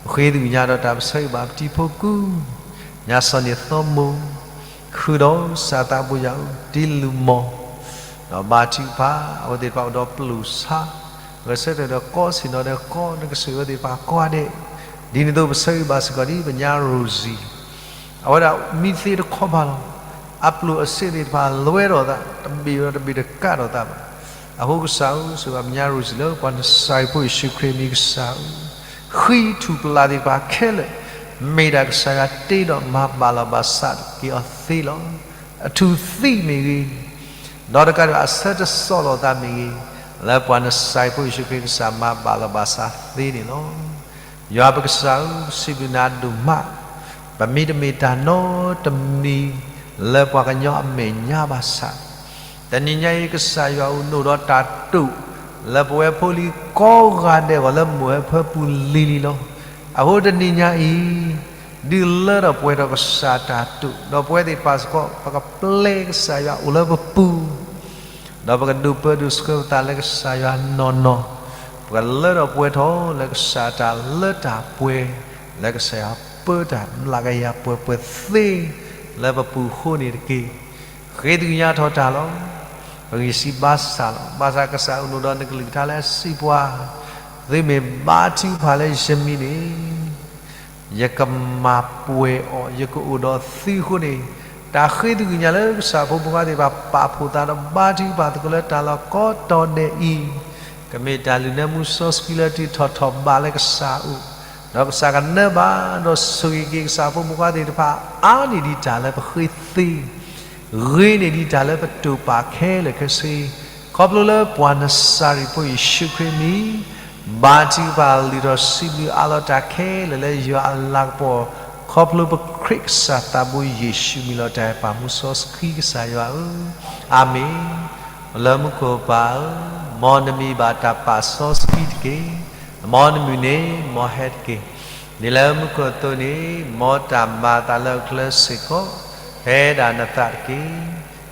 ပဃ့သးကညးဒီးတၢ်ပဆၢဂ့ၤဘၣ်ပတံၤဖိကူ, ညါစီၤန့ၣ်သီမိၢ် ဃုာ်ဒီးကစၢ်သးဘိယွၤဧၢ တံလူၢ်မီၢ် ဒီးဘါထုကဖၣ် အဝဲသ့ၣ်တဖၣ်အိၣ်ဒီးပျိာ်ဆါ, ဂဲၤဆၢထၢၣ်ဒီးကိးဆ့ၣ်နီၤဒီးကိးနကစၢ်ဝဲသ့ၣ်တဖၣ်ကိးဂၤဒဲး, ဒ်န့ၣ်အသိးပဆၢဂ့ၤဘၣ်စ့ၢ်ကီးဒ်ပညါရိၤစံၤ အဝဲဒၣ်မံသ့တခီဘၣ်လီၤ. အပျိာ်အဆ့သ့ၣ်တဖၣ်လွဲထီၣ်သး တဘ့ၣ်ဒီးတဘ့ၣ်တကးထီၣ်သးဘၣ်. အဃိကစၢ်ဧၢ စံးဘၣ်ပညါရိၤစံၤလၢ ပှၤနစၤရံဖိယ့ၣ်ၡူးခရံာ်မ့ၢ်ကစၢ်ဧၢ, ဃံထူၣ်ပလၢ်သ့ၣ်တဖၣ်ခဲလၢာ် မ့ၢ်ဒၣ်ကစၢ်ယွၤတ့ဒီးမၤဘၣ်လီၤဘၣ်စးက့ၤအီၤသ့လီၤ. အထူၣ်သံမ့ၢ်ဂ့ၤ ဒီးတကးဒံးဘၣ်အဆၢတစီၣ်လိာ်သးမ့ၢ်ဂ့ၤ, လၢပှၤနစၤရံဖိယ့ၣ်ၡူးခရံာ်ကစၢ်မၤဘၣ်လီၤဘၣ်စးသ့န့ၣ်လီၤ. ယွၤပကစၢ်ဧၢ, ပစံးဘျုးနၤဒိၣ်မး, ပမ့တမ့ၢ်တၢ်နီတမံၤ လၢပှၤကညီအမဲာ်ညါဘၣ်ဆၣ်, တနံၤညါအံၤကစၢ်ယွၤအိၣ်နုာ်ဒီးတၢ်တိာ် လၢပဝဲဖိလံၤကိးဂၤဒဲးဂီၢ်လၢမိၢ်ဟဲဖၢပူၤလံၤလံၤလီၤ. အဃိတနံၤညါအံၤ ဒုးလၢထီၣ်ပှဲၤထီၣ်ကစၢ်တၢ်တိာ်, ဒီးပဝဲသ့ၣ်တဖၣ်စ့ၢ်ကီး ပကပျဲကစၢ်ယွၤအိၣ်လၢပပူၤ, ဒီးပကဒိးပၢဒိးဆှၢပသးလၢကစၢ်ယွၤနီၢ်နီၢ်, ပကလၢထီၣ်ပှဲၤထီၣ်လၢကစၢ်တၢ်လၢတၢ်ပှဲၤ, လၢကစၢ်ယွၤပၢတၢ်မျးကယၤပှဲၤပှဲၤသ့ လၢပပူၤဃိန့ၣ်တက့ၢ်. ဃ့သကညးထီၣ်တၢ်လီၤ. ပဂံၢ်စၢ်ဘါစၢ်လီၤ. ဘၣ်ဆၣ်ကစၢ်အိၣ်နုာ်ဒီးနကလုၢ်ကထါလၢအစံးပှၤ, သုမ့ၢ်ဘါထုကဖၣ်လၢယမံၤန့ၣ် ယကမၤပှဲၤအီၤ, ယကအိၣ်ဒီးသုအဃိန့ၣ်, တၢ်ဃ့သကညးလၢကစၢ်ဖိမုၢ်ဂၤသ့ၣ်တဖၣ် ပာ်ဖှိၣ်သးဒီးဘါထုကဖၣ်သကိးလၢတၢ်လီၢ်ကိးတီၤဒဲးအံၤ, ကမ့ၢ်တၢ်လုၢ်နၢမူစီဆှံလၢအတုၤထီၣ်ထီၣ်ဘးလၢကစၢ်အအိၣ်, ဒီးကစၢ်ကနၢဘၣ်ဒီးဆိၣ်ဂ့ၤက့ၤကစၢ်ဖိမုၢ်ဂၤသ့ၣ်တဖၣ် အါန့ၢ်ဒံးတၢ်လၢပဃ့သ့ ဂ့ၤန့ၢ်ဒံးတၢ်လၢပတိာ်ပာ်ခဲလၢာ်ခဲဆ့, ခီဖျိလၢပှၤနစၤရ့းဖိယ့ၣ်ၡူးခရံာ်မံၤ, ဘါထုကဖၣ်လုၢ်ထီၣ်စံးဘျုးအးလီၤတၢ်ခဲလၢာ်လၢယွၤအလၤကပီၤ, ခီဖျိပခရံာ်ကစၢ်သးဘိယ့ၣ်ၡူးမံၤလီၤတၢ်အဲၣ်ပၢ်မူစီဆှံကစၢ်ယွၤဧၢ, အၤမ့ၣ်. အိၣ်လၢမူခိၣ်ပၢ်ဧၢ, မ်နမံၤဘၣ်တၢ်ပာ်စီဆှံတက့ၢ်. မ်နမုၢ်န့ၣ်မ်ဟဲတက့ၢ်. ဒ်လၢမူခိၣ်အသိးန့ၣ်, မ်တၢ်မၤအသးလၢအကျဲစ့ၢ်ကီး, ဖဲဒၣ်နသးတက့ၢ်.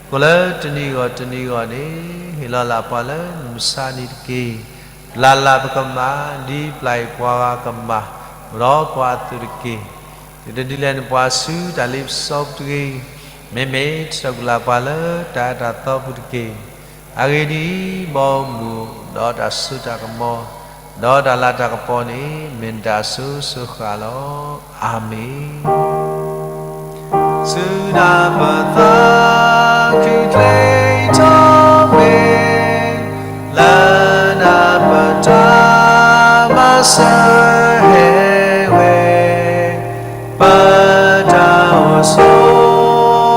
ကိၣ်လၢတနံၤဂီၢ်တနံၤဂီၢ်န့ၣ်, ဟ့ၣ်လီၤလၢပှၤလၢမုၢ်မဆါနံၤတက့ၢ်. ပျၢ်လၢပကမၤ, ဒ်ပျၢ်အံၤပှၤဂၤကမၤ, အိၣ်ဒီးပှၤအသိးတက့ၢ်. သုတဒုးလဲၤနုာ်ပှၤဆူတၢ်လ့ပစီပူၤတဂ့ၤ. မ့မ့ၢ်တတီၢ်ကလာ်ပှၤလၢတၢ်အၢတၢ်သီပူၤတက့ၢ်. အဂ့ၢ်ဒ်အံၤ, မ်မူဒီးတၢ်စိတၢ်ကမီၤ, ဒီးတၢ်လၤတၢ်ကပီၤန့ၣ်, မ့ၢ်နတၢ်အစိၤစိၤဃၣ်လီၤ. အၤမ့ၣ်. စူၢ်နၤပသးခုၣ်ချ့ထီၣ်မ့ၢ်, လၢနၤပတၢ်မၤစၢၤဟဲဝဲ, ပတၢ်အိၣ်ဆိး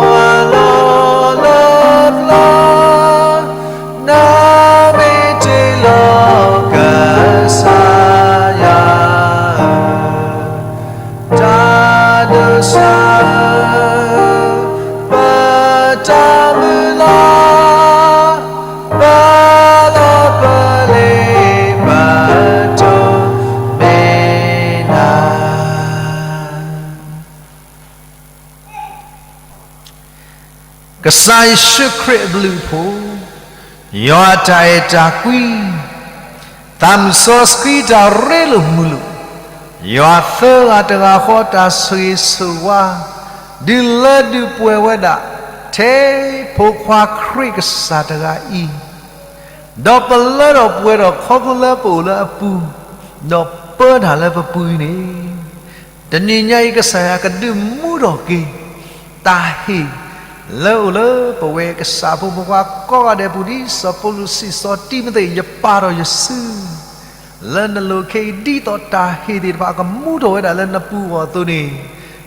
အလီၢ်လၢပျၢၤ, နမ့ၢ်တ့လီၤကစၢ်ယွၤဧၢ, တၢ်ဒိးစၢၤ ပတၢ်မုၢ်လၢ်, ပလီၢ်ပလ့ၤ ပတိၢ်မ့ၢ်နၤ. ကစၢ်ယ့ၣ်ၡူးခရံာ်အဘျုးအဖှိၣ်, ယွၤအတၢ်အဲၣ်တၢ်ကွံ, သးမုၢ်စီဆှံတၢ်ရ့လိာ်မုာ်လိာ်, ယွၤသၢဂၤတဂၤဃီတၢ်ဆိၣ်ဂ့ၤဆိၣ်ဝါ, ဒုးလၢဒုးပှဲၤဝဲဒၣ် ထဲဖိခွါခရံာ်ကစၢ်တဂၤအံၤ, ဒီးပလၢထီၣ်ပှဲၤထီၣ်ခီဖျိလၢပအိၣ်လၢအပူၤ, ဒီးပၢတၢ်လၢပပူၤအံၤန့ၣ်, တနံၤညါအံၤကစၢ်ယွၤကဒုးမူထီၣ်က့ၤ တၢ်ဟ့ၣ် လၢအိၣ်လၢပဝဲကစၢ်ဖိမုၢ်ဖိခွါကိးဂၤဒဲးအပူၤဒ်စီၤပီလူးစံး စီၤတံၤမသ့း ယပာ်ထီၣ်ယစု လၢနလိၤခဲအံၤ ဒ်သိးတၢ်ဟ့ၣ်သ့ၣ်တဖၣ်ကမူထီၣ်ဝဲဒၣ်လၢနပူၤအဂီၢ်အသိးန့ၣ်,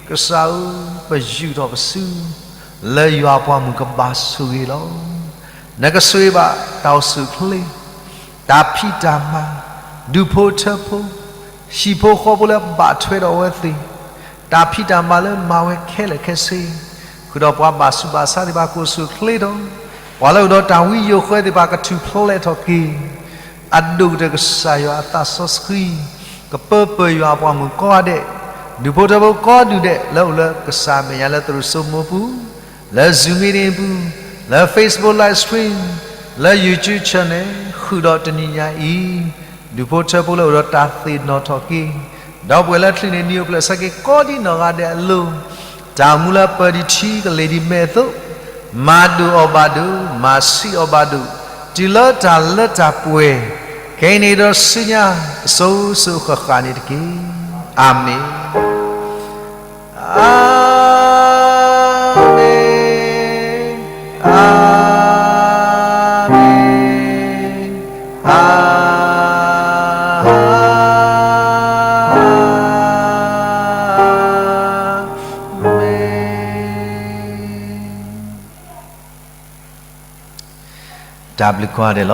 ကစၢ်ဧၢ, ပယူာ်ထီၣ်ပစု လၢယွၤအပှၤမုၣ်ကဘၣ်ဆိၣ်ဂ့ၤလီၤ. နကဆိၣ်ဂ့ၤဘၣ်တၢ်အိၣ်ဆူၣ်အိၣ်ချ့, တၢ်ဖံးတၢ်မၤ, ဒူၣ်ဖိထၢဖိ, ဟံၣ်ဖိဃီဖိလၢဘၣ်ထွဲဒီးအဝဲသ့ၣ်, တၢ်ဖံးတၢ်မၤလၢမၤဝဲခဲလၢာ်ခဲဆ့, ဃုာ်ဒီးပှၤဘၣ်ဆူးဘၣ်ဆါသ့ၣ်တဖၣ်ကိးဆူၣ်ချ့ဒီး, ပှၤလၢအအိၣ်ဒီးတၢ်ဝံယိာ်ဃၢသ့ၣ်တဖၣ်ကထူၣ်ဖျဲးထီၣ်က့ၤ, အဒိၣ်ကတၢၢ်ကစၢ်ယွၤအသးစီဆှံ, ကပၢပၢၢ်ယွၤအပှၤမုၣ်ကိးဂၤဒဲး, ဒူၣ်ဖိထၢဖိကိးဒူၣ်ဒဲး လၢအိၣ်လၢကစၢ်အမဲာ်ညါလၢသရိာ်စိမိပူၤ, လၢ Zoom meeting ပူၤ, လၢ Facebook live stream, လၢ YouTube channel ဃုာ်ဒီးတနံၤညါအံၤ, ဒူၣ်ဖိထၢဖိလၢအိၣ်ဒီးတၢ်သ့ၣ်နီၣ်ထီၣ်က့ၤ, ဒီပုၢ်ဝဲၢ်လၢချံးန့ၣ်နံၤအိၣ်ဖျဲၣ်ဆၢက့ၤကိးဒံနီၢ်ဂၤဒဲးအလိၤ, တၢ်မူလၢပၢၤဒံးထံကလ့ၤဒံးမဲာ်အသိး, မၤဒိၣ်အီၣ်ဘၣ်ဒိၣ်, မၤဆံးအီၣ်ဘၣ်ဒိၣ်, တုၤလၢတၢ်လၢတၢ်ပှဲၤ, ခဲအံၤန့ၣ်ဒီးဆူညါ, အစိၤစိၤဃၣ်ဃၣ်န့ၣ်တက့ၢ်. အၤမ့ၣ်. အၤမ့ၣ်, အၤမ့ၣ်, အၤမ့ၣ်. တၢ်ဘျုးကိးဂၤဒဲးလီၤ.